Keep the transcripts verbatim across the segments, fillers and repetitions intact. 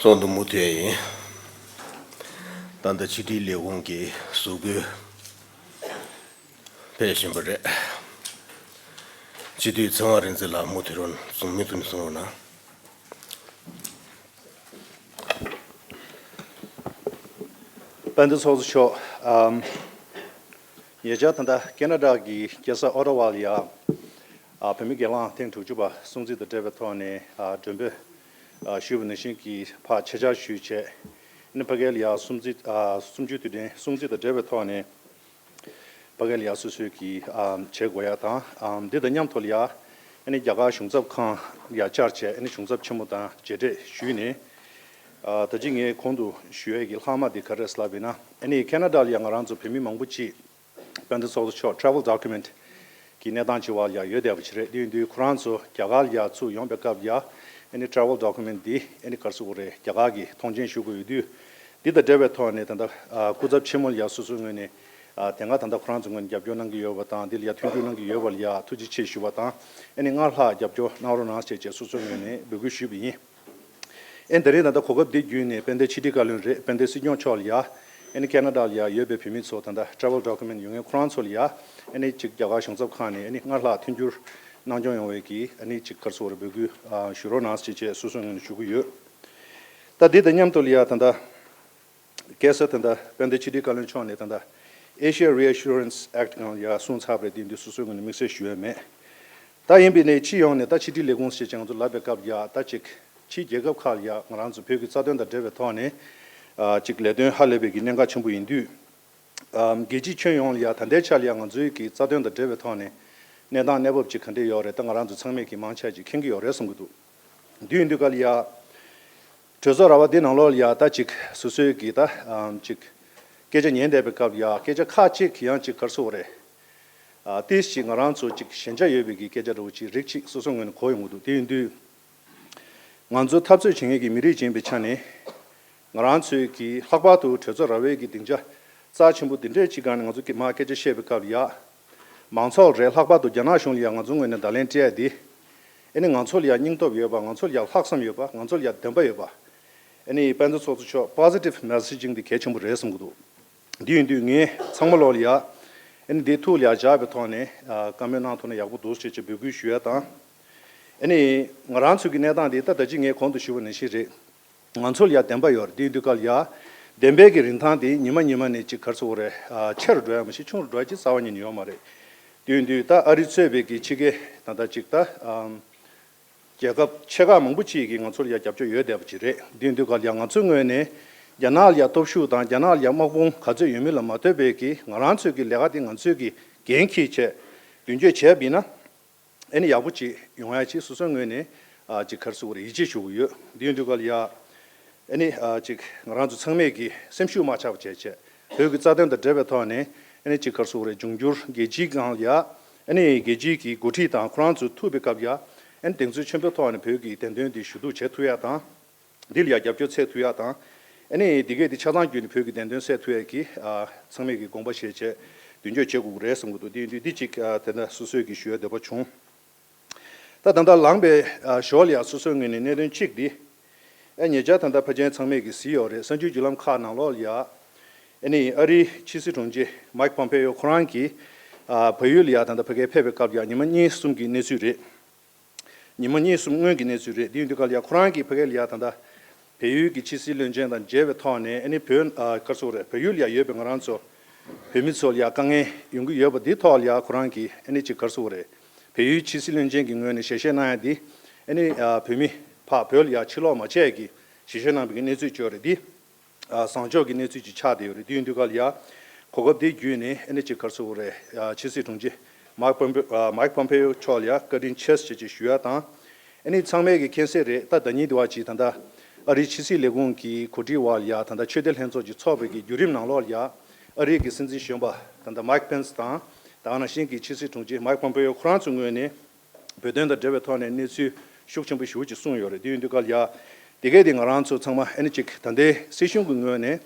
གཏོང་དུ་མུ་མཐུད་ཡིན། ད་ལྟ་ཕྱི་དྲིལ་ལས་ཁུངས་ཀྱི་གཟུགས་བཀོད་ཕེབས་བཞིན་པ་རེད། སྤྱི་འཐུས་ཚེ་དབང་རིག་འཛིན་ལགས་མུ་མཐུད་རོགས་གནང་། གཟིགས་མོ་ཐུགས་ནས་གཟིགས་རོགས་གནང་། དཔལ་ལྡན་ཚོགས་གཙོ་མཆོག་ཨམ། ཉེ་ཆར་ད་ལྟ་ཁེ་ན་ཌ་གི་རྒྱལ་ས་ཨོ་ཊ་ཝ་ལ་ཡ། ཨ། བོད་མི་སྒེར་ལངས་ཐེངས་དྲུག་ཅུ་པ་སྲུང་བརྩི་དང་འབྲེལ་བའི་ཐོག་ནས། ཨ། མགྲོན་འབོད་ཨ་ཞུས་པ་ནང་བཞིན་གྱི་ཕར་ཆེད་བཅར་ཞུས་བྱས། ཨ་ནི་ཕ་གི་ལ་ཡ་གསུམ་བརྩི། ཨ། གསུམ་བཅུའི་དུས་དྲན་སྲུང་བརྩི་དང་འབྲེལ་བའི་ཐོག་ནས། ཕ་གི་ལ་ཡ་སོ་སོའི་གི་ཨ་བྱེད་དགོས་ཡ་དང་། ཨ། འདི་དང་མཉམ་དུ་ལ་ཡ། ཨ་ནི་རྒྱ་གར་གཞུང་ཚབ་ཁང་ལ་ཡ་བཅར་བྱས། ཨ་ནི་གཞུང་ཚབ་ཆེན་མོ་དང་མཇལ་འཕྲད་ཞུས་ནས། ཨ། ད་ཅི་ངས་གོང་དུ་ཞུ་ཡས་ཀྱི་ལྷག་མ་འདི་ག་རེ་རེད་ལབ་ཡིན་ན། ཨ་ནི་ཁེ་ན་ཌ་ལ་ཡ་ང་རང་ཚོ་བོད་མི་མང་པོ་ཅིག་དཔལ་ལྡན་ཚོགས་གཙོ་མཆོག་travel document གི་གནས་སྟངས་ཅིག་བར་ལ་ཡ་ཡོད་བསྡད་པ་ཅིག་རེད། དེ་ཡིན་དུས་ཁོ་རང་ཚོ་རྒྱ་གར་ལ་ཡ་ཚུར་ཡོང་པའི་སྐབས་ལ་ཡ། ཨ་ནི་travel document འདི་ཨ་ནི་ག་རེ་ཟེར་དགོས་རེད། རྒྱ་གར་གྱི་ཐོངས་མཆན་ཞུ་དགོས་ཡོད་དུས། འདི་དང་འབྲེལ་བའི་ཐོག་ནས་ད་ལྟ་ཨ་སྐུ་ཚབ་ཆེན་མོ་ལ་ཡ་སོ་སོའི་ངོས་ནས། ཨ། དེ་སྔ་ད་ལྟ་ཁོ་རང་ཚོའི་ངོས་ནས་རྒྱབ་སྐྱོར་གནང་གི་ཡོད་པ་དང་། འདི་ལ་ཡ་མཐུན་འགྱུར་གནང་གི་ཡོད་པ་ལ་ཡ་ཐུགས་རྗེ་ཆེ་ཞུ་བ་དང་། ཨ་ནི་སྔར་ལྷག་རྒྱབ་སྐྱོར་གནང་རོགས་གནང་ཞེས་བྱས་སོ་སོའི་ངོས་ནས་འབོད་སྐུལ་ཞུས་པ་ཡིན། ཨ་ནི་ད་རེས་ད་ལྟ་གོ་སྐབས་འདི་བརྒྱུད་ནས་དཔལ་ལྡན་ཕྱི་དྲིལ་བཀའ་བློན་རེད། དཔལ་ལྡན་སྲིད་སྐྱོང་མཆོག་ལ་ཡ། ཨ་ནི་ཁེ་ན་ཌ་ལ་ཡ་ཡོད་པའི་བོད་མི་ཚོ། ད་ལྟ་travel document ཡོད་མཁན་ཁོ་རང་ཚོ་ལ་ཡ། ཨ་ནི་ཅིག་རྒྱ་གར་གཞུང་ཚབ་ཁང་ནས་ཨ་ནི་སྔར་ལྷག་མཐུན་འགྱུར་གནང་སྐྱོང་ཡོང་བའི་གི། ཨ་ནི་ཅིག་ག་རེ་ཟེར་དགོས་རེད། འབོད་སྐུལ་ཨ་ཞུ་རོགས་གནང་ཞེས་བྱས་སོ་སོའི་ངོས་ནས་ཞུ་གི་ཡོད། ད་འདི་དང་མཉམ་དུ་ལ་ཡ་ད་ལྟ་ཁ་སང་ད་ལྟ་དཔལ་ལྡན་ཕྱི་དྲིལ་བཀའ་བློན་མཆོག་ནས་ད་ལྟ་Asia Reassurance Act སྒང་ལ་ཡ་གསུངས་ཚར་བ་རེད། དེ་འདི་སོ་སོའི་ངོས་ནས་དམིགས་བསལ་ཞུ་ཡ་མེད། ད་ཡིན་པའི་ནས་སྤྱི་ཡོངས་ནས་ད་ཕྱི་དྲིལ་ལས་ཁུངས་ཞེས་བྱས་ང་ཚོ་ལབ་པའི་སྐབས་ལ་ཡ། ད་ཅིག་ཕྱིའི་རྒྱལ་ཁབ་ཁག་ལ་ཡ་ང་རང་ཚོ་བོད་ཀྱི་རྩ་དོན་དང་འབྲེལ་བའི་ཐོག་ནས་ཨ་ཅིག་ལས་དོན་ཧ་ལས་པའི་གི་གནད་འགག་ཆེན་པོ་ཡིན་དུས། ཨམ། རྒྱལ་སྤྱིའི་ཁྱོན་ཡོངས་ལ་ཡ་ད་ལྟའི་ཆ་ལ་ཡ་ང་ཚོའི་གི་རྩ་དོན་དང་འབྲེལ་བའི་ཐོག་ནས་གནས་སྟངས་གནས་བབ་ཅིག་ག་འདྲས་ཡོད་རེད། ད་ང་རང་ཚོ་ཚང་མས་ཀྱི་མང་ཆེ་ཅིག་མཁྱེན་གྱི་ཡོད་རེད་བསམ་གྱི་འདུག་དུས་ཡིན་དུས་ག་ལ་ཡ། གྲོས་ཚོགས་ར་བ་འདི་ནང་ལོགས་ལ་ཡ་ད་ཅིག་སོ་སོའི་གི་ད་ཨམ་ཅིག་སྐད་ཆ་ཉན་བསྡད་པའི་སྐབས་ལ་ཡ། སྐད་ཆ་ཁག་ཅིག་གི་ཡང་ཅིག་ག་རེ་ཟེར་དགོས་རེད། ཨ། ཏིས་ཅིག་ང་རང་ཚོ་ཅིག་ཞན་ཆ་ཡོད་པའི་གི་སྐད་ཆ་འདྲ་བོ་ཅིག་རིགས་ཅིག་སོ་སོའི་ངོས་ནས་གོ་ཡོང་གི་འདུག་དེ་ཡིན་དུས། ང་ཚོ་འཐབ་རྩོད་བྱེད་མཁན་གྱི་མི་རིགས་ཅིག་ཡིན་པའི་ཆ་ནས། ང་རང་ཚོའི་གི་ལྷག་པར་དུ་གྲོས་ཚོགས་ར་བའི་གི་སྡིངས་ཆ་རྩ་ཆེན་པོ་འདི་འདྲའི་ཅིག་སྒང་ནས་ང་ཚོ་གི་མར་སྐད་ཆ་བཤད་པའི་སྐབས་ལ་ཡ། མང་ཚོགས་རེད། ལྷག་པར་དུ་རྒྱ་ནག་གཞུང་ལ་ཡ་ང་ཚོ་ངོས་ནས་བརྡ་ལན་སྤྲད་ཡ་འདི། ཨ་ནི་ང་ཚོ་ལ་ཡ་སྙིང་སྟོབས་ཡོད་པ། ང་ཚོ་ལ་ཡ་ལྷག་བསམ་ཡོད་པ། ང་ཚོ་ལ་ཡ་བདེན་པ་ཡོད་པ། ཨ་ནི་དཔལ་ལྡན་ཚོགས་གཙོ་མཆོག་positive messaging འདི་གལ་ཆེན་པོ་རེད་བསམ་གྱི་འདུག་དེ་ཡིན་དུས་ངས་ཚང་མ་ལོགས་ལ་ཡ། ཨ་ནི་འདི་ཐུགས་ལ་ཡ་འཇགས་པའི་ཐོག་ནས་ཨ་བཀའ་མོལ་གནང་ཐུབ་ན་ཡག་པོ་འདུག་ཅེས་ཅིག་འབོད་སྐུལ་ཞུ་ཡ་དང་། ཨ་ནི་ང་རང་ཚོའི་གི་གནས་སྟངས་འདི་ད་ད་ཅི་ངས་གོང་དུ་ཞུས་པ་ནང་བཞིན་རེད། ང་ཚོ་ལ་ཡ་བདེན་པ་ཡོད་རེད། དེ་ཡིན་དུས་ག་ལ་ཡ། བདེན་པའི་གི་རིན་ཐང་དེ་ཉི་མ་ཉི་མ་ནས་ཅིག་ག་རེ་ཟེར་དགོས་རེད། ཨ། ཆེ་རུ་འགྲོ་ཡ་མ་གཞི་ཆུང་རུ་འགྲོ་ཡ་ཅིག་རྩ་བ་ཉིད་ནས་ཡོད་མ་རེད། དེ་ཡིན་དུས་ད་ཨ་རི་གཙོས་པའི་གི་ཕྱི་རྒྱལ་ད་ལྟ་ཅིག་ད་ཨམ། རྒྱལ་ཁབ་ཆེ་ཁག་མང་པོ་ཅིག་གིས་ང་ཚོ་ལ་ཡ་རྒྱབ་སྐྱོར་ཡོད་བསྡད་པ་ཅིག་རེད། དེ་ཡིན་དུས་ག་ལ་ཡ་ང་ཚོའི་ངོས་ནས་རྒྱ་ནག་ལ་ཡ་སྟོབས་ཤུགས་དང་རྒྱ་ནག་ལ་ཡ་དམག་དཔུང་ག་ཚོད་ཡོད་མེད་ལ་མ་ལྟོས་པའི་གི་ང་རང་ཚོའི་གི་ལས་ཀ་དེ་ང་ཚོའི་གི་འགན་འཁྱེར་བྱས་མདུན་སྐྱོད་བྱས་པ་ཡིན་ན། ཨ་ནི་ཡག་པོ་ཅིག་ཡོང་ཡ་ཅིག་སོ་སོའི་ངོས་ནས་ཨ་ཅིག་ག་རེ་ཟེར་དགོས་རེད། ཡིད་ཆེས་ཞུ་གི་ཡོད། དེ་ཡིན་དུས་ག་ལ་ཡ། ཨ་ནི་ཨ་ཅིག་ང་རང་ཚོ་ཚང་མས་ཀྱི་སེམས་ཤུགས་མ་ཆག་པ་བྱས་བྱས། བོད་ཀྱི་རྩ་དོན་དང་འབྲེལ་བའི་ཐོག་ནས་ཨ་ནི་ཅིག་ག་རེ་ཟེར་དགོས་རེད། འབྱུང་འགྱུར་རྒྱལ་སྤྱིའི་སྒང་ལ་ཡ། ཨ་ནི་རྒྱལ་སྤྱིའི་གི་འགོ་ཁྲིད་དང་ཁོ་རང་ཚོ་ཐུག་པའི་སྐབས་ལ་ཡ། ཨ་ནི་གདེང་ཚོད་ཆེན་པོའི་ཐོག་ནས་བོད་ཀྱི་བདེན་དོན་འདི་ཞུ་གཏུག་བྱེད་ཐུབ་ཡ་དང་། འདི་ལ་ཡ་རྒྱབ་སྐྱོར་འཚོལ་ཐུབ་ཡ་དང་། ཨ་ནི་འདི་གས་འདི་ཆ་ཚང་བརྒྱུད་ནས་བོད་ཀྱི་བདེན་དོན་གསལ་ཐུབ་ཡ་གི་ཨ་ཚང་མས་ཀྱི་དགོངས་པ་བཞེས་བྱས་མདུན་སྐྱོད་བྱེད་དགོས་ཀྱི་རེད་བསམ་གྱི་འདུག་དེ་ཡིན་དུས་འདི་གཅིག་ཨ་དེ་འདྲ་སོ་སོས་ཀྱི་ཞུ་ཡ་འདོད་པ་བྱུང་། ད་ད་ལྟ་ལངས་པའི་ཨ་ཞོར་ལ་ཡ་སོ་སོའི་ངོས་ནས་གནད་དོན་གཅིག་འདི། ཨ་ཉེ་ཆར་ད་ལྟ་ཕལ་ཆེར་ཚང་མས་ཀྱི་གཟིགས་ཡོད་རེད། གསར་འགྱུར་བརྒྱུད་ལམ་ཁག་ནང་ལོགས་ལ་ཡ། ཨ་ནི་ཨ་རིའི་ཕྱི་སྲིད་དྲུང་ཆེ་མའིག་པོམ་པེ་ཡོ་ཁོ་རང་གིས་ཨ་བལ་ཡུལ་ལ་ཡ་ད་ལྟ་ཕ་གིར་ཕེབས་པའི་སྐབས་ལ་ཡ་ཉི་མ་གཉིས་གསུམ་གྱི་གནས་ཚུལ་རེད། ཉི་མ་གཉིས་གསུམ་སྔོན་གྱི་གནས་ཚུལ་རེད། དེ་ཡིན་དུས་ག་ལ་ཡ་ཁོ་རང་གིས་ཕ་གི་ལ་ཡ་ད་ལྟ་བལ་ཡུལ་གྱི་ཕྱི་སྲིད་བློན་ཆེན་དང་མཇལ་བའི་ཐོག་ནས། ཨ་ནི་བོད་ཨ་ག་རེ་ཟེར་དགོས་རེད། བལ་ཡུལ་ལ་ཡ་ཡོད་པའི་ང་རང་ཚོ་བོད་མི་ཚོ་ལ་ཡ་དཀའ་ངལ་ཡོང་གི་ཡོད་པ་འདིའི་ཐོག་ལ་ཡ་ཁོ་རང་གིས་ཨ་ནི་ཅིག་ག་རེ་ཟེར་དགོས་རེད། བལ་ཡུལ་ཕྱི་སྲིད་བློན་ཆེན་གྱི་ངོས་ནས་ཞལ་བཞེས་གནང་ཡ་འདི། ཨ་ནི་ཨ་བོད་མི་ཕར་བོད་ལ་ཡ་ཕྱིར་ལོག་མ་བྱས་ཀྱི་ཞལ་བཞེས་གནང་བའི་གནས་ཚུལ་ཅིག་ཡོད་རེད། འདི། ཨ་བཟང་ཕྱོགས་ཀྱི་གནས་ཚུལ་ཅིག་ཆགས་བསྡད་ཡོད་རེད། དེ་ཡིན་དུས་ག་ལ་ཡ། གོ་སྐབས་འདི་བརྒྱུད་ནས་ཨ་ནི་ཅིག་ག་རེ་ཟེར་དགོས་རེད། ཨ་ཕྱི་སྲིད་དྲུང་ཆེ་མའིག་པོམ་པེ་ཨ་མའིག་པོམ་པེ་ཡོ་མཆོག་ལ་ཡ་བཀའ་དྲིན་ཆེ་ཞེས་ཅིག་ཞུ་ཡ་དང་། ཨ་ནི་ཚང་མས་ཀྱི་མཁྱེན་གསལ་རེད། ད་ཟླ་ཉིན་འདི་བ་ཅིག་ད་ལྟ་ཨ་རིའི་ཕྱི་སྲིད་ལས་ཁུངས་ཀྱི་གོ་སྒྲིག་འོག་ལ་ཡ་ད་ལྟ་ཆོས་དད་ལྷན་ཚོགས་ཅིག་ཚོགས་པའི་གི་བརྒྱུད་རིམ་ནང་ལོགས་ལ་ཡ། ཨ་རིའི་གི་སྲིད་འཛིན་གཞོན་པ་ད་ལྟ་མའིག་པེན་སི་དང་། ད་ག་ནང་བཞིན་གྱི་ཕྱི་སྲིད་དྲུང་ཆེ་མའིག་པོམ་པེ་ཡོ་ཁོ་རང་ཚོའི་ངོས་ནས། བོད་དོན་དང་འབྲེལ་བའི་ཐོག་ནས་གནས་ཚུལ་ཤུགས་ཆེན་པོ་ཞེ་པོ་ཅིག་གསུངས་ཡོད་རེད། དེ་ཡིན་དུས་ག་ལ་ཡ། དེ་གས་དེ་ང་རང་ཚོ་ཚང་མ་ཨ་ནི་ཅིག་ད་ལྟའི་སྲིད་གཞུང་གི་ངོས་ནས་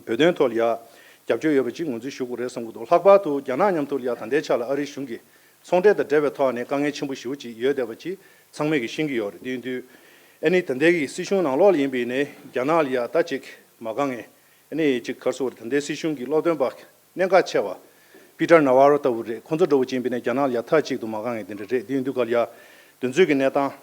བོད་དོན་ཐོག་ལ་ཡ་རྒྱབ་སྐྱོར་ཡོད་པ་ཅིག་ངོས་འཛིན་ཞུ་དགོས་རེད་བསམ་གྱི་འདུག་ལྷག་པར་དུ་རྒྱ་ནག་མཉམ་དུ་ལ་ཡ་ད་ལྟའི་ཆ་ལ་ཨ་རིའི་གཞུང་གིས་ཚོང་འབྲེལ་དང་འབྲེལ་བའི་ཐོག་ནས་དཀའ་ངལ་ཆེན་པོ་ཞེ་པོ་ཅིག་ཡོད་བསྡད་པ་ཅིག་ཚང་མས་ཀྱིས་ཤེས་ཀྱི་ཡོད་རེད། དེ་ཡིན་དུས། ཨ་ནི་ད་ལྟའི་གི་སྲིད་གཞུང་ནང་ལོགས་ལ་ཡིན་པ་ཡིན་ནའི་རྒྱ་ནག་ལ་ཡ་ད་ཅིག་མ་དགའ་མཁན། ཨ་ནི་ཅིག་ག་རེ་ཟེར་དགོས་རེད། ད་ལྟའི་སྲིད་གཞུང་གི་སློབ་སྟོན་པ་གནད་འགག་ཆེ་བ་པི་ཊར་ནཱ་ཝ་རོ་ལྟ་བུ་རེད། ཁོང་ཚོ་འདྲ་བོ་ཅིག་ཡིན་པ་ཡིན་ནའི་རྒྱ་ནག་ལ་ཡ་མཐའ་གཅིག་ཏུ་མ་དགའ་མཁན་དེ་འདྲ་རེད། དེ་ཡིན་དུས་ག་ལ་ཡ་དེ་ཚོའི་གི་གནས་སྟངས།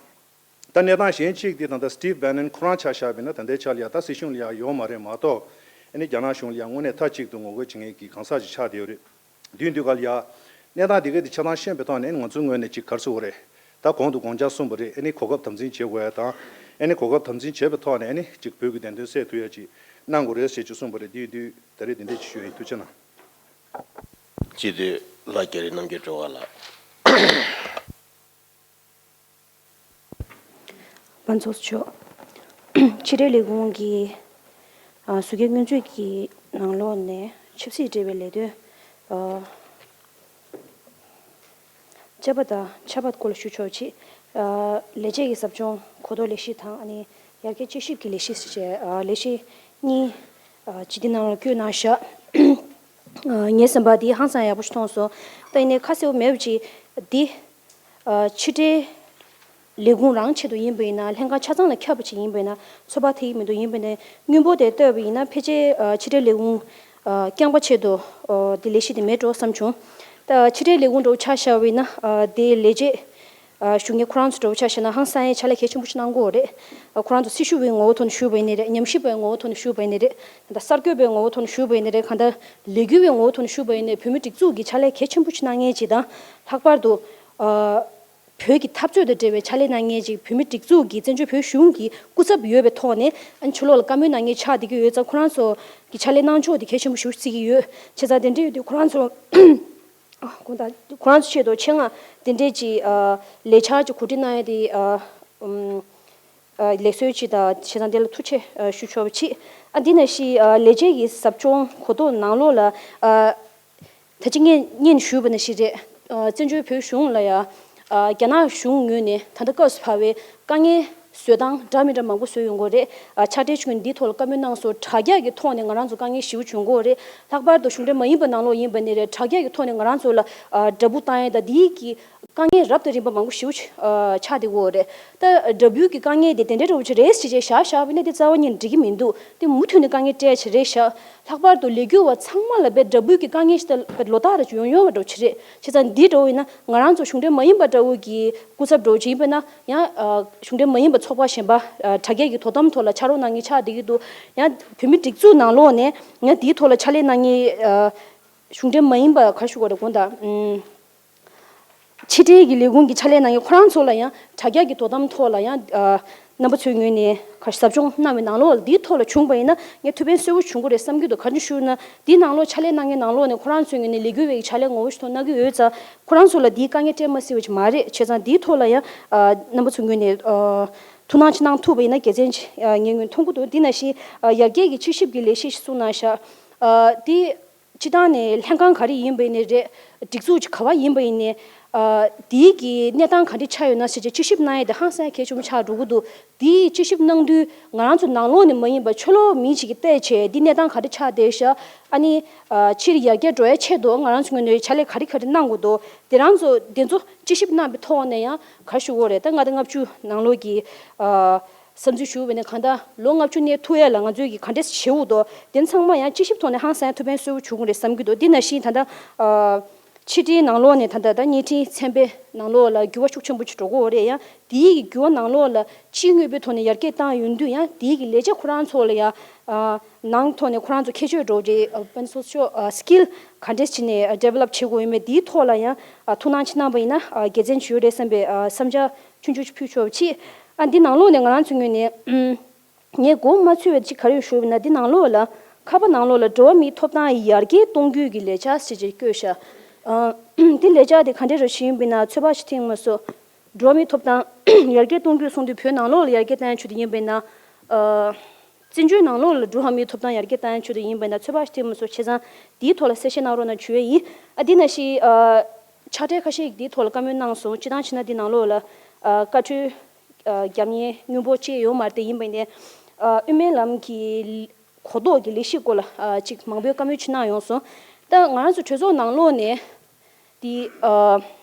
ད་གནས་སྟངས་གཞན་གཅིག་དེ་ད་ལྟ་སི་ཊིབ་བྷེ་ནན་ཁོ་རང་ཆ་བཞག་པ་ཡིན་ན་ད་ལྟའི་ཆ་ལ་ཡ་ད་སྲིད་གཞུང་ལ་ཡ་ཡོད་མ་རེད་མ་གཏོགས། ཨ་ནི་རྒྱ་ནག་གཞུང་ལ་ཡ་དངོས་གནས་མཐའ་གཅིག་ཏུ་ངོ་རྒོལ་བྱེད་མཁན་གྱི་གང་ཟག་ཅིག་ཆགས་བསྡད་ཡོད་རེད། དུས་འདི་ག་ལ་ཡ། གནས་སྟངས་འདི་ག་དེ་ཆ་ཚང་ཤེས་པའི་ཐོག་ནས་ང་ཚོའི་ངོས་ནས་ཅིག་ག་རེ་ཟེར་དགོས་རེད། ད་གོང་དུ་དགོངས་འཆར་གསུངས་པ་རེད། ཨ་ནི་གོ་སྐབས་དམ་འཛིན་བྱེད་དགོས་ཡ་དང་། ཨ་ནི་གོ་སྐབས་དམ་འཛིན་བྱས་པའི་ཐོག་ནས་ཨ་ནི་ཅིག་བོད་ཀྱི་བདེན་དོན་སེལ་ཐུབ་ཡ་ཅིག་གནང་དགོས་རེད་ཟེར་ཅིག་གསུངས་པ་རེད། དེ་ཡིན་དུས་ད་རེས་འདི་འདྲས་ཅིག་ཞུ་ཡ་ཡིན། ཐུགས་རྗེ་གནང་། སྤྱི་འཐུས་ལགས་རྒྱ་རི་རྣམ་རྒྱལ་སྒྲོལ་དཀར་ལགས། བ་ཚོགས་མཆོག་ཕྱི་དྲིལ་ལས་ཁུངས་ཀྱི་ཨ་ཟུར་བཀལ་སྔོན་ཚུད་ཀྱི་ནང་ལོགས་ནས་ཆབ་སྲིད་འབྲེལ་བའི་ལས་དོན་ཨ་བཅའ་པ་དང་ཆབ་པ་སྐོར་ལ་ཞུ་ཆོག་ཅིག་ཨ་ལས་བྱེད་ཀྱི་ཟབ་སྦྱོང་གོ་རྟོགས་ལས་གཞི་དང་ཨ་ནི་ཡར་རྒྱས་དཔྱད་ཞིབ་ཀྱི་ལས་གཞི་ཟེར་བྱས་ཨ་ལས་གཞི་གཉིས་ཨ་སྤྱི་བདེ་ནང་ལ་བསྐྱོད་གནང་བཞག་ཨ་ངའི་བསམ་པ་འདི་ཧང་སང་ཡག་པོ་ཞིག་མཐོང་སོང་། ད་ཡིན་ནའི་ཁ་གསལ་པོ་མེད་པ་ཅིག་འདི། ཨ་ཕྱི་དྲིལ་ལས་ཁུངས་རང་ཆེད་དུ་ཡིན་པ་ཡིན་ན། ལྷན་ཁང་ཆ་ཚང་ལ་ཁྱབ་པ་ཅིག་ཡིན་པ་ཡིན་ན་ཚོད་དཔག་ཐེབས་ཀྱི་མི་འདུག་ཡིན་པ་ཡིན་ན་སྔོན་པོ་དེ་ལྟོས་པ་ཡིན་ན་ཕལ་ཆེར་ཨ་ཕྱི་དྲིལ་ལས་ཁུངས་ཨ་རྐྱང་པ་ཆེད་དུ་ཨ་དེ་ལས་གཞི་དེ་མེད་འགྲོ་བསམ་བྱུང་། ད་ཕྱི་དྲིལ་ལས་ཁུངས་འདྲ་བོ་ཆ་བཞག་པ་ཡིན་ན་ཨ་དེའི་ལས་བྱེད་ཨ་ཞུ་མཁན་ཁོ་རང་ཚོ་འདྲ་བོ་ཆ་བཞག་ན་ཧང་སང་ཡའི་ཕྱག་ལས་གལ་ཆེན་པོ་ཞིག་གནང་གི་ཡོད་རེད། ཨ་ཁོ་རང་ཚོ་སྲི་ཞུ་བའི་ངོ་བོ་ཐོག་ནས་ཞུས་པ་ཡིན་ནའི་རེད། ཉམས་ཞིབ་པའི་ངོ་བོ་ཐོག་ནས་ཞུས་པ་ཡིན་ནའི་རེད། ད་གསར་འགོད་པའི་ངོ་བོ་ཐོག་ནས་ཞུས་པ་ཡིན་ནའི་རེད། གང་ལྟར་ལས་འགུལ་བའི་ངོ་བོ་ཐོག་ནས་ཞུས་པ་ཡིན་ནའི་བོད་མི་སྒྲིག་འཛུགས་ཀྱི་ཕྱག་ལས་གལ་ཆེན་པོ་ཞིག་གནང་མཁན་ཅིག་དང་། ལྷག་པར་དུ་ཨ་བོད་ཀྱི་འཐབ་རྩོད་དང་འབྲེལ་བའི་ཕྱག་ལས་གནང་མཁན་ཅིག་བོད་མི་སྒྲིག་འཛུགས་ཀྱི་བཙན་བྱོལ་བོད་གཞུང་གི་སྐུ་ཚབ་ཡོད་པའི་ཐོག་ནས་ཨ་ནི་ཕྱི་ལོགས་ལ་བཀའ་མོལ་གནང་མཁན་ཆགས་བསྡད་ཀྱི་ཡོད་ཙང་། ཁོ་རང་ཚོ་གི་ཕྱག་ལས་གནང་ཕྱོགས་དེ་གལ་ཆེན་པོ་ཞིག་བརྩི་གི་ཡོད། བྱས་ཙང་དེ་འདྲ་ཡོད་དུས་ཁོ་རང་ཚོ་ཨ་དགོངས་དག་ཁོ་རང་ཚོ་ཆེད་དུ་ཆེད་མངགས་དེ་འདྲས་ཀྱི་ཨ་ལས་འཆར་ཅིག་གོ་སྒྲིག་གནང་ཡ་དེ་ཨ་ཨམ། ཨ་ལེགས་གསོལ་ཅིག་དང་བྱས་ཙང་དེ་ལ་ཐུགས་རྗེ་ཨ་ཞུ་ཆོག་པ་ཅིག་ཨ་འདི་ནང་བཞིན་ཨ་ལས་བྱེད་ཀྱི་ཟབ་སྦྱོང་གོ་རྟོགས་ནང་ལོགས་ལ་ཨ་ད་ཅི་སྔོན་སྔོན་ཞུས་པ་ནང་བཞིན་རེད། ཨ་བཙན་བྱོལ་བོད་གཞུང་ལ་ཡ་ཨ་རྒྱ་ནག་གཞུང་ངོས་ནས་ད་ལྟ་སྐབས་སུ་བབས་པའི་དཀའ་ངལ་བཟོ་སྟངས་འདྲ་མི་འདྲ་མང་པོ་བཟོས་ཡོང་གི་རེད། ཨ་ཕྱག་སྦྲེལ་ཆུ་ངོས་འདིའི་ཐོག་ལ་བཀའ་མོལ་གནང་སོང་། དྲ་རྒྱ་གི་ཐོག་ནས་ང་རང་ཚོ་དཀའ་ངལ་ཞེ་པོ་བྱུང་གི་རེད། ལྷག་པར་དུ་གཞུང་འབྲེལ་མ་ཡིན་པ་ནང་ལོགས་ཡིན་པ་ནི་རེད། དྲ་རྒྱ་གི་ཐོག་ནས་ང་རང་ཚོ་ལ་ཨ་འདྲ་འབུ་བཏང་ཡ་དང་འདིའི་གི་དཀའ་ངལ་རབ་དང་རིམ་པ་མང་པོ་ཞེ་པོ་ཅིག་ཨ་ཆགས་བསྡད་ཡོད་རེད། ད་དྲ་འབུའི་གི་དཀའ་ངལ་དེ་དེ་འདྲ་འདྲ་བོ་ཅིག་རེད་ཟེར་བྱས་བཞག་བཞག་པ་ཡིན་ན་དེ་རྩ་བ་ཉིད་ནས་འགྲིག་གི་མི་འདུག་དེ་མུ་མཐུད་ནས་དཀའ་ངལ་སྤྲད་ཡ་ཅིག་རེད་བཞག་ལྷག་པར་དུ་ལས་འགུལ་བ་ཚང་མ་ལ་དཔེ་དྲ་འབུའི་གི་དཀའ་ངལ་ཞིག་ད་དཔེ་ལོ་ལྟར་ར་ཅིག་ཡོང་ཡོང་བ་འདྲ་བོ་ཅིག་རེད། བྱས་ཙང་འདི་འདྲ་བོ་ཡིན་ན་ང་རང་ཚོ་གཞུང་འབྲེལ་མ་ཡིན་པ་འདྲ་བོ་གི་སྐུ་ཚབ་འདྲ་བོ་ཅིག་ཡིན་པ་ན་ཡང་ཨ་གཞུང་འབྲེལ་མ་ཡིན་པ་ཚོགས་པ་གཞན་པ་ཨ་དྲ་རྒྱ་གི་དོ་དམ་ཐོག་ལ་ཕྱག་རོགས་གནང་མཁན་ཆགས་བསྡད་ཀྱི་འདུག་ཡང་བོད་མི་སྒྲིག་འཛུགས་ནང་ལོགས་ནས་ཡང་འདིའི་ཐོག་ལ་ཕྱག་ལས་གནང་མཁན་ཨ་གཞུང་འབྲེལ་མ་ཡིན་པ་ག་རེ་ཞུ་དགོས་རེད། དགོངས་དག་ཨུམ། ཕྱི་དྲིལ་གྱི་ལས་ཁུངས་ཀྱི་ཕྱག་ལས་གནང་མཁན་ཁོ་རང་ཚོ་ལ་ཡང་དྲ་རྒྱ་གི་དོ་དམ་ཐོག་ལ་ཡང་ཨ་རྣམ་པ་ཚོའི་ངོས་ནས་ག་ཟབ་སྦྱོང་གནང་བའི་ནང་ལོགས་ལ་འདིའི་ཐོག་ལ་བྱུང་པ་ཡིན་ན་ངས་ཐུགས་ཕན་གསོས་པོ་བྱུང་གི་རེད་བསམ་གྱི་འདུག་ག་རེ་ཞུ་ན་འདིའི་ནང་ལོགས་ཕྱག་ལས་གནང་མཁན་ནང་ལོགས་ནས་ཁོ་རང་ཚོའི་ངོས་ནས་ལས་འགུལ་བའི་ཕྱག་ལས་ངོ་བོ་ཞིག་ཐོག་གནང་གི་ཡོད་ཙང་། ཁོ་རང་ཚོ་ལ་འདིའི་དཀའ་ངལ་སྤྲད་མ་སྲིད་པ་ཅིག་མ་རེད། བྱས་ཙང་འདིའི་ཐོག་ལ་ཡང་ཨ་རྣམ་པ་ཚོའི་ངོས་ནས་ཨ་ཐུགས་སྣང་ཅིག་གནང་ཐུབ་པ་ཡིན་ན་དགེ་མཚན་ཅིག་ཨ་ངའི་ངོས་ནས་མཐོང་གི་འདུག་འདི་ནང་བཞིན་ཨ་ཡར་རྒྱས་ཀྱི་དཔྱད་ཞིབ་ཀྱི་ལས་གཞི་ཞིག་གསུངས་གནང་ཤག་ཨ་འདི། སྤྱི་བཏང་ནས་ལྷན་ཁང་ག་རེ་ཡིན་པ་ཡིན་ནའི་རེད། སྒྲིག་འཛུགས་ཀྱི་ག་བ་ཡིན་པ་ཡིན་ནའི། ཨ་དེའི་གི་གནས་སྟངས་ག་འདྲ་ཆགས་ཡོད་ན་ཟེར་བྱས་དཔྱད་ཞིབ་གནང་ཡས་དེ་ཧང་སང་གལ་ཆེན་པོ་ཆགས་འགྲོ་གི་འདུག་དེའི་དཔྱད་ཞིབ་གནང་དུས་ང་རང་ཚོ་ནང་ལོགས་ནས་མ་ཡིན་པ་ཕྱི་ལོགས་མི་ཞིག་གིས་བལྟས་བྱས་འདི་གནས་སྟངས་ག་འདྲ་ཆགས་བསྡད་ཤག་ཨ་ནི། ཨ་ཕྱིར་ཡར་རྒྱས་འགྲོ་ཡའི་ཆེད་དུ་ང་རང་ཚོ་ངོས་ནས་ཕྱག་ལས་ག་རེ་ག་རེ་གནང་དགོས་འདུག་དེ་རང་ཚོ་དེ་ཚོ་དཔྱད་ཞིབ་གནང་པའི་ཐོག་ནས་ཡང་ག་རེ་ཞུ་དགོས་རེད། ད་ལྔ་དང་ལྔ་བཅུ་ནང་ལོགས་ཀྱི་ཨ། བསམ་ཚུལ་ཞུ་བ་ཡིན་ན་གང་ལྟར་ལོ་ལྔ་བཅུ་གནས་ཐུབ་ཡ་ལ་ང་ཚོས་ཀྱི་ག་འདྲས་བྱེད་དགོས་འདུག་དེ་ཚང་མ་ཡང་དཔྱད་ཞིབ་ཐོག་ནས་ཧང་སང་ཐུགས་ཕན་གསོས་པོ་བྱུང་གི་རེད་བསམ་གྱི་འདུག་འདི་ནང་བཞིན་ད་ལྟ་ཨ་ཕྱི་དྲིལ་ནང་ལོགས་ནས་ད་ལྟ་ད་བརྙན་འཕྲིན་ཚན་པའི་ནང་ལོགས་ལ་འགྱུར་བ་ཤུགས་ཆེན་པོ་ཅིག་འགྲོ་གི་ཡོད་རེད། ཡང་དེའི་གི་འགྱུར་བ་ནང་ལོགས་ལ་སྤྱི་དངོས་པོའི་ཐོག་ནས་ཡར་རྒྱས་བཏང་ཡོང་དུས་ཡང་དེའི་གི་ལས་བྱེད་ཁོ་རང་ཚོ་ལ་ཡང་ཨ་ནང་ཐོག་ནས་ཁོ་རང་ཚོ་ཁྱད་ཆོས་འགྲོ་རེད། ཨ་ཕན་སོ་སོ་ཨ་སི་ཀིལ་ག་འདྲས་བྱས་ནས་ཨ་ཌི་ཝེ་ལོབ་བྱེད་དགོས་ཡོད་མེད་དེའི་ཐོག་ལ་ཡང་ཨ་ཐུགས་སྣང་ཅིག་གནང་པ་ཡིན་ན་ཨ་དགེ་མཚན་ཅིག་ཡོད་རེད་བསམ་པའི་ཨ་བསམ་འཆར་ཆུང་ཆུང་ཅིག་ཕུལ་ཆོག་པ་ཅིག་ཨ་འདི་ནང་ལོགས་ནས་ང་རང་ཚོའི་ངོས་ནས་ཨུམ། ངས་མགོ་མ་ཚོས་པའི་ཅིག་ག་རེ་ཞུ་བ་ན་འདི་ནང་ལོགས་ལ་ཁ་པར་ནང་ལོགས་ལ་འགྲོ་བ་མིའི་ཐོབ་ཐང་ཡར་རྒྱས་གཏོང་རྒྱུའི་གི་ལས་འཆར་ཞེས་བྱས་བཀོད་ཤག་ཨ་འདི་ལས་འཆར་དེ་ག་འདྲ་རེ་ཞིག་ཡིན་པ་ན་ཚོད་དཔག་ཞིག་ཐེངས་མ་སོ། འགྲོ་བ་མིའི་ཐོབ་ཐང་ཡར་རྒྱས་གཏོང་རྒྱུ་གསུངས་དུས་བོད་ནང་ལོགས་ལ་ཡར་རྒྱས་གཏང་ཡ་ཆེད་དུ་ཡིན་པ་ན། ཨ་བཙན་བྱོལ་ནང་ལོགས་ལ་འགྲོ་བ་མིའི་ཐོབ་ཐང་ཡར་རྒྱས་གཏང་ཡ་ཆེད་དུ་ཡིན་པ་ན་ཚོད་དཔག་ཞིག་ཐེངས་མ་སོ། བྱས་ཙང་འདིའི་ཐོག་ལ་གསལ་བཤད་གནང་རོགས་གནང་ཞུ་ཡ་ཡིན། ཨ་འདི་ནང་བཞིན་ཨ་ཕྱག་སྦྲེལ་ཁ་ཤས་ཀྱིས་འདིའི་ཐོག་ལ་བཀའ་མོལ་གནང་སོང་། སྤྱིར་བཏང་བྱས་ན་འདི་ནང་ལོགས་ལ་ཨ་བཀའ་འཁྲོལ། རྒྱབ་གཉེར་སྔོན་པོ་ཅིག་ཡོད་མ་རེད་དེ། ཡིན་པ་ཡིན་ནའི། དབུ་མའི་ལམ་གྱི་གོ་རྟོགས་ཀྱི་ལས་གཞི་སྐོར་ལ་ཅིག་མང་པོའི་བཀའ་མོལ་ཅིག་གནང་ཡོང་སོང་། ད་ང་རང་ཚོ་གྲོས་ཚོགས་ནང་ལོགས་ནས་དེ་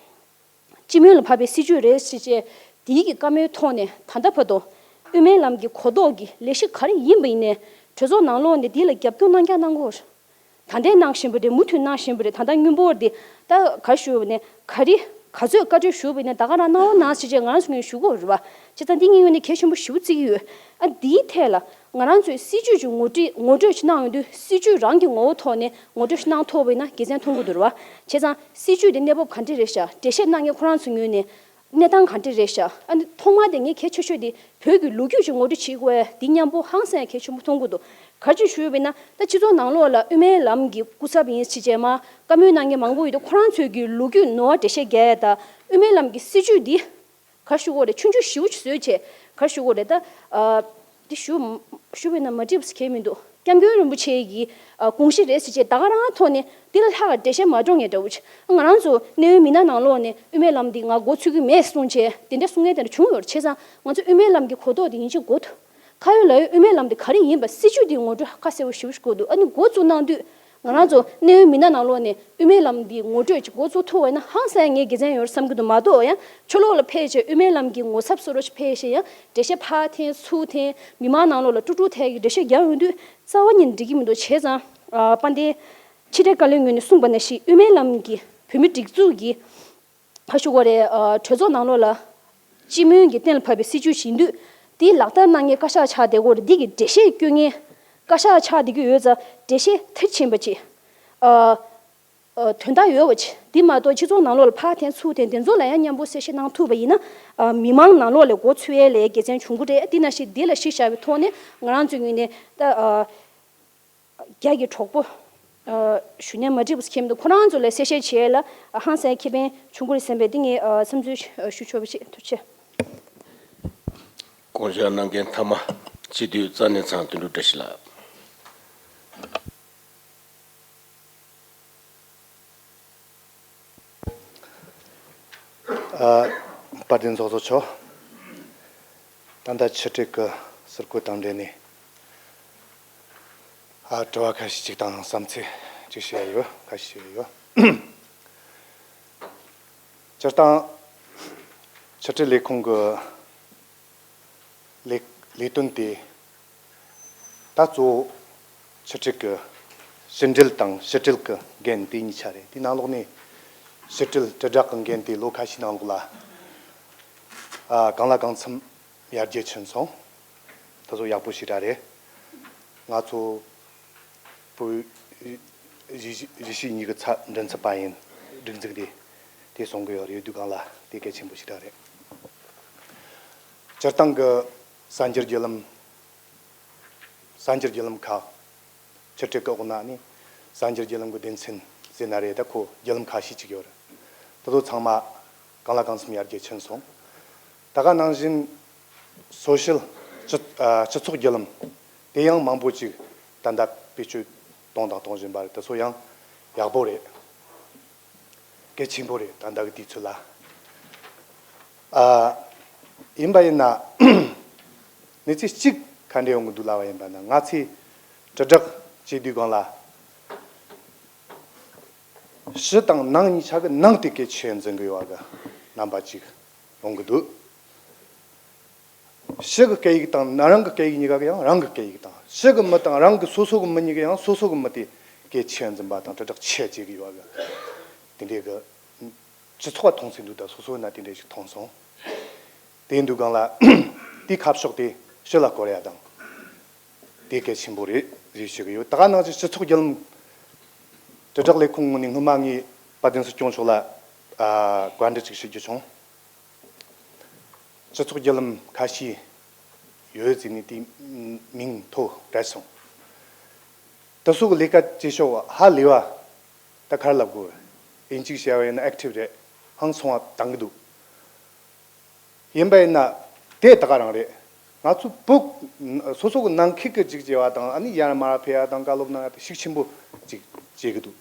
སྤྱི་མོས་ལ་བབས་པའི་སྲིད་ཇུས་རེད་ཟེར་བྱས་དེའི་གི་བཀའ་མོལ་ཐོག་ནས་ད་ལྟ་བར་དུ་ དབུ་མའི་ལམ་གྱི་གོ་རྟོགས་ཀྱི་ལས་གཞི་ག་རེ་ཡིན་པ་ཡིན་ནའི་གྲོས་ཚོགས་ནང་ལོགས་ནས་འདི་ལ་རྒྱབ་སྐྱོར་གནང་རྒྱག་གནང་དགོས། ད་ལྟའི་གནང་བཞིན་པ་རེད། མུ་མཐུད་གནང་བཞིན་པ་རེད། ད་ལྟ་སྔོན་པོ་འདི་ད་ག་ཞུ་བ་ནས་ག་རེ་ག་ཚོད་བཀའ་འཁྲོལ་ཞུ་བ་ཡིན་ན་ད་ག་རང་གནང་རོགས་གནང་ཞེས་བྱས་ང་རང་ཚོ་ངོས་ཞུ་དགོས་རེད་བ། བྱས་ཙང་འདི་ངའི་ངོས་ནས་གལ་ཆེན་པོ་ཞེ་པོ་བརྩི་གི་ཡོད། ཨ་འདིའི་ཐད་ལ་ང་རང་ཚོས་སྲིད་ཇུས་ཀྱི་ངོ་སྤྲོད་ངོ་སྤྲོད་ཅིག་གནང་ཡོང་དུས་སྲིད་ཇུས་རང་གི་ངོ་བོ་ཐོག་ནས་ངོ་སྤྲོད་ཞིག་གནང་ཐུབ་པ་ཡིན་ན་དགེ་མཚན་མཐོང་གི་འདུག་རེད་བ། བྱས་ཙང་སྲིད་ཇུས་དེ་གནས་བབ་ག་འདྲ་རེད་ཤག་འགྲེལ་བཤད་གནང་མཁན་ཁོ་རང་ཚོའི་ངོས་ནས། གནས་སྟངས་ག་འདྲ་རེད་ཤག་ཨ་ནི་ཐོག་མར་དེ་ངས་གལ་ཆེ་ཤོས་དེ་བོད་ཀྱི་ལོ་རྒྱུས་ཀྱི་ངོ་སྤྲོད་བྱེད་དགོས་འདི་མཉམ་པོ་ཧང་སང་གལ་ཆེན་པོ་མཐོང་གི་འདུག་ག་རེ་ཞུས་པ་ཡིན་ན་ད་སྤྱི་ཚོགས་ནང་ལོགས་ལ་དབུ་མའི་ལམ་གྱི་སྐུ་ཚབ་ཡིན་ཞེས་བྱས་མ་བཀའ་མོལ་གནང་མཁན་མང་པོ་ཡོད་དུས་ཁོ་རང་ཚོས་ཀྱི་ལོ་རྒྱུས་ནོར་བ་འགྲེལ་བཤད་རྒྱག་ཡ་ད་དབུ་མའི་ལམ་གྱི་སྲིད་བྱུས་འདི་ག་རེ་ཞུ་དགོས་རེད། ཆུང་ཆུང་ཞེ་པོ་ཅིག་བཟོས་བྱས་ག་རེ་ཞུ་དགོས་རེད་ད། ཨ་འདི་ཞུ་ཞུ་བ་ཡིན་ན་མ་འགྲིག་པ་ཟེར་མཁན་མི་འདུག་སྐྱབས་མགོན་རིན་པོ་ཆེ་གི་ཨ་དགོངས་གཞི་རེད་ཟེར་བྱས་ད་ག་རང་ཐོག་ནས་འདི་ལ་ལྷག་འགྲེལ་བཤད་མ་སྒྲོག་མཁན་འདྲ་བོ་ཅིག་ང་རང་ཚོ་གནད་ཡོད་མི་སྣ་ནང་ལོགས་ནས་དབུ་མའི་ལམ་འདི་ང་འགོ་ཚུགས་ཀྱི་མེད་གསུངས་བྱས་དེ་འདྲ་གསུང་མཁན་དེ་འདྲ་བྱུང་ཡོད་རེད། བྱས་ཙང་ང་ཚོ་དབུ་མའི་ལམ་གྱི་གོ་རྟོགས་དེ་ཡིན་གཅིག་དགོས་འདུག་ཁ་ཡོད་ལག་ཡོད་དབུ་མའི་ལམ་འདི་ག་རེ་ཡིན་པ་སྲིད་བྱུས་འདི་ངོ་སྤྲོད་ཁ་གསལ་པོ་ཞེ་པོ་ཞིག་དགོས་འདུག་ཨ་ནི་འགོ་བཙུགས་གནང་དུས་ང་རང་ཚོ་གནད་ཡོད་མི་སྣ་ནང་ལོགས་ནས་དབུ་མའི་ལམ་འདི་ངོ་སྤྲོད་ཅིག་འགོ་བཙུགས་ཐུབ་པ་ཡིན་ན་ཧང་སང་ངས་དགེ་མཚན་ཡོད་རེད་བསམ་གྱི་འདུག་མ་གཏོགས་ཡང་ཕྱི་ལོགས་ལ་ཕེབས་བྱས་དབུ་མའི་ལམ་གྱི་ངོ་ཚབ་བཟོ་འདྲ་ཞིག་ཕེབས་བྱས་ཡང་འགྲེལ་བཤད་ཕར་འཐེན་ཚུར་འཐེན་མི་མང་ནང་ལོགས་ལ་དཀྲུག་དཀྲུག་ཐེབས་ཀྱི་འགྲེལ་བཤད་རྒྱག་ཡོང་དུས་རྩ་བ་ཉིད་ནས་འགྲིག་གི་མི་འདུག་བྱས་ཙང་ཨ་དཔལ་ལྡན་ཕྱི་དྲིལ་བཀའ་བློན་ངོས་ནས་གསུངས་པ་ནང་བཞིན་དབུ་མའི་ལམ་གྱི་བོད་མི་སྒྲིག་འཛུགས་ཀྱི་ཧ་ཞུ་དགོས་རེད། ཨ་གྲོས་ཚོགས་ནང་ལོགས་ལ་སྤྱི་མོས་ཀྱིས་གཏན་ལ་ཕབ་པའི་སྲིད་བྱུས་ཤིག་ཡིན་དུས་དེའི་ལག་བསྟར་གནང་མཁན་བཀའ་ཤག་ཆགས་བསྡད་ཡོད་རེད། འདི་གི་འགྲེལ་བཤད་སྐྱོན་མཁན་བཀའ་ཤག་ཆགས་བསྡད་ཀྱི་ཡོད་ཙང་འགྲེལ་བཤད་མཐིལ་ཕྱིན་པ་ཅིག་ཨ་ཨ་དོན་དག་ཡོད་པ་ཅིག་འདི་མ་གཏོགས་སྤྱི་ཚོགས་ནང་ལོགས་ལ་ཕར་འཐེན་ཚུར་འཐེན་དེ་ཚོ་ལ་ཡང་མཉམ་པོ་གསལ་བཤད་གནང་ཐུབ་པ་ཡིན་ན་ཨ་མི་མང་ནང་ལོགས་ལ་མགོ་ཚོས་ཡས་ལ་དགེ་མཚན་བྱུང་གི་རེད། འདི་ནང་བཞིན་འདི་ལ་གཞི་བཞག་པའི་ཐོག་ནས་ང་རང་ཚོའི་ངོས་ནས་ད་ཨ། རྒྱ་གི་གྲོགས་པོ། ཨ་ཞུ་ནས་མ་འགྲིག་པ་ཁྱེད་མི་འདུག་ཁོ་རང་ཚོ་ལ་གསལ་བཤད་བྱེད་ཡས་ལ་ཧང་སང་ཁེ་ཕན་བྱུང་གི་རེད་བསམ་པས་འདི་ངས་ཨ་བསམ་ཚུལ་ཞུ་ཆོག་པ་ཞིག་ཐུགས་རྗེ་ཆེ། བསྐོང་བཞག་གནང་མཁན་མཐའ་མ་སྤྱི་འཐུས་རྩ་ནས་ཚང་དོན་གྲུབ་བཀྲ་ཤིས་ལགས། ཨ་དཔལ་ལྡན་ཚོགས་གཙོ་མཆོག་ད་ལྟ་ཕྱི་དྲིལ་གྱི་ཟུར་བཀོད་དང་འབྲེལ་ནས་ཨ་དྲི་བ་ཁ་ཤས་ཅིག་དང་བསམ་ཚུལ་ཅིག་བཤད་ཡོད། ཁ་ཤས་བཤད་ཡོད། སྤྱིར་བཏང་ཕྱི་དྲིལ་ལས་ཁུངས་ཀྱི་ལས་ལས་དོན་དེ་ད་གཙོ་བོ་ཕྱི་དྲིལ་གྱི་ཕྱི་འབྲེལ་དང་ཕྱི་དྲིལ་གྱི་འགན་དེ་གཉིས་ཆ་རེད། དེའི་ནང་ལོགས་ནས་ཕྱི་དྲིལ་དྲིལ་བསྒྲགས་ཀྱི་འགན་དེ་ལོ་ཁ་ཤས་ནང་ལོགས་ལ་ཨ་གང་ལ་གང་འཚམ་ཡར་རྒྱས་ཕྱིན་སོང་། དེ་ཚོ་ཡག་པོ་ཞེ་དྲག་རེད། ང་ཚོ་བོད་རིགས་རིགས་གཞུང་གཉིས་ཀྱི་ཚབ་མགྲིན་ཚབ་པ་ཡིན། སྒྲིག་འཛུགས་དེ་དེ་གསུང་གི་ཡོད་རེད། དུས་གང་ལ་དེ་གལ་ཆེན་པོ་ཞེ་དྲག་རེད། སྤྱིར་བཏང་གི་གསར་འགྱུར་བརྒྱུད་ལམ། གསར་འགྱུར་བརྒྱུད་ལམ་ཁག་ཕྱི་དྲིལ་གྱི་འོག་ན་ནི་གསར་འགྱུར་བརྒྱུད་ལམ་གྱི་སྡེ་ཚན་ཟེར་ན་རེད། ད་ཁོ་བརྒྱུད་ལམ་ཁ་ཤས་ཅིག་ཡོད་རེད། དེ་ཚོ་ཚང་མ་གང་ལ་གང་འཚམ་ཡར་རྒྱས་ཕྱིན་སོང་། ད་ག་ནང་བཞིན་སོ་ཤལ་སྤྱི་ཨ་སྤྱི་ཚོགས་བརྒྱུད་ལམ་དེ་ཡང་མང་པོ་ཅིག་ད་ལྟ་བེད་སྤྱོད་གཏོང་དང་གཏོང་བཞིན་པ་རེད། དེ་ཚོ་ཡང་ཡག་པོ་རེད། གལ་ཆེན་པོ་རེད། ད་ལྟ་གི་དུས་ཚོད་ལ། ཨ་ཡིན་པ་ཡིན་ན་གནས་ཚུལ་གཅིག་ག་འདྲ་ཡོང་གི་འདུག་ལབ་པ་ཡིན་པ་ན་ང་ཚོས་དྲིལ་བསྒྲགས་བྱེད་དུས་སྒང་ལ་ཕྱི་དང་ནང་གཉིས་ཆ་གི་ནང་དེ་གལ་ཆེ་འཛིན་གི་ཡོད་པ་གི་རྣམ་པ་གཅིག་ཡོང་གི་འདུག་ཕྱི་གི་སྐད་ཡིག་དང་ན་རང་གི་སྐད་ཡིག་གཉིས་ཀ་གི་ཡང་རང་གི་སྐད་ཡིག་དང་ཕྱི་གི་མི་དང་རང་གི་སོ་སོ་གི་མི་གཉིས་ཀ་ཡང་སོ་སོ་གི་མི་དེ་གལ་ཆེ་འཛིན་པ་དང་དྲིལ་བསྒྲགས་ཆེ་བྱེད་གི་ཡོད་པ་གི་དེ་འདྲའི་གི་སྤྱི་ཚོགས་ལ་མཐོང་ཚུལ་འདུག་ད་སོ་སོ་ན་དེ་འདྲ་ཞིག་མཐོང་སོང་། དེ་འདུག་སྒང་ལ་དེའི་ཁ་ཕྱོགས་དེ་ཕྱི་ལ་བསྐོར་ཡ་དང་། དེ་གལ་ཆེན་པོ་རེད་རེད་ཞུ་གི་ཡོད། ད་ག་ནང་བཞིན་སྤྱི་ཚོགས་བརྒྱུད་ལམ་དྲིལ་བསྒྲགས་ལས་ཁུངས་ངོས་ནས་སྔོན་མ་ངས་དཔལ་ལྡན་སྲིད་སྐྱོང་མཆོག་ལ་ཨ་བཀའ་འདྲི་ཅིག་ཞུ་རྒྱུ་བྱུང་། སྤྱི་ཚོགས་བརྒྱུད་ལམ་ཁ་ཤས་ཡོད་ཟེར་ནས་དེའི་མིང་ཐོ་བྲལ་སོང་། དེ་ཚོ་གི་ལས་ཀ་བྱེད་ཕྱོགས་ཧ་ལས་པ་ད་ག་རེ་ལབ་དགོས། དབྱིན་ཇིས་བཤད་པ་ཡིན་ན་ཨེག་ཊིབ་རེད། ཧང་སང་བ་བཏང་གི་འདུག་ཡིན་པ་ཡིན་ན་དེ་ད་ག་རང་རེད། ང་ཚོ་བོད་སོ་སོ་གི་ནང་ཁུལ་གྱི་ཅིག་བྱས་པ་དང་ཨ་ནི་ཡར་མར་ཕེབས་ཡ་དང་བཀའ་སློབ་གནང་ཡ་དེ་ཤུགས་ཆེན་པོ་ཅིག་བྱེད་གི་འདུག་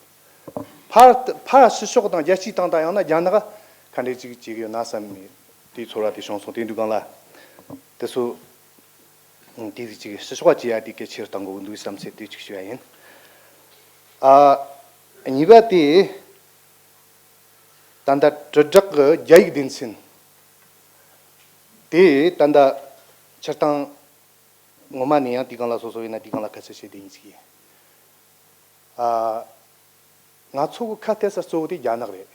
ཕར་ཕར་ཕྱི་ཕྱོགས་དང་རྒྱལ་སྤྱིའི་སྟེང་དང་ཡང་ན་རྒྱ་ནག་ག་འདྲས་ཅིག་བྱེད་གི་ཡོད་ན་བསམ་ནས་དེའི་ཚོར་བ་དེ་བྱུང་སོང་། དེ་འདུག་སྒང་ལ་དེ་ཚོ་དེ་ཅིག་ཕྱི་ཕྱོགས་བྱེད་ཡ་དེ་གལ་ཆེར་བཏང་དགོས་འདུག་བསམ་ཚེ་དེ་ཅིག་ཞུ་ཡ་ཡིན། ཨ་གཉིས་པ་དེ། ད་ལྟ་དྲིལ་བསྒྲགས་ཀྱི་རྒྱ་ཡིག་སྡེ་ཚན་དེ་ད་ལྟ་ སྤྱིར་བཏང་ངོ་མ་ནས་ཡང་དེའི་སྒང་ལ་སོ་སོ་ཡིན་ན་དེའི་སྒང་ལ་ཁ་ཆད་བྱེད་དེ་ཡིན་ཞིག་ཡིན། ཨ། ང་ཚོ་གི་ཁ་གཏད་ས་གཙོ་བོ་དེ་རྒྱ་ནག་རེད།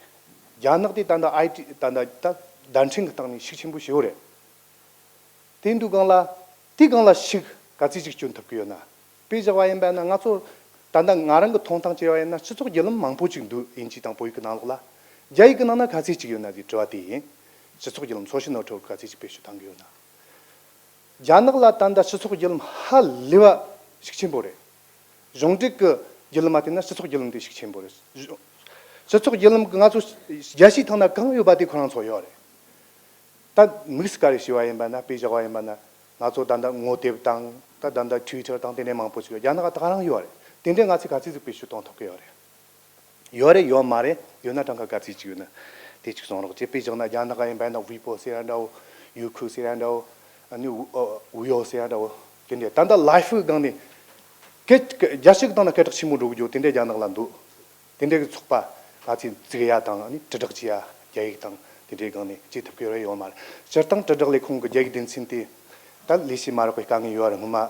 རྒྱ་ནག་དེ་ད་ལྟ་ཨའི་ཊི་ད་ལྟ་ད་བརྡ་འཕྲིན་གི་སྟེང་ནས་ཤུགས་ཆེན་པོ་ཞེ་པོ་རེད། དེ་འདུག་སྒང་ལ་དེའི་སྒང་ལ་ཤུགས་ག་ཚོད་ཅིག་སྐྱོན་ཐུབ་ཀྱི་ཡོད་ན། དཔེ་བཞག་པ་ཡིན་པ་ན་ང་ཚོ་ད་ལྟ་ང་རང་གི་མཐོང་སྟངས་བྱས་པ་ཡིན་ན་སྤྱི་ཚོགས་བརྒྱུད་ལམ་མང་པོ་ཅིག་འདུག་དབྱིན་ཇི་དང་བོད་ཡིག་གི་ནང་ལོགས་ལ། རྒྱ་ཡིག་གི་ནང་ན་ག་ཚོད་ཅིག་ཡོད་ན་དེ་དྲི་བ་དེ་ཡིན། སྤྱི་ཚོགས་བརྒྱུད་ལམ་social network ག་ཚོད་ཅིག་བེད་སྤྱོད་བཏང་གི་ཡོད་ན། རྒྱ་ནག་ལ་ད་ལྟ་སྤྱི་ཚོགས་བརྒྱུད་ལམ་ཧ་ལས་པ་ཤུགས་ཆེན་པོ་རེད། གཞུང་འབྲེལ་གྱི་བརྒྱུད་ལམ་མ་བལྟས་ན་སྤྱི་ཚོགས་བརྒྱུད་ལམ་དེ་ཤུགས་ཆེན་པོ་རེད། སྤྱི་ཚོགས་བརྒྱུད་ལམ་གྱི་ང་ཚོ་རྒྱལ་སྤྱིའི་ཐོག་ན་གང་ཡོད་པ་དེ་ཁོ་རང་ཚོ་ཡོད་རེད། ད་དམིགས་སུ་བཀར་ཞུས་པ་ཡིན་པ་ན། དཔེ་བཞག་པ་ཡིན་པ་ན། ང་ཚོ་ད་ལྟ་ངོ་དེབ་དང་། ད་ད་ལྟ་Twitter དང་དེ་འདྲའི་མང་པོ་ཞིག་ཡོད། རྒྱ་ནག་ད་ག་རང་ཡོད་རེད། དེ་འདྲའི་ང་ཚོས་ག་ཚོད་ཅིག་བེད་སྤྱོད་གཏོང་ཐུབ་ཀྱི་ཡོད་རེད། ཡོད་རེད། ཡོད་མ་རེད། ཡོད་ན་གྲངས་ཀ་ག་ཚོད་ཅིག་ཡོད་ན་དེ་ཅིག་གསུང་རོགས་བྱེད། དཔེ་བཞག་ན་རྒྱ་ནག་ཡིན་པ་ན་ཝི་པོ་ཟེར་ཡ་འདྲ་བོ། ཡུ་ཁུ་ཟེར་ཡ་འདྲ་བོ། ཨ་ནི་ཝུ་ཨ་ཝུ་ཡོ་ཟེར་ཡ་འདྲ་བོ། དེ་འདྲའི་ད་ལྟ་ལའིབ་སྒང་ནས་སྐད་རྒྱ་ཞིག་བཏང་ན་སྐད་གྲགས་ཆེན་པོ་འགྲོ་གི་རྒྱུ་དེ་འདྲའི་རྒྱ་ནག་ལ་འདུག་དེ་འདྲའི་གི་ཚོགས་པ་ང་ཚོས་བཙུགས་ཡ་དང་། ཨ་ནི་དྲིལ་བསྒྲགས་བྱེད་ཡ་རྒྱ་ཡིག་དང་དེ་འདྲའི་སྒང་ནས་བྱེད་ཐུབ་ཀྱི་ཡོད་རེད། ཡོད་མ་རེད། སྤྱིར་བཏང་དྲིལ་བསྒྲགས་ལས་ཁུངས་ཀྱི་རྒྱ་ཡིག་སྡེ་ཚན་དེ་ད་ལས་བྱེད་མ་རག་པའི་དཀའ་ངལ་ཡོད་རེད། སྔོན་མ་ཨ་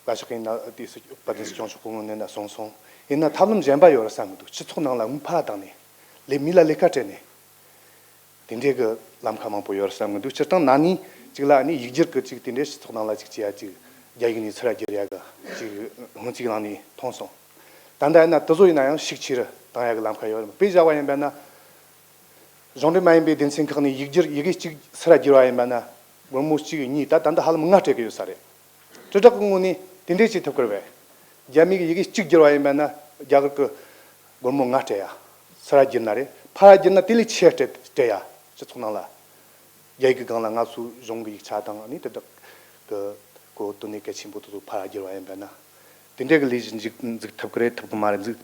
བཀའ་ཤག་ཡིན་ན་དེ་སུ་བཀའ་བསྟན་སྲིད་སྐྱོང་མཆོག་སྐུ་ངོ་ནས་ན་གསུངས་སོང་། ཡིན་ན་ཐབས་ལམ་གཞན་པ་ཡོད་རེད་བསམ་གི་འདུག་སྤྱི་ཚོགས་ནང་ལ་དངུལ་ཕར་བཏང་ནས། ལས་མི་ལ་ལས་ཀ་སྤྲད་ནས། དེ་འདྲའི་གི་ལམ་ཁ་མང་པོ་ཡོད་རེད་བསམ་གི་འདུག་སྤྱིར་བཏང་ན་ནིང་ཅིག་ལ་ནི་ཡིག་སྒྱུར་གི་ཅིག་དེ་འདྲའི་སྤྱི་ཚོགས་ནང་ལ་ཅིག་བྱེད་ཡ་ཅིག་རྒྱ་ཡིག་ནས་ཚུར་བསྒྱུར་ཡ་གི་ཅིག་སྔོན་རྩིས་ནང་ནས་མཐོང་སོང་། ད་ལྟ་ཡིན་ན་དེ་ཚོ་ཡིན་ན་ཡང་ཤུགས་ཆེ་རུ་བཏང་ཡ་གི་ལམ་ཁ་ཡོད་རེད། དཔེ་བཞག་པ་ཡིན་པ་ན། གཞུང་འབྲེལ་མ་ཡིན་པའི་སྡེ་ཚན་ཁག་ནས་ཡིག་སྒྱུར་ཡི་གེ་གཅིག་ཚུར་བསྒྱུར་བ་ཡིན་པ་ན། སྒོར་མོ་གཅིག་གཉིས། ད་ད་ལྟ་ཧ་ལམ་ལྔ་སྤྲད་ཀྱི་ཡོད་ས་རེད། དྲིལ་བསྒྲགས་ཀྱི་ངོས་ནས་དེ་འདྲས་བྱེད་ཐུབ་ཀྱི་རེད་པས། རྒྱ་མི་གི་ཡི་གེ་གཅིག་བསྒྱུར་བ་ཡིན་པ་ན་རྒྱ་གར་གྱི་སྒོར་མོ་ལྔ་སྤྲད་ཡ། ཚུར་བསྒྱུར་ན་རེད། ཕར་བསྒྱུར་ན་དེ་ལས་ཆེ་སྤྲད་སྤྲད་ཡ། སྤྱི་ཚོགས་ནང་ལ། རྒྱ་ཡིག་གི་སྒང་ལ་ང་ཚོའི་གཞུང་གི་ཡིག་ཆ་དང་། ཨ་ནི་དྲིལ་བསྒྲགས་ཀྱི་གོ་དོན་གལ་ཆེན་པོ་དེ་ཚོ་ཕར་བསྒྱུར་བ་ཡིན་པ་ན། དེ་འདྲའི་གི་ལས་གཞི་འཛུགས་འཛུགས་ཐུབ་ཀྱི་རེད། ཐུབ་ཀྱི་མ་རེད། འཛུགས་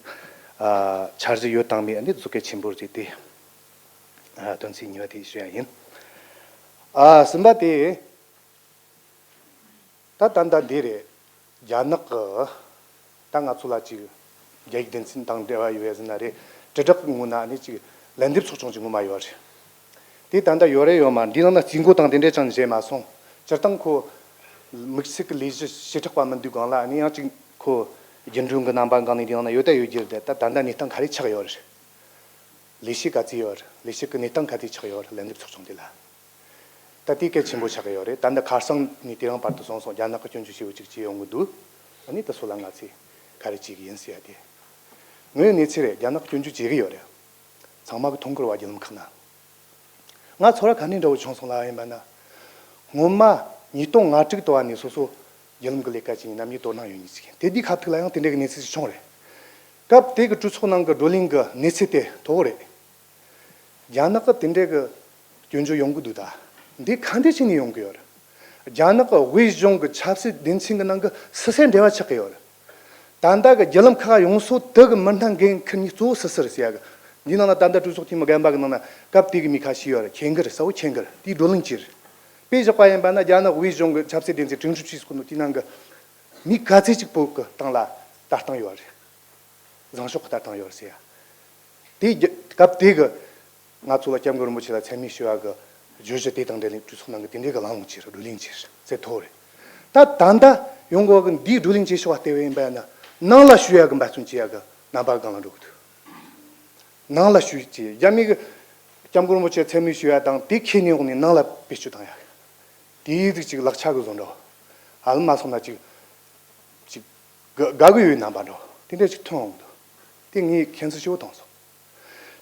ཨ་འཆར་གཞི་ཡོད་དང་མེད། ཨ་ནི་དེ་ཚོ་གལ་ཆེན་པོ་རེད་དེ། ཨ་དོན་ཚན་གཉིས་པ་དེ་ཞུ་ཡ་ཡིན། ཨ་གསུམ་པ་དེ། ད་ད་ལྟ་འདི་རེད། རྒྱ་ནག་གི་ད་ང་ཚོ་ལ་ཅིག་རྒྱ་ཡིག་སྡེ་ཚན་དང་འབྲེལ་བ་ཡོད་པ་ཟེར་ན་རེད། དྲིལ་བསྒྲགས་ཀྱི་ངོས་ན་ནི་ཅིག་ལན་འདེབས་ཚོགས་ཆུང་ཅིག་ངོ་མ་ཡོད་རེད། དེ་ད་ལྟ་ཡོད་རེད་ཡོད་མ་རེད། འདི་ནང་ན་རྩིས་འགོ་དང་དེ་འདྲས་ཅང་བྱས་མ་སོང་། སྤྱིར་བཏང་ཁོ་དམིགས་བསལ་གྱི་ལས་གཞི་བྱེ་བྲག་པ་མི་འདུག་སྒང་ལ། ཨ་ནི་ཡང་ཅིག་ཁོ་རྒྱུན་གྲོན་གྱི་རྣམ་པ་སྒང་ནས་འདི་ནང་ན་ཡོད་ད་ཡོད་རྒྱུ་རེད། ད་ད་ལྟ་གནས་སྟངས་ག་རེ་ཆགས་ཡོད་རེད། ལས་བྱེད་ག་ཚོད་ཡོད་རེད། ལས་བྱེད་ཀྱི་གནས་སྟངས་ག་ཚོད་ཆགས་ཡོད་རེད། ལན་འདེབས་ཚོགས་ཆུང་དེ་ལ། ད་དེ་གལ་ཆེན་པོ་ཆགས་ཀྱི་ཡོད་རེད། ད་འདི་ཁ་སང་ནས་དེ་རིང་བར་དུ་སོང་སོང་རྒྱ་ནག་གི་སྐྱོན་བརྗོད་ཞེ་པོ་ཅིག་བྱས་ཡོང་གི་འདུག་ཨ་ནི་དེ་ཚོ་ལ་ང་ཚོས་ག་རེ་བྱེད་ཀྱི་ཡིན་ཟེར་ཡ་དེ། དངོས་ཡོད་གནས་ཚུལ་རེད། རྒྱ་ནག་གི་སྐྱོན་བརྗོད་བྱེད་ཀྱི་ཡོད་རེད། ཚང་མ་གི་མཐོང་གི་རེད་པ། བརྒྱུད་ལམ་ཁག་ན། ང་ཚོར་ག་ནས་འདྲ་བོ་བྱུང་སོང་ལབ་ཡིན་པ་ན། སྔོན་མ་ཉིས་སྟོང་ལྔ་དྲུག་དུ་བ་ནས་སོ་སོ་བརྒྱུད་ལམ་གྱི་ལས་ཀ་བྱས་ནས་ནམ་ཡིན་དོ་སྣང་ཡོད་མཁན་ཞིག་ཡིན། དེ་དུས་ཁ་ཐུག་ལ་ཡང་དེ་འདྲ་གི་གནས་ཚུལ་ཞིག་བྱུང་རེད། སྐབས་དེ་གི་གྲོས་ཚོགས་ནང་གི་བགྲོ་གླེང་གི་གནས་ཚུལ་དེ་མཐོ་བོ་རེད། རྒྱ་ནག་གི་དེ་འདྲ་གི་སྐྱོན་བརྗོད་ཡོང་གི་འདུག་ད་འདི་ག་འདྲ་བྱས་ནས་ཡོང་གི་ཡོད་རེད། རྒྱ་ནག་གི་དབུས་གཞུང་གི་ཆབ་སྲིད་སྡེ་ཚན་གི་ནང་གི་སུ་སུའི་འབྲེལ་བ་ཆགས་ཀྱི་ཡོད་རེད། ད་ལྟ་གི་བརྒྱུད་ལམ་ཁག་ཡོངས་སུ་དེ་གི་མི་སྣ་འགན་འཁུར་མཁན་གཙོ་བོ་སུ་སུ་རེད་ཟེར་ཡ་གི། འདི་ནང་ལ་ད་ལྟ་གྲོས་ཚོགས་འཐུས་མི་རྒན་པ་གི་ནང་ན་སྐབས་དེ་གི་མི་ཁ་ཤས་ཡོད་རེད། མཁྱེན་གི་རེད། གསལ་བོ་མཁྱེན་གི་རེད། དེའི་བགྲོ་གླེང་བྱས་རེད། དཔེ་བཞག་པ་ཡིན་པ་ན་རྒྱ་ནག་དབུས་གཞུང་གི་ཆབ་སྲིད་སྡེ་ཚན་ཀྲུང་ཞི་ཆིས་སྐུ་ནུ་དེའི་ནང་གི་མི་ག་ཚོད་ཅིག་བོད་གི་སྟེང་ལ་ལྟ་སྟངས་ཡོད་རེད། བཟང་ཕྱོགས་ཀྱི་ལྟ་སྟངས་ཡོད་རེད་ཟེར་ཡ། དེའི་རྒྱ་སྐབས་དེ་གི་ང་ཚོ་ལ་སྐྱབས་མགོན་རིན་པོ་ཆེ་ལ་མཚན་སྨད་ཞུ་བ་གི་བརྗོད་གཞི་དེ་དང་འབྲེལ་ནས་གྲོས་ཚོགས་ནང་གི་དེ་འདྲའི་གི་གླེང་སློང་བྱས་རེད། བགྲོ་གླེང་བྱས་རེད། ཚད་མཐོ་རེད། ད་ད་ལྟ་ཡོང་གི་འདིའི་བགྲོ་གླེང་བྱེད་ཕྱོགས་ལྟ་བུ་ཡིན་པ་ཡིན་ན་ནང་ལ་ཞུ་ཡ་གི་འབད་བརྩོན་བྱེད་ཡ་གི་རྣམ་པ་སྒང་ལ་འགྲོ་གི་འདུག་ནང་ལ་ཞུ་ཅེས་རྒྱ་མི་གི་སྐྱབས་མགོན་རིན་པོ་ཆེ་མཚན་སྨད་ཞུ་ཡ་དང་དེ་ཁྱེར་ནས་འོང་ནས་ནང་ལ་བེད་སྤྱོད་བཏང་ཡ། དེའི་རིགས་ཅིག་ལག་ཆ་གི་བཟོ་འདྲ། ཧ་ལམ་མ་སོང་ན་ཅིག་ཅིག་དགའ་དགའ་གི་ཡོད་རྣམ་པ་འདྲ་དེ་འདྲ་ཅིག་ཐོན་འོང་གི་འདུག་དེ་ངས་མཁྱེན་གསལ་ཞེ་པོ་བཏང་སོང་།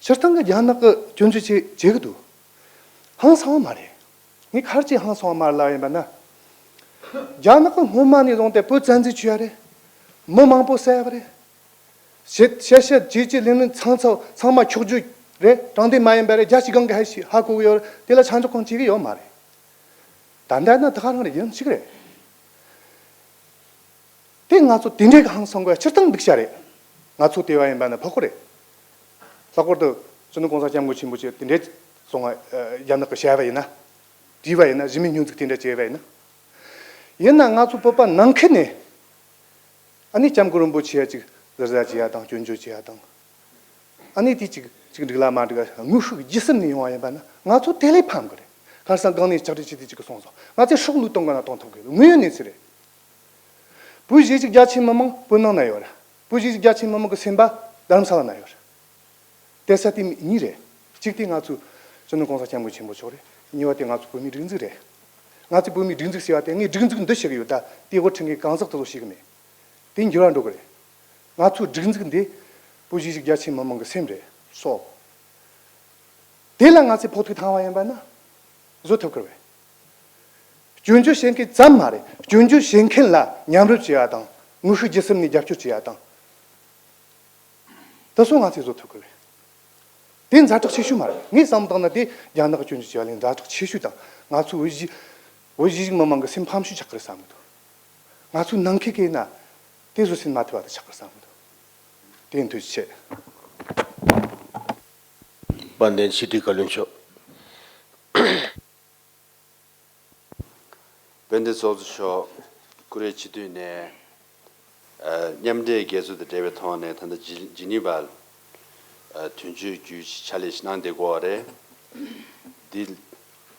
སྤྱིར་བཏང་གི་རྒྱ་ནག་གི་སྐྱོན་བརྗོད་བྱེད་བྱེད་གི་འདུག་ཧང་སང་བ་མ་རེད། ངས་ག་རེ་བྱས་ཧང་སང་བ་མ་རེད་ལབ་ཡིན་པ་ན། རྒྱ་ནག་གི་སྔོན་མ་ནས་བཟུང་སྟེ་བོད་བཙན་འཛུལ་བྱས་ཡ་རེད། མི་མང་པོ་བསད་པ་རེད། ཤེས་ཤེས་བྱེད་ཀྱི་ལས་ནི་ཚང་ཚང་ཚང་མ་འཁྱོག་བརྗོད་རེད། དྲང་བདེན་མ་ཡིན་པ་རེད། རྒྱལ་སྤྱིའི་སྒང་གི་ཧ་ཤི་ཧ་གོ་གི་ཡོད་རེད། དེ་ལ་ཆ་འཇོག་གང་བྱེད་གི་ཡོད་མ་རེད། ད་ལྟ་ན་ད་ག་རང་རེད། ཡིན་ཞིག་རེད། དེ་ང་ཚོ་དེ་འདྲའི་གི་ཧང་སང་དགོས་ཡ་སྤྱིར་བཏང་སྡུག་ཅག་རེད། ང་ཚོ་དེ་བ་ཡིན་པ་ན་ཕོག་གི་རེད། ལྷག་པར་དུ་སྤྱི་ནོར་༸གོང་ས་༸སྐྱབས་མགོན་ཆེན་པོ་མཆོག་དེ་འདྲའི་སོང་བ། རྒྱ་ནག་གི་བཤད་པ་ཡིན་ན། བྲིས་པ་ཡིན་ན། གཞི་མེད་སྙོན་འཛུགས་དེ་འདྲ་བྱས་པ་ཡིན་ན། ཡིན་ན་ང་ཚོ་བོད་པ་ནང་ཁུལ་ནས། ཨ་ནི་སྐྱབས་མགོན་རིན་པོ་ཆེ་ཅིག་ཟུར་ཟ་བྱེད་ཡ་དང་སྐྱོན་བརྗོད་བྱེད་ཡ་དང་། ཨ་ནི་དེ་ཅིག་ཅིག་འགྲིག་ལ་མ་འགྲིག་ལ་དངོས་ཤུགས་ཇི་སྲིད་ནས་ཡོང་བ་ཡིན་པ་ན་ང་ཚོ་དེ་ལས་ཕམ་གི་རེད། ཁ་སང་སྒང་ནས་ཕྱག་བྲིས་བྱས་ཏེ་གཅིག་གིས་གསུངས་སོང་། ང་ཚོས་ཤོག་ལུས་གཏོང་གི་ན་གཏོང་ཐུབ་གི་ཡོད། དངོས་ཡོད་གནས་ཚུལ་རེད། བོད་གཞིས་བྱེས་རྒྱ་ཆེའི་མི་མང་བོད་ནང་ན་ཡོད་རེད། བོད་གཞིས་བྱེས་རྒྱ་ཆེའི་མི་མང་གི་སེམས་པ་རྡ་རམ་ས་ལ་ན་ཡོད་རེད། དེ་ས་དེ་གཉིས་རེད། གཅིག་དེ་ང་ཚོའི་སྤྱི་ནོར་གོང་ས་སྐྱབས་མགོན་ཆེན་པོ་མཆོག་རེད། གཉིས་པ་དེ་ང་ཚོའི་བོད་མིའི་སྒྲིག་འཛུགས་རེད། ང་ཚོས་བོད་མིའི་སྒྲིག་འཛུགས་ཟེར་བ་དེ། ངས་སྒྲིག་འཛུགས་འདི་བཤད་གི་ཡོད། ད་དེ་དབུ་ཁྲིད་མཁན་གང་ཟག་དེ་ཚོ་བཤད་གི་མེད། དེ་འགྱུར་བ་འགྲོ་གི་རེད། ང་ཚོའི་སྒྲིག་འཛུགས་འདི་བོད་གཞིས་བྱེས་རྒྱ་ཆེའི་མི་མང་གི་སེམས་རེད། སོ། དེ་ལ་ང་ཚོས་ཕོག་ཐུག་བཏང་བ་ཡིན་པ་ན་བཟོ་ཐུབ་ཀྱི་རེད། སྐྱོན་བརྗོད་བྱེད་མཁན་ཙམ་མ་རེད། སྐྱོན་བརྗོད་བྱེད་མཁན་ལ་མཉམ་རུབ་བྱེད་ཡ་དང་། དངོས་ཤུགས་ཇི་སྲིད་ནས་རྒྱབ་སྐྱོར་བྱེད་ཡ་དང་། དེ་ཚོ་ང་ཚོས་བཟོ་ཐུབ་ཀྱི་རེད། དེ་ཛ་དྲག་ཆེ་ཤོས་མ་རེད། ངས་བསམ་བློ་བཏང་ན་དེ་རྒྱ་ནག་གི་སྐྱོན་བརྗོད་བྱེད་ཡ་ལས་ཛ་དྲག་ཆེ་ཤོས་དང་། ང་ཚོའི་བོད་གཞིས་བོད་གཞིས་བྱེས་མི་མང་གི་སེམས་ཕམ་ཤོས་ཆགས་ཀྱི་རེད་བསམ་གི་འདུག། ང་ཚོའི་ནང་ཁུལ་གྱི་ན་དེ་བཟོད་བསྲན་མ་ཐུབ་པ་དེ་ཆགས་ཀྱི་རེད་བསམ་གི་འདུག། དེ་ཡིན་དུས་ཆེ། དཔལ་ལྡན་སྤྱི་འཐུས་བཀའ་བློན་མཆོག། དཔལ་ལྡན་ཚོགས་གཙོ་མཆོག། ཀུ་རེ་སྤྱི་འཐུས་ནས། ཨ། མཉམ་འབྲེལ་རྒྱལ་ཚོགས་དང་འབྲེལ་བའི་ཐོག་ནས་ད་ལྟ་ཇི་ཇི་ནི་ཝར། ཨ། དོན་གཅོད་བརྒྱུད་ཕྱག་ལས་ཤིག་གནང་བསྡད་ཀྱི་ཡོད་རེད། འདི་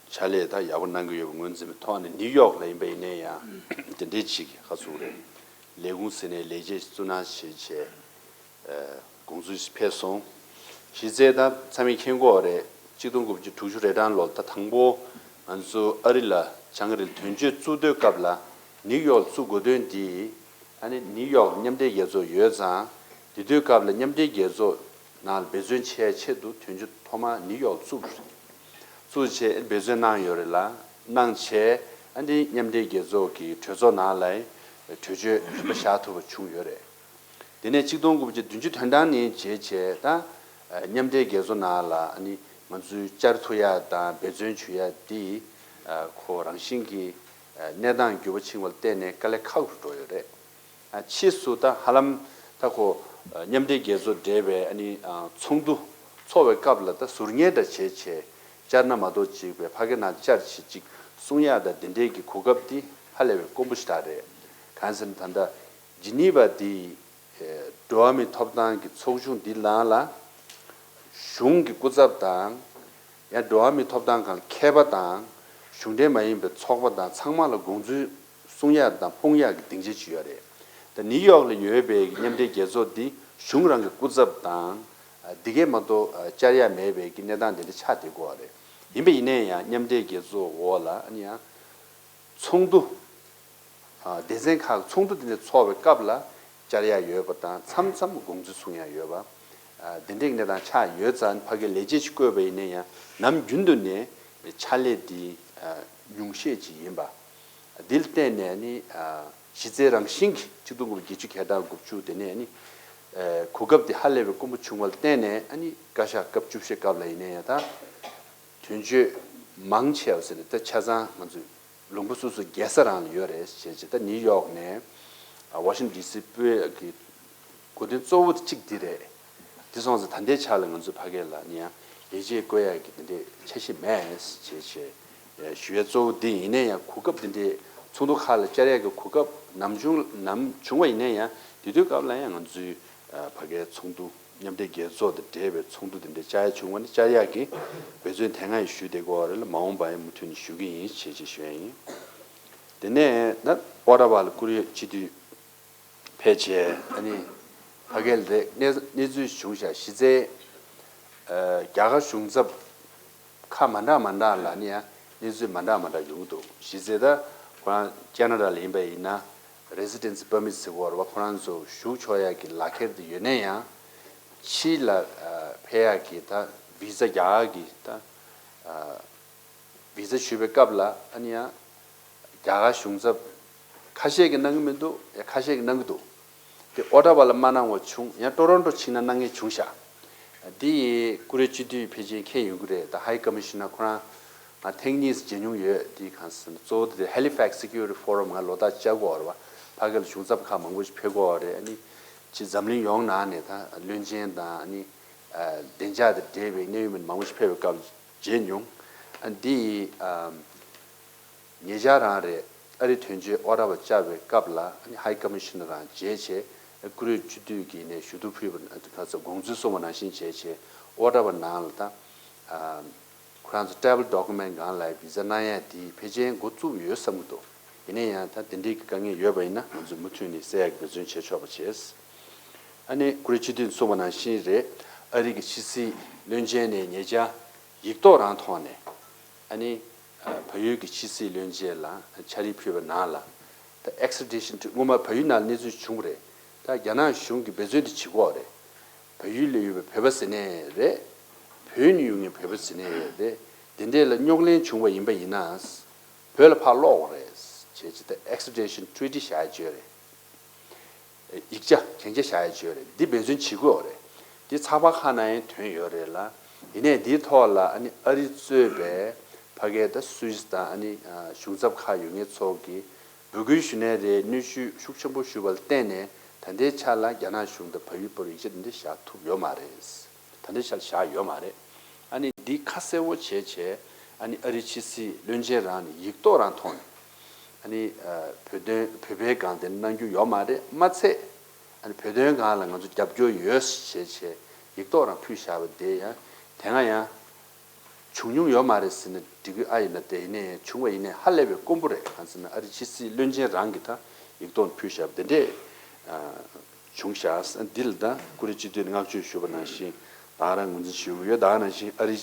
ཕྱག་ལས་ད་ཡག་པོ་གནང་གི་ཡོད་པ་ངོས་འཛིན་པའི་ཐོག་ནས། ནིའུ་ཡོག་ལ་ཡིན་པ་ཡིན་ན་ཡང་དེ་འདྲའི་ཅིག་ཧ་སུ་རེད། ལས་ཁུངས་ཟེར་ནས་ལས་བྱེད་བཙུགས་གནང་བྱས་བྱས། ཨ། དགོངས་ཚུལ་ཕེབས་སོང་། གཞི་རྩའི་ད་ཚང་མས་མཁྱེན་གྱི་ཡོད་རེད། གཅིག་སྟོང་དགུ་བརྒྱ་དྲུག་ཅུ་རེ་གྲངས་ལོ་ད་དང་པོ་ང་ཚོ་ཨ་རི་ལ་བྱང་ཨ་རི་ལ་དོན་གཅོད་བཙུགས་དུས་སྐབས་ལ་ནིའུ་ཡོག་བཙུགས་དགོས་དོན་འདི། ཨ་ནི་ནིའུ་ཡོག་མཉམ་འབྲེལ་རྒྱལ་ཚོགས་ཡོད་ཙང་། དེ་དུས་སྐབས་ལ་མཉམ་འབྲེལ་རྒྱལ་ཚོགས་ནང་ལ་འབད་བརྩོན་བྱེད་ཆེད་དུ་དོན་གཅོད་ཐོག་མ་ནིའུ་ཡོག་བཙུགས། བཙུགས་བྱས་འབད་བརྩོན་གནང་ཡོད་རེད་ལ། གནང་བྱས་ཨ་ནི་མཉམ་འབྲེལ་རྒྱལ་ཚོགས་ཀྱི་གྲོས་ཚོགས་ནང་ལ་གྲོས་ཆོད་རིམ་པ་བཞག་ཐུབ་པ་བྱུང་ཡོད་རེད། དེ་ནས་གཅིག་སྟོང་དགུ་བརྒྱ་བདུན་ཅུ་དོན་གྲངས་ནས་བྱས་བྱས་ད། ཨ། མཉམ་འབྲེལ་རྒྱལ་ཚོགས་ནང་ལ་ཨ་ནི་ང་ཚོའི་བཅར་ཐུབ་ཡ་དང་འབད་བརྩོན་བྱེད་ཡ་འདི། ཨ། ཁོ་རང་བཞིན་གྱིས། ཨ། གནས་སྟངས་འགྱུར་བ་ཕྱིན་པ་ལ་བརྟེན་ནས་དཀའ་ལས་ཁག་པོ་འགྲོ་ཡོད་རེད། ཨ། ཕྱིས་སུ་ད་ཧ་ལམ་ད་ཁོ། ཨ། མཉམ་འབྲེལ་རྒྱལ་ཚོགས་འབྲེལ་བའི་ཨ་ནི། ཨ། ཚོགས་འདུ་ཚོགས་པའི་སྐབས་ལ་ད་ཟུར་ཉན་འདྲ་བྱས་བྱས། བཅར་ན་མ་གཏོགས་ཅིག་པའི་ཕ་གི་ནང་བཅར་བྱས་ཅིག་གསུང་ཡ་དང་དེ་འདྲའི་གི་གོ་སྐབས་འདི་ཧ་ལས་པའི་དཀོན་པོ་ཞིག་རེད། གང་ཟེར་ན་ད་ལྟ་ཇི་ནི་ཝ་འདི། ཨེ། འགྲོ་བ་མིའི་ཐོབ་ཐང་གི་ཚོགས་ཆུང་འདི་ནང་ལ་གཞུང་གི་སྐུ་ཚབ་དང་། ཡང་འགྲོ་བ་མིའི་ཐོབ་ཐང་སྒང་མཁས་པ་དང་། གཞུང་འབྲེལ་མ་ཡིན་པའི་ཚོགས་པ་དང་ཚང་མ་ལ་དགོངས་ཚུལ་གསུང་ཡག་དང་ཕོངས་ཡག་གི་སྡིངས་ཆ་ཅིག་ཡོད་རེད། ད་ནིའུ་ཡོག་ལ་ཡོད་པའི་མཉམ་འབྲེལ་རྒྱལ་ཚོགས་འདི་གཞུང་རང་གི་སྐུ་ཚབ་དང་། ཨ། འདི་གས་མ་གཏོགས། ཨ། བཅར་ཡག་མེད་པའི་གི་གནས་སྟངས་དེ་འདྲ་ཆགས་བསྡད་ཀྱི་ཡོད་རེད། ཡིན་པ་ཡིན་ནའི་ཡང་མཉམ་འབྲེལ་རྒྱལ་ཚོགས་འོག་ལ་ཨ་ནི་ཡང་ཚོགས་འདུ། ཨ། སྡེ་ཚན་ཁག་ཚོགས་འདུ་དེ་འདྲ་ཚོགས་པའི་སྐབས་ལ་བཅར་ཡག་ཡོད་པ་དང་། མཚམས་མཚམས་དགོངས་ཚུལ་གསུང་ཡག་ཡོད་པ། ཨ། དེ་འདྲའི་གནས་སྟངས་ཆགས་ཡོད་ཙང་། ཕ་གིར་ལས་བྱེད་ཅིག་བསྐོས་པ་ཡིན་ན་ཡང་ནམ་རྒྱུན་དུ་ནས་ཕྱག་ལས་འདི། ཨ། ཉུང་ཤས་ཅིག་ཡིན་པ། འདི་ལ་བརྟེན་ནས་ནི། ཨ། གཞི་རྩའི་རང་བཞིན་གྱི་ཆིག་སྟོང་དགུ་བརྒྱ་བརྒྱད་ཅུ་གྱ་གྲངས་དགུ་བཅུ་དེ་ནས་ནི། ཨ། གོ་སྐབས་འདི་ཧ་ལས་པའི་དཀོན་པོ་བྱུང་བ་ལ་བརྟེན་ནས། ཨ་ནི་བཀའ་ཤག་སྐབས་བཅུ་བཞི་སྐབས་ལ་ཡིན་ན་ཡང་ད། དོན་གཅོད་མང་ཆེ་བ་ཟེར་ནས་ད་ཆ་ཚང་ང་ཚོའི་ལུང་པ་སོ་སོའི་རྒྱལ་ས་རང་ལ་ཡོད་རེད་བྱས་བྱས། ད་ནིའུ་ཡོག་ནས། ཨ། ཝ་ཤིང་ཊོན་ཌི་སི་སྤོས་ཀྱི་གོ་དོན་གཙོ་བོ་དེ་གཅིག་འདི་རེད། འདི་སོང་ཙང་ད་ལྟའི་ཆ་ལ་ང་ཚོ་ཕ་གི་ལ་ནི་ཡང་ལས་བྱེད་བསྐོ་ཡག་གི་དེ་འདྲའི་འཆར་གཞི་མེད་བྱས་བྱས། ཨ། ཞུ་ཡ་གཙོ་བོ་འདི་ཡིན་ན་ཡང་། གོ་སྐབས་འདི་འདྲའི་ཚོགས་འདུ་ཁག་ལ་བཅར་ཡག་གི་གོ་སྐབས་ནམ་བྱུང་ནམ་བྱུང་བ་ཡིན་ན་ཡང་། དེ་དུས་སྐབས་ལ་ཡང་ང་ཚོའི། ཨ། ཕ་གིའི་ཚོགས་འདུ། མཉམ་འབྲེལ་རྒྱལ་ཚོགས་དང་འབྲེལ་བའི་ཚོགས་འདུ་དེ་འདྲ་བཅར་ཡ་བྱུང་བ་ནི། བཅར་ཡག་གི་འབད་བརྩོན་དེ་སྔ་ཡང་ཞུས་བསྡད་ཀྱི་ཡོད་རེད་ལ། མ་འོངས་པ་ཡང་མུ་མཐུད་ནས་ཞུ་གི་ཡིན་བྱས་བྱས་ཞུ་ཡ་ཡིན། དེ་ནས་ད་ཨོ་ཊ་ཝ་ལ་ཀུ་རེ་སྤྱི་འཐུས་ཕེབས་བྱས། ཨ་ནི་ཕ་གིར་ལ་གནས་གནས་ཚུལ་བྱུང་ཤག་གཞི་རྩའི། ཨ། རྒྱ་གར་གཞུང་ཚབ་ཁག་མ་འདྲ་མ་འདྲ་ལ་ནི་ཡང་གནས་ཚུལ་མ་འདྲ་མ་འདྲ་ཡོང་གི་འདུག། གཞི་རྩའི་ད་ཁོ་རང་ཁེ་ན་ཌ་ལ་ཡིན་པ་ཡིན་ན། Residency Permit་ཟེར་གྱི་ཡོད་རེད་པ། ཁོ་རང་ཚོ་བཞུགས་ཆོག་ཡག་གི་ལག་ཁྱེར་དེ་ཡོད་ན་ཡང་། ཕྱི་ལ། ཨ། ཕེབས་ཡག་གི་ད་བི་ཟ། རྒྱ་གར་གྱི་ད། ཨ། བི་ཟ་ཞུ་བའི་སྐབས་ལ་ཨ་ནི་ཡང་རྒྱ་གར་གཞུང་ཚབ་ཁ་ཤས་ཀྱིས་གནང་གི་མི་འདུག། ཡང་ཁ་ཤས་ཀྱིས་གནང་གི་འདུག། དེ་ཨོ་ཊ་ཝ་ལ་མ་གནང་བ་བྱུང་། ཡང་ཊོ་རོན་ཊོ་ཕྱིན་ན་གནང་མཁན་བྱུང་ཤག། འདི་ཡི་ཀུ་རེ་སྤྱི་འཐུས་ཕལ་ཆེར་མཁྱེན་ཡོང་གི་རེད། ད་High Commissioner་ཁོ་རང་ང་ཐེངས་གཉིས་མཇལ་མྱོང་ཡོད། དེ་གང་ཟེར་ན་གཙོ་བོ་དེ་Halifax Security Forum་ང་ལོ་ལྟར་བཅར་གྱི་ཡོད་རེད་པ། ཕ་གི་ལ་གཞུང་ཚབ་ཁག་མང་པོ་ཞིག་ཕེབས་ཀྱི་ཡོད་རེད། ཨ་ནི་ཅིག་འཛམ་གླིང་ཡོངས་ནང་ནས་ད་བློན་ཆེན་དང་། ཨ་ནི་ཨ། བདེ་འཇགས་དང་འབྲེལ་བའི་གནད་ཡོད་མི་མང་པོ་ཞིག་ཕེབས་པའི་སྐབས་མཇལ་མྱོང་། ཨ། འདི་ཡི། ཨ། ཉེ་ཆར་རང་རེད། ཨ་རི་དོན་གཅོད་ཨོ་ཊ་ཝ་བཅར་བའི་སྐབས་ལ། ཨ་ནི་High Commissioner་རང་མཇལ་བྱས། ཨ། ཀུ་རེ་སྤྱི་འཐུས་ཀྱིས་ནས་ཞུ་གཏུག་ཕུལ་བ། ཨ། ག་ཚོད་དགོངས་ཚུལ་གསུངས་པ་ནང་བཞིན་བྱས་བྱས། ཨོ་ཊ་ཝ་ནང་ལ་ད། ཨ། ཁོ་རང་ཚོ་travel document་སྒང་ལ་བི་ཟ་གནང་ཡ་དེ་ཕལ་ཆེར་འགོ་བཙུགས་ཡོད་བསམ་གྱི་འདུག་ཡིན་ན་ཡང་ད་དེ་འདྲའི་དཀའ་ངལ་ཡོད་པ་ཡིན་ན་ང་ཚོས་མུ་མཐུད་ནས་སེལ་ཡག་གི་འབད་བརྩོན་བྱེད་ཆོག་པ་བྱས། ཨ་ནི་ཀུ་རེ་སྤྱི་འཐུས་གསུངས་པ་ནང་བཞིན་རེད། ཨ་རི་གི་ཕྱི་སྲིད་བློན་ཆེན་ནས་ཉེ་ཆར་ཡིག་ཐོག་རང་ཐོག་ནས་ཨ་ནི་བལ་ཡུལ་གྱི་ཕྱི་སྲིད་བློན་ཆེན་ལ་ཕྱག་བྲིས་ཕུལ་བའི་ནང་ལ་ད་extradition་སྔོན་མ་བལ་ཡུལ་ནང་གནས་ཚུལ་བྱུང་བ་རེད། ད་རྒྱ་ནག་གཞུང་གིས་འབད་བརྩོན་དེ་བྱེད་ཀྱི་ཡོད་རེད། བལ་ཡུལ་ལ་ཡོད་པའི་བོད་པ་ཟེར་ནའི་རེད། བོད་ནས་ཡོང་མཁན་བོད་པ་ཟེར་ནའི་རེད། དེ་འདྲས་ལ་རྙོག་གླེང་བྱུང་བ་ཡིན་པ་ཡིན་ན། བོད་ལ་ཕར་སློག་དགོས་རེད། བྱས་ཙང་ད་extradition treaty་བཞག་ཡ་བྱས་ཡོད་རེད། ཡིག་ཆ་གན་རྒྱ་བཞག་ཡ་བྱས་ཡོད་རེད། འདི་འབད་བརྩོན་བྱེད་དགོས་ཡོད་རེད། འདི་ཚགས་པར་ཁག་ནང་ཡང་ཐོན་ཡོད་རེད་ལ། ཡིན་ནའི་འདིའི་ཐོག་ལ་ཨ་ནི་ཨ་རི་གཙོས་པའི་ཕ་གའི་ད་སུད་སི་དང་ཨ་ནི་གཞུང་ཚབ་ཁག་ཡོད་མཁན་ཚོ་གིས་འབོད་སྐུལ་ཞུ་ནའི་རེད། གནོན་ཤུགས་ཤུགས་ཆེན་པོ་ཞུ་བ་ལ་བརྟེན་ནས་ད་ལྟའི་ཆ་ལ་རྒྱ་ནག་གཞུང་དང་བལ་ཡུལ་བར་ཡིག་ཆ་འདི་འདྲ་བཞག་ཐུབ་ཡོད་མ་རེད། ད་ལྟའི་ཆར་བཞག་ཡོད་མ་རེད། ཨ་ནི་འདི་ཁ་གསལ་བོ་བྱས་བྱས་ཨ་ནི་ཨ་རིའི་ཕྱི་སྲིད་བློན་ཆེན་རང་ནས་ཡིག་ཐོག་རང་ཐོག་ནས་ཨ་ནི་བོད་དོན་བོད་པའི་སྒང་དེ་གནང་རྒྱུ་ཡོད་མ་རེད། མ་ཚད་ཨ་ནི་བོད་དོན་སྒང་ལ་ང་ཚོ་རྒྱབ་སྐྱོར་ཡོད་ཞེས་བྱས་ཡིག་ཐོག་རང་ཕུལ་བཞག་པ་དེ་ཡང་དེ་སྔ་ཡང་བྱུང་མྱོང་ཡོད་མ་རེད་ཟེར་ན་འགྲིག་གི་ཨ་ཡིན་ན། དེ་ཡིན་ནའི་བྱུང་བ་ཡིན་ནའི་ཧ་ལས་པའི་དཀོན་པོ་རེད། གང་ཟེར་ན་ཨ་རིའི་ཕྱི་སྲིད་བློན་ཆེན་རང་གིས་ད་ཡིག་ཐོག་ཕུལ་བཞག་པ་དེ་འདྲས་བྱུང་བཞག་འདི་ལ་ད་ཀུ་རེ་སྤྱི་འཐུས་ནས་བསྔགས་བརྗོད་ཞུ་བ་ནང་བཞིན་ད་ག་རང་ངོས་འཛིན་ཞུ་གི་ཡོད། ད་ག་ནང་བཞིན་ཨ་རིའི་